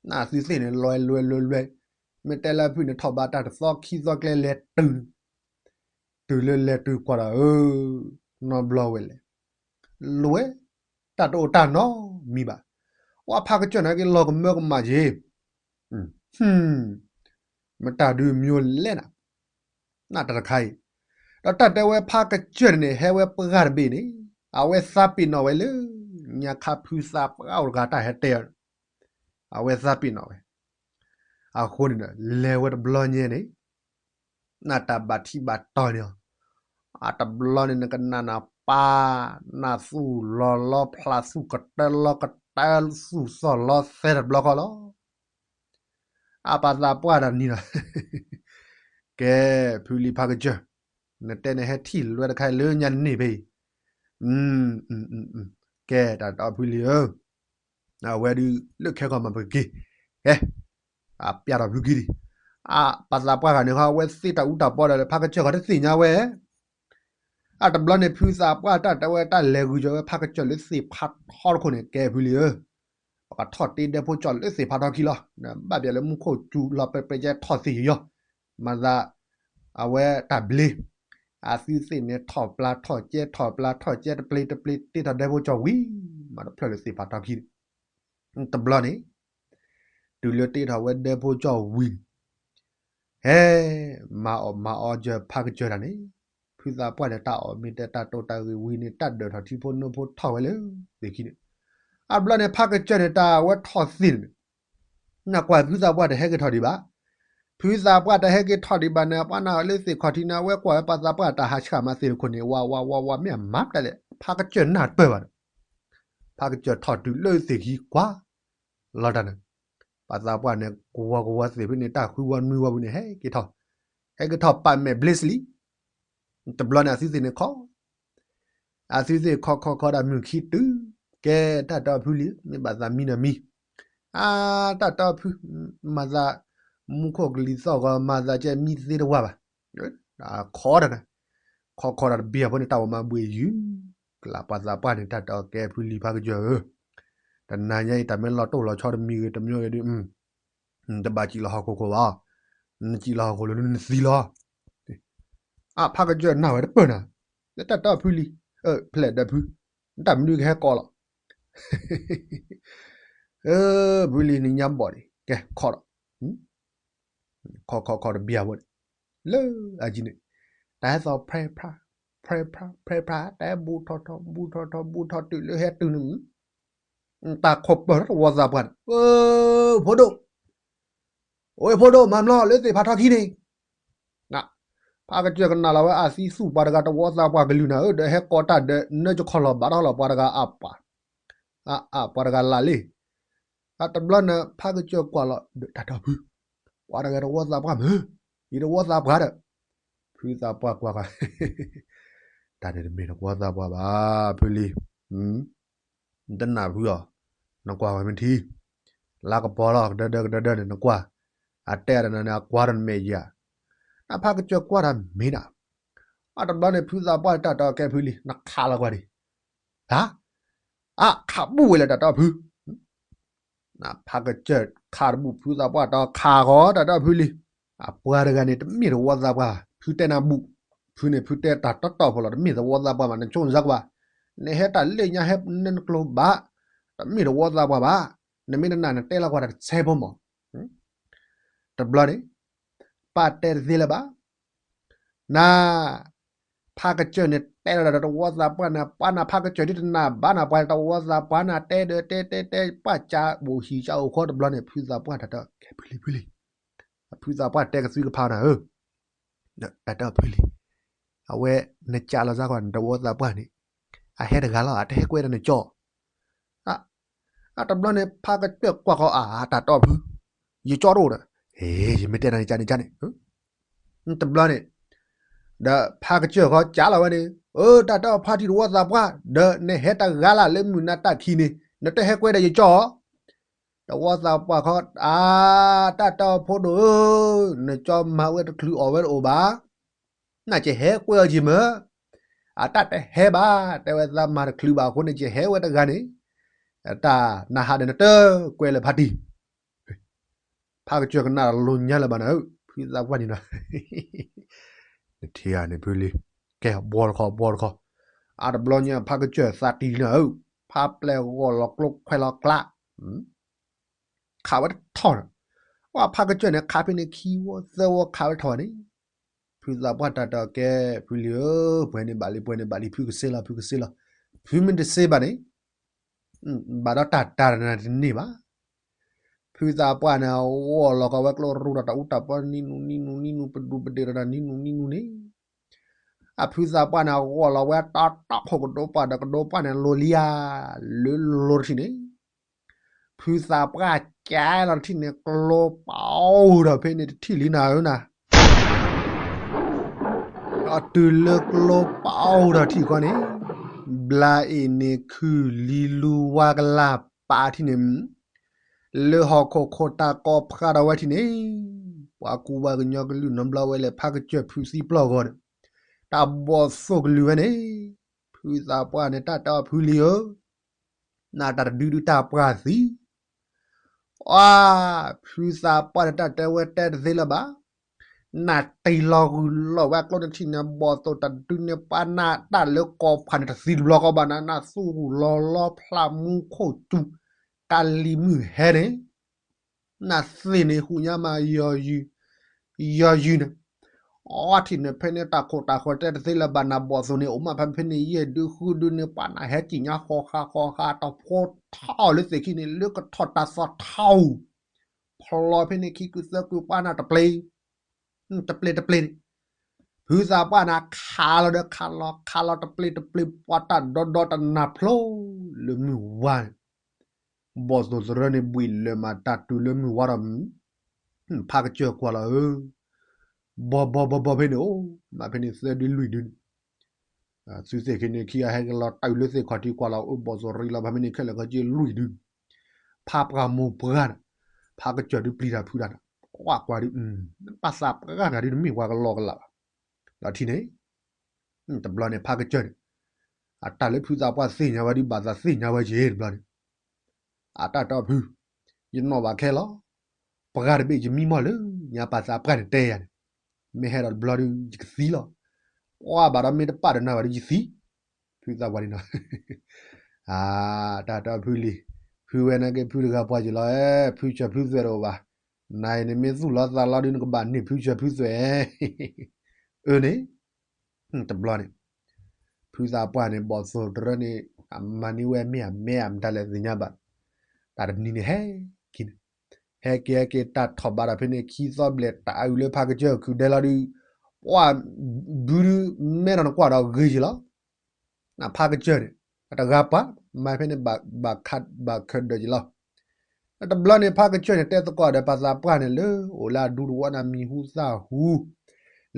နသုသ့ၣ်န့ၣ် လွဲလွဲလွဲလွဲ, မ့ၢ်တဲလၢဖုန့ၣ် ထီၣ်ဘးတၢ်တသီခံသီကျဲလဲၤတုၤ တုၤလၢလဲၤတုၤကွၢ်ဒီး အၢ, နီတဘျီဝဲလဲၣ်, လွဲ, တၢ်တအိၣ်တၢ်နီတမံၤဘၣ်. ဝဲဖးကစၢၢ်န့ၣ်က့ၤလီၤကမၢကမၣ်က့ၤ, မတၤဒုးမံၤလဲၣ်နၤ, နတၢ်တခါအံၤ, ဒီးတၢ်တဲဝဲဖးကစၢၢ်န့ၣ်န့ၣ် ဟဲဝဲပှၢ်တဘ့ၣ်န့ၣ်, အဝဲသးပ့ၤနီၣ်ဝဲလၢ ညါခါဖုသးပှၢ်အိၣ်တဂၤတၢ်ဟဲတဲအီၤ, အဝဲသးပ့ၤနီၣ်ဝဲ အဃိန့ၣ်ဒီး လဲၤဝဲတဘျီညါန့ၣ် နတၢ်ဘၣ်ထံးဘၣ်တီၢ်န့ၣ်အီၤ, အတဘျီန့ၣ် နကနၣ်နပၢ် နသူၣ်လီၤလီဖျး သူၣ်ကတၢၢ်လီကတၢၢ် သူၣ်သီၣ်လီသဲတဘျီဃီလီၤ. အပာ်သးပှၢ်တၢ်နံၤလီၤ. ကဲ, ဖုလံၤဖးကစၢၢ်, နတဲနဟဲထံၣ်လွဲတခါလၢညါန့ၣ်ဖဲအံၤ, ကဲ, တၢ်တီဖုလံၤဧၢ, အဝဲဒုးလၢခဲကီၢ်မၤပက့ၤ, ကဲ, အပျးထီၣ်ဖုက့ၤဒံး, အပာ်သးပှၢ်ဂၤန့ၣ်ဃီ အဝဲသ့ၣ်တၢ်အူတၢ်ပီဒီး ဖးကစၢၢ်ဃီတသ့ၣ်ညါဝဲ အတဘျီန့ၣ် ဖုသးပှၢ်တၢ်တဲဝဲတၢ်လဲၤဂုာ်ကီၤဝဲဖးကစၢၢ်လၢသ့ၣ်ဖးထီတခိၣ်န့ၣ် ကဲဖုလံၤဧၢ, ပကထီၣ်တ့ဒဲဖိကၠီၣ်လၢသ့ၣ်ဖးထီခံလီၤ. ဘၣ်ပျဲလၢမူခိၣ်စူၤလီၤပဲပဲကဲထီၣ်သ့ၣ်ယီၤ, မၤသး အဝဲတၢ်ဘျ့, အသုသ့ၣ်န့ၣ်ထီၣ်ပျးထီၣ်ကဲ ထီၣ်ပျးထီၣ်ကဲ တပျ့တပျ့ တ့ထီၣ်ဒဲဖိကၠီၣ်ဝံၤ မၤတဖျၢၣ်လၢသ့ၣ်ဖးထီခံ တဘျီန့ၣ် တုၤလၢတ့ထီၣ်ဝဲဒဲဖိကၠီၣ်ဝံၤန့ၣ် ဟဲ မၤအီၣ်မၤအီကၢၤဖးကစၢၢ်တၢ်န့ၣ်, ဖုသးပှၢ်န့ၣ်တၢ်အီၣ်မ့ၢ်တဲတၢ်တိာ်တၢ်ဂ့ၢ်ဝံၤန့ၣ် တၢ်ဒၢၣ်ထီၣ်ထံဖိနိဖိထီၣ်ဝဲလၢသ့ၣ်ခံန့ၣ်, အဘျီန့ၣ် ဖးကစၢၢ်န့ၣ် တၢ်ဝဲထီၣ်သ့ၣ်န့ၣ် နကွၢ်ဖုသးပှၢ်တဟဲက့ၤထီၣ်ဒံးဘၣ်. ဖုသးပှၢ်တဟဲက့ၤထီၣ်ဒံးဘၣ်န့ၣ် ပှၤနၢ်လၢသ့ၣ်ခီၣ်ထံးန့ၣ် အဝဲကွၢ်ဝဲပာ်သးပှၢ်တၢ်ဟးဆှၣ်မၤသ့ၣ်တခိၣ်န့ၣ် ဝးဝးဝးဝး မ့ၢ်အမၤပျဲလဲၣ် ဖးကစၢၢ်နၢ်တပၢၢ်ဘၣ်ဒီး, ဖးကစၢၢ်ထီၣ်တုၤလၢသ့ၣ်ခံကွၢ်လီၤတၢ်န့ၣ်, ပှၤသးပှၢ်န့ၣ် ကဝီၤကဝီၤသ့ၣ်ဖဲန့ၣ် တၢ်ဃုဝီနွံဝီဖဲန့ၣ် ဟဲက့ၤထီၣ်, ဟဲက့ၤထီၣ်ပာ်မဲာ်ဘျ့စလံ တဘျီန့ၣ် အသုသ့ၣ်န့ၣ်ခီ, အသုသ့ၣ်ခီခီခီဒၣ်မုၢ်ခံတုၤ, ကဲတၢ်တီဖုလံ မ့ၢ်ဘၣ်သးမံဒီးမံ, အါ တၢ်တီဖု, မၤသး, မူခိၣ်ကလံၤသီၣ်ဂီၤ မၤသးကဲမံသ့တဝါဘၣ်, ခီတၢ်န့ၣ်, ခီခီတၢ်တဘ့ၣ်အဖိန့ၣ် တၢ်ဝီမၤဘှံးယုၢ်, ကလးပှၤသးပှၢ်န့ၣ် တၢ်တီကဲဖုလံဖးကစၢၢ်ဧၢ, တနၤညါအံၤ တၢ်မ့ၢ်လီၤတိၢ်လီၤဆီတမံၤဂ့ၤ တမံၤဂ့ၤဒီး တဘၣ်စံၣ်လီၤဟီၣ်ခိၣ်ခိၣ်ဘၣ်, နစံၣ်လီၤဟီၣ်ခိၣ်လၢနသံလီၤ, အဖးကစၢၢ်နၢ်ဝဲတပၢၢ်နၤ, လၢတၢ်တီဖုလံ, ဖျဲၣ်ဒီးဖု, နတၢ်မနုၤကဟဲကိးလီၤ, ဖုလံနညါဘီၣ်န့ၣ် ကဲခီဒီး, ခီခီခီတဘ့ၣ်အဖိန့ၣ်, လၢအယံၤန့ၣ်, တၢ်ဟဲသီၣ်ဖဲဖျါ, ဖဲဖျါ, ဖဲဖျါ, တၢ်ဟဲဘူးထီၣ်ထီၣ် ဘူးထီၣ်ထီၣ် ဘူးထီၣ်တုၤလၢဟဲတုၤန့ၣ်, တၢ်ခိၣ်ပၢၢ်ထီၣ်တဝီသးပှၢ်န့ၣ်, ဖိဒိၣ်, အိၣ်ဖိဒိၣ် မၤမလီၤလၢသ့ၣ်ဖးထီခံန့ၣ်, ဖးကစၢၢ်ကနၣ်လီၤဝဲအသံသူၣ်ပှၤတဂၤတဝီသးပှၢ်ကလုၢ်နၤဧၢ ဒီးဟဲကိးတၢ်ဒီး နၢကခီၣ်လီၤဘၣ်ထီၣ်လီၤပှၤတဂၤအပှၤ, အပှၤတဂၤလၢ်လံ, အတဘျီန့ၣ် ဖးကစၢၢ်ကွၢ်လီၤဒီး တၢ်တီဖု, ပှၤတဂၤတဝီသးပှၢ်မ့ၢ်, ယတဝီသးပှၢ်ဒီး, ဖုသးပှၢ်ကွၢ်ကွၢ်, တၢ်န့ၣ်တမ့ၢ်တဝီသးပှၢ်ဘၣ်, ဖုလံ နတနၢ်ဖုအီၤ, နကွၢ်ဝဲမ့ၢ်ထံ, လါကပီၤလီၤ ကဒၢဒၢကဒၢဒၢန့ၣ် နကွၢ်, အတဲအီၤတနၤန့ၣ် အကွၢ်ဒီးနမဲာ်ယၤ, နဖးကစၢၢ်ကွၢ်တၢ်မ့ၢ်ဒၣ်, အတဘျီန့ၣ် ဖုသးပှၢ်တၢ်တီကဲဖုလံ နခးလီၤကွၢ်ဒံး, ဟါ, အါ ခးဘူၣ်ဝဲလၢတၢ်တီဖု နဖးကစၢၢ်ခးတဘူၣ် ဖုသးပှၢ်တီခးဃီတၢ်တီဖုလံ, အပှၤတဂၤန့ၣ် တမ့ၢ်တဝီသးပှၢ် ဖုတဲနၤဘူၣ်, ဖုန့ၣ် ဖုတဲတၢ်တီတီဖိလီၤ တမ့ၢ်တဝီသးပှၢ်ဘၣ် နဆိကမိၣ်ကွၢ်, နဟဲတၢ်လၢညါဟဲနဲနကျိၤဘၣ်, တမ့ၢ်တဝီသးပှၢ်ဘၣ်, နမ့ၢ်တနာ်နတဲလီၤကွၢ်တၢ်တဆဲဖိမး, တဘျီန့ၣ်, ပၢ်တဲတသ့လၢၤဘၣ် နၤ, ဖးကစၢၢ်န့ၣ်တဲလီၤဒီးတဝီသးပှၢ်နၤ ပှၤနၤဖးကစၢၢ်ဒ်တနၢ်ဘၣ်နၤ ပှၤတဝီသးပှၢ်နၤတဲဒီးတဲတဲတဲ ပၢ်ကၢဘိၣ်ဟံၣ်ကၢအိၣ်ဃီတဘျီန့ၣ် ဖုသးပှၢ်တၢ်တီကဲဖုလံဖုလံ, ဖုသးပှၢ်တဲကသုကဖးနၤဧၢ, တၢ်တီဖုလံ, အဝဲနကးလီၤစၢ်ကွၢ်နတဝီသးပှၢ်န့ၣ်, အဟဲတဂၤလီၤ အတဟဲကွဲဒီးနကၠီ အတဘျီန့ၣ် ဖးကစၢၢ်ကွၢ်ဃီအတၢ်တီဖု, ယကၠီတအိၣ်ဒီး, ယမ့ၢ်တဲနၤန့ၣ်ကန့ၣ်ကန့ၣ်, တဘျီန့ၣ်, ဒီးဖးကစၢၢ်ဃီကးလီၤဝဲန့ၣ်, အၢ တၢ်တီဖါတံၢ်တဝီသးပှၢ်, ဒီးနဟဲတဂၤလၢ်လၢမုၢ်နၤတၢ်ခံးန့ၣ် နတဟဲကွဲဒီးယကၠီ, တဝီသးပှၢ်ဃီ, အါ, တၢ်တီဖိဒိၣ်ဧၢ, နကၠီမၤဝဲတချုးအီၣ်ဝဲတအိၣ်ဘၣ် နကဟဲကွဲအီၤက့ၤမၢ်, အတၢ်တဟဲဘၣ်, တဲဝဲသးမၤတချုးဘၣ်အဃိန့ၣ် ကဟဲဝဲတဂၤန့ၣ်, တၢ်နဟးဒီးနတကွဲလၢဖါတံၢ်, ဖးကစၢၢ်ကနၣ်တလိၤညါလၢၤဘၣ်နၤဧၢ, ဖုသးပှၢ်န့ၣ်နီၤ, နထံၣ်ဧါန့ၣ်ဖုလံ, ကဲဘှီတခီဘှီတခီ, အတဘျီညါဖးကစၢၢ်သးတံၢ်လံနၤဧၢ, ဖးပျဲၢ်ဂီၢ်လီၤကျိခွဲးလီၤကျါ ခးဝဲတထီၣ်န့ၣ်, ဝဲဖးကစၢၢ်န့ၣ် ခးဖဲန့ၣ်ခံဝီသၢဝီခးဝဲတထီၣ်ဘၣ်န့ၣ်, ဖုသးပှၢ်တၢ်တီကဲ, ဖုလံဧၢ, ပှဲၤန့ၢ်ဘၣ်လံ ပှဲၤန့ၢ်ဘၣ်လံ ဖုကစ့လီၤ ဖုကစ့လီၤ, ဖုမ့ၢ်တစ့ဘၣ်န့ၣ်, ဘၣ်ဒီးတၢ်တၢ်တနၤတန့ၢ်ဘၣ်. ဖုသးပှၢ်န့ၣ် အဂီၢ်လီၤကီဝဲကျိရူဒီးတၢ်အူတၢ်ပီနံနူနံနူနံနူ ပဒူပဒ့းဒီးတၢ်နံနူနံနူန့ၣ်, အဖုသးပှၢ်န့ၣ် အဂီၢ်လီၤဝဲတီတီခိၣ်ကဒိပှၢ်ဒီးကဒိပှၢ်န့ၣ် လိၤလံဧါ, လၢလိၤတထံၣ်န့ၣ်, ဖုသးပှၢ်ကဲလီၤတထံၣ်န့ၣ် ကျိပအိၣ်ဒီးဖဲန့ၣ်တထံၣ်လံနၤဧၢနၤ အတုၤလၢကျိပအိၣ်ဒီးထံၣ်ဃီန့ၣ်, ဘျါအ့ၣ်န့ၣ်ခုၣ်လံလူဝါကလၢ်ပာ်ထံၣ်န့ၣ်, လၢဟီၣ်ခိၣ်ခိၣ်တၢ်ကီဖျါဒီးဝဲထံၣ်န့ၣ်, ပှၤကူပှၤကညီကလုာ်နီတဘျီဝဲလဲၤဖးကစၢၢ်ဖုသံပျီၢ်ဂီၤဒီး, တၢ်ဘီၣ်သိၣ်ကလုၢ်ဝဲန့ၣ်, ဖုသးပှၢ်န့ၣ်တၢ်တီဖုလံဧၢ နတၢ်တဒုဒုတၢ်ပှၢ်သံ, အါ, ဖုသးပှၢ်န့ၣ်တၢ်တဲဝဲတဲတသ့လၢၤဘၣ်, နတ့ၢ်လီၤဂုၢ်လီၤဝဲကျိတထံၣ်န့ၣ် ဘီၣ်သိၣ်တၢ်ဒုန့ၣ်ပှၤနတၢ်လၢကီၢ်ဖးန့ၣ်တသံတဘျီဃီဘၣ်နၤ နသူၣ်ဂုၢ်လီၤလီဖျးမူခိၣ်စူၤ, ကလံၤမုၢ်ဟဲန့ၣ် နသ့ၣ်န့ၣ်ဟူညါမးယီၤယုၢ်, ယီၤယုၢ်န့ၣ်, အီထံၣ်န့ၣ်ဖဲန့ၣ်တၢ်ခိၣ်တၢ်ဃီတဲတသ့လၢၤဘၣ်နၤ ဘီၣ်သိၣ်န့ၣ် အိၣ်မးဖဲဖဲန့ၣ်ယဲၢ်ဒုဃုဒုန့ၣ် ပှၤနၤဟဲကံၣ်ညါဃီဃာ်ဃီဃာ်တဖိထီၣ်လၢသ့ၣ်ခံန့ၣ် လၢကထီၣ်တၢ်သီထီၣ်, ဖျီဖဲန့ၣ်ခံကုသၢကုပှၤနၤတပျ့ၤ တပျ့ၤတပျ့ၤန့ၣ်, ဖုသးပှၢ်န့ၣ် ခးလီၤဒီးခးလီၤ ခးလီၤတပျ့ၤတပျ့ၤ ပှၤတၢ်ဒီဒီတနၢ်ဖျိလၢမုၢ်ဝါန့ၣ်, ဘီၣ်သိၣ်တရၢန့ၣ် ဘှံးလၢာ်မးတၢ်တုၤလၢမုၢ်ဝါဒီး ဖးကစၢၢ်ကွၢ်လီၤဧၢ, ဘီဘီဘီဘီဖဲန့ၣ်အိၣ် မးဖဲန့ၣ်သၢဒုလွံၢ်ဒုန့ၣ်, သုသ့ၣ်ခံန့ၣ်ခံဂၤဟဲက့ၤလီၤတၢ်အုးလၢသ့ၣ်ခီၣ်ထံးကွၢ်လီၤ အိၣ်ဘီၣ်သိၣ်ရံလီၤ ဖဲန့ၣ်ခဲလၢာ်ခဲဆ့လွံၢ်ဒုန့ၣ်, ဖးပှၢ်မိၢ်ပှၢ်န့ၣ်, ဖးကစၢၢ်ဒုပျံၤတၢ်ဖုးတၢ်န့ၣ်, ကွၢ်ကွၢ်ဒု, ပှၤသးပှၢ်တဂၤဒုတမ့ၢ်ပှၤကလီကလးဘၣ်, ဒီးထံၣ်န့ၣ် တဘျီန့ၣ် ဖးကစၢၢ်န့ၣ်, အတၢ်လၢဖုသးပှၢ်သ့ၣ်ညါဝဲဒု ဘၣ်သးသ့ၣ်ညါဝဲက့ၤတဘျီန့ၣ်, အတၢ်တဲအီၤဖု, ယနီၣ်ဘၣ်ခဲလီၤ, ပှၢ်တဘ့ၣ်ယမံမီၢ်လၢ ညါပှၤသးပှၢ်န့ၣ်တဲယၤန့ၣ်, မ့ၢ်ဟဲဒီးတဘျီဒု ယကသံလီၤ, ပှၢ်ဘၣ်ဒီးမ့ၢ်တပာ်ဒီးနၤဘၣ်ဒုယသံ, ဖုသးပှၢ်န့ၣ်နီၤ တၢ်တဲအီၤဖုလံ, ဖုဝဲန့ၣ်က့ဖုတဂၤပှၤယံၤလီၤ, ဖုစၢၤဖုသွဲၣ်တအိၣ်ဘၣ်, နၤအံၤန့ၣ်မ့ၢ်သူၣ်လီၤသးလီၤဒု နကဘၣ်န့ၢ်ဖုစၢၤဖုသွဲၣ်, အၢန့ၣ်, တဘျီန့ၣ်, ဖုသးပှၢ်န့ၣ် ဘီၣ်သိၣ်တရၢန့ၣ် အမၤန့ၢ်ဝဲမ့ၢ်အမဲအမတၤလဲၣ်သ့ၣ်ညါဘၣ်, တၢ်တနံၤန့ၣ်ဟဲက့ၤန့ၣ်, ဟဲက့ၤဟဲက့ၤတၢ်ထီၣ်ဘးဒီးဖဲန့ၣ် ခံသီဘျဲၣ် တၢ်အုးလၢဖးကစၢၢ်ခုးဒဲလီၤဒု, ပှၢ်ဘုဒု မဲထီၣ်နကွၢ်ဒီးဂ့ၤက့ၤလီၤ ဖးကစၢၢ်န့ၣ်, အတဂၤပှၤ, မၤဖဲန့ၣ် ဘၣ်ခးဒၢးက့ၤလီၤ, တဘျီန့ၣ် ဖးကစၢၢ်န့ၣ် တဲသကိးဒီးပှၤသးပှၢ်န့ၣ်လၢ အိၣ်လၢအဒူတဝီန့ၣ် မံၤဟူသၣ်ဟူ,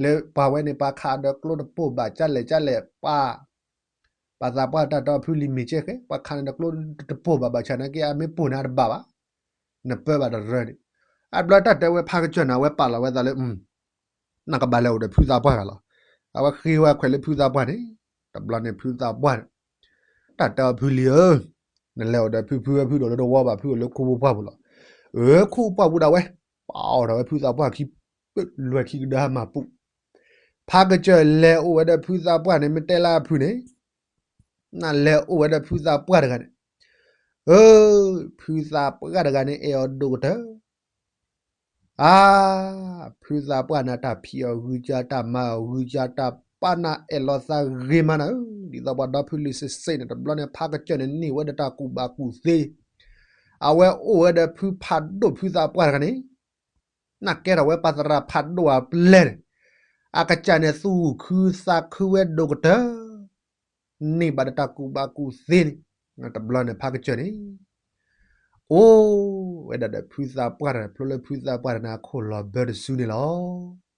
လၢပှၤဝဲန့ၣ် ပှၤခးဒီးကျိတပိၢ်ဘၣ်ကၢ်လဲၣ်ကၢ်လဲၣ် ပှၤ ပှၤသးပှၢ်တၢ်တဲအီၤဖုလံၤမ့ၢ်ကဲဃဲ ပှၤခးန့ၣ်ဒီးကျိတပိၢ်ဘၣ်ဘၣ်ဆၣ်နာ်က့ အမ့ၢ်ပိၢ်န့ၣ်အတဘၣ်ဘၣ်, နပၢဘၣ်တရၢန့ၣ်, အဘျီတၢ်တဲဝဲဖးကစၢၢ်န့ၣ် အဝဲပာ်လီၤဝဲသးလၢ နကဘၣ်လဲၤအိၣ်ဒီးဖုသးပှၢ်ဂၤလီၤ, အဝဲဃ့ဝဲခွဲးလၢဖုသးပှၢ်န့ၣ်, တဘျီန့ၣ်ဖုသးပှၢ်န့ၣ်, တၢ်တဲအီၤဖုလံၤဧၢ, နလဲၤအိၣ်ဒီးဖု ဖုဝဲဖုဒိၣ်လၢတဝီဘၣ် ဖုအိၣ်လၢခိပူၤပှၢ်ပူၤလီၤ, အၢ ခိပူၤပှၢ်ပူၤဒၣ်ဝဲ, ပာ်အီၣ်ထီၣ်ဝဲဖုသးပှၢ်ခံ, လွဲၢ်ခံကဒါဟးမၤပူၤ, ဖးကစၢၢ်လဲၤအိၣ်ဝဲဒီးဖုသးပှၢ်န့ၣ် မ့ၢ်တဲလၢအဖုန့ၣ်, နလဲၤအိၣ်ဝဲဒီးဖုသးပှၢ်တဂၤန့ၣ်, အၢ, ဖုသးပှၢ်တဂၤန့ၣ် အဲၣ်အီၤဒိၣ်ကတၢၢ် အါ, ဖုသးပှၢ်န့ၣ် တၢ်ဖံးအီၤဂုာ်ကၢ် တၢ်မၤအီၤဂုာ်ကၢ် တၢ်ပာ်နၢ်အဲၣ်လီၤသးဂ့ၤမးနၤဧၢ, ဒ်သိးပှၤဒီဖုလံၤစ့ၢ်စ့ၢ်န့ၣ် တဘျီန့ၣ် ဖးကစၢၢ်န့ၣ် န့ၢ်ဝဲဒီးတၢ်ကူၣ်ဘၣ်ကူၣ်သ့, အဝဲအိၣ်ဝဲဒီးဖုဖးဒိၣ်ဖုသးပှၢ်တဂၤန့ၣ်, နကဲထီၣ်ဝဲပှၤသရၣ်ဖးဒိၣ်အပျဲၢ်န့ၣ်, အကစၢ်န့ၣ်သူၣ်ခုသးခုဝဲဒိၣ်ကတၢၢ် န့ၢ်ဘၣ်ဒီးတၢ်ကူၣ်ဘၣ်ကူၣ်သ့န့ၣ်, တဘျီန့ၣ်ဖးကစၢၢ်န့ၣ်, အိၣ်ဝဲဒၣ်ဒီးဖုသးပှၢ်တဂၤ ဖျိလၢဖုသးပှၢ်တဂၤန့ၣ် အခိၣ်လီၤဘၢတစုန့ၣ်လီၤ.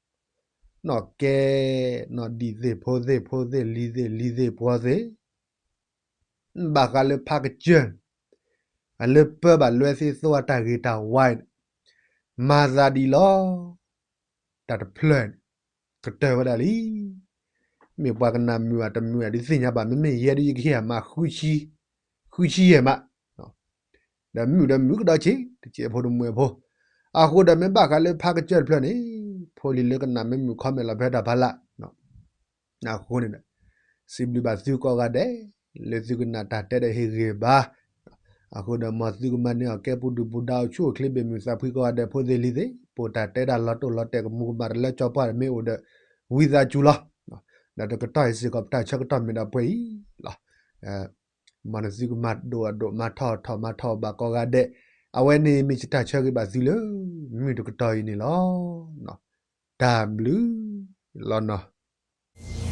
နီၢ်ကဲ, နီၢ်ဒံၣ်သ့ၣ်ဖိသ့ၣ်ဖိသ့ၣ်လံၤသ့ၣ်လံၤသ့ၣ်ပှီၤသ့ၣ်, ဘၣ်ဃးလၢဖးကစၢၢ်, အလၢပၢဘၣ်လွဲသ့ၣ်သိအတၢ်ဂ့ၤတၢ်ဝါအံၤန့ၣ်, မၤသးဒ်လီၤ. တၢ်တဖျၢၣ်န့ၣ် ကတၢၢ်ဝဲဒၣ်လံ. မ့ၢ်ပှၤကနၣ်မုာ်ဧါတမုာ်ဧါဒုးသ့ၣ်ညါဘၣ်, မ့မ့ၢ်ယဲဒုးယကဟ့ၣ်အမး ဃုဆံယဲၢ်မး, ဒီးမုာ်ဒီးမုာ်ကဒီးက့ၤ တကဲးဖိတမှဲၤဖိ, အဃိဒီးမ့ၢ်ဘၣ်ဃးလၢဖးကစၢၢ်တဖျၢၣ်န့ၣ်, ဖိလံၤလၢကနၣ်မ့ၢ်မုာ် comment လီၤဖဲတၢ်ဖးလၢ် အဃိန့ၣ်ဒီး, စံးဘျုးဘၣ်သုကိးဂၤဒဲး, လၢသုကနၣ်တၢ်တဲဒီးဟ့ၣ်ဂ့ၤဘၣ်, အဃိဒီးမ်သုကမၤန့ၢ်အီၣ်ကဲပူၤဒုၣ်ပူၤဒါအိၣ်ဆူၣ်အိၣ်ချ့ဘၣ်မုၢ်သးဖှံကိးဂၤဒဲးဖိသ့ၣ်လံၤသ့ၣ်, ပအိၣ်တၢ်တဲတၢ်လီၤတိၢ်လီၤတဲာ်ကမူၤကမၣ်တလၢကၠီပှၢ်မ့ၢ်အိၣ်ဒီး, ဝံသးစူၤလီၤ. ဒီးတကတီၢ်အံၤစ့ၢ်ကီး ပတၢ်ဆၢကတီၢ်မ့ၢ်ဒၣ်ပှဲၤအံၤလီၤ. မ်နသုကမၤဒိၣ်အဒိၣ် မၤထီၣ်ထီၣ် မၤထီၣ်ဘၣ်ကိးဂၤဒဲး, အဝဲန့ၣ်မ့ၢ်ယတၢ်ဆၢဂ့ၤဘၣ်သုလၢ မုၢ်တကတီၢ်အံၤန့ၣ်လီၤ. တၢ်ဘျုးလီၤနီၤ.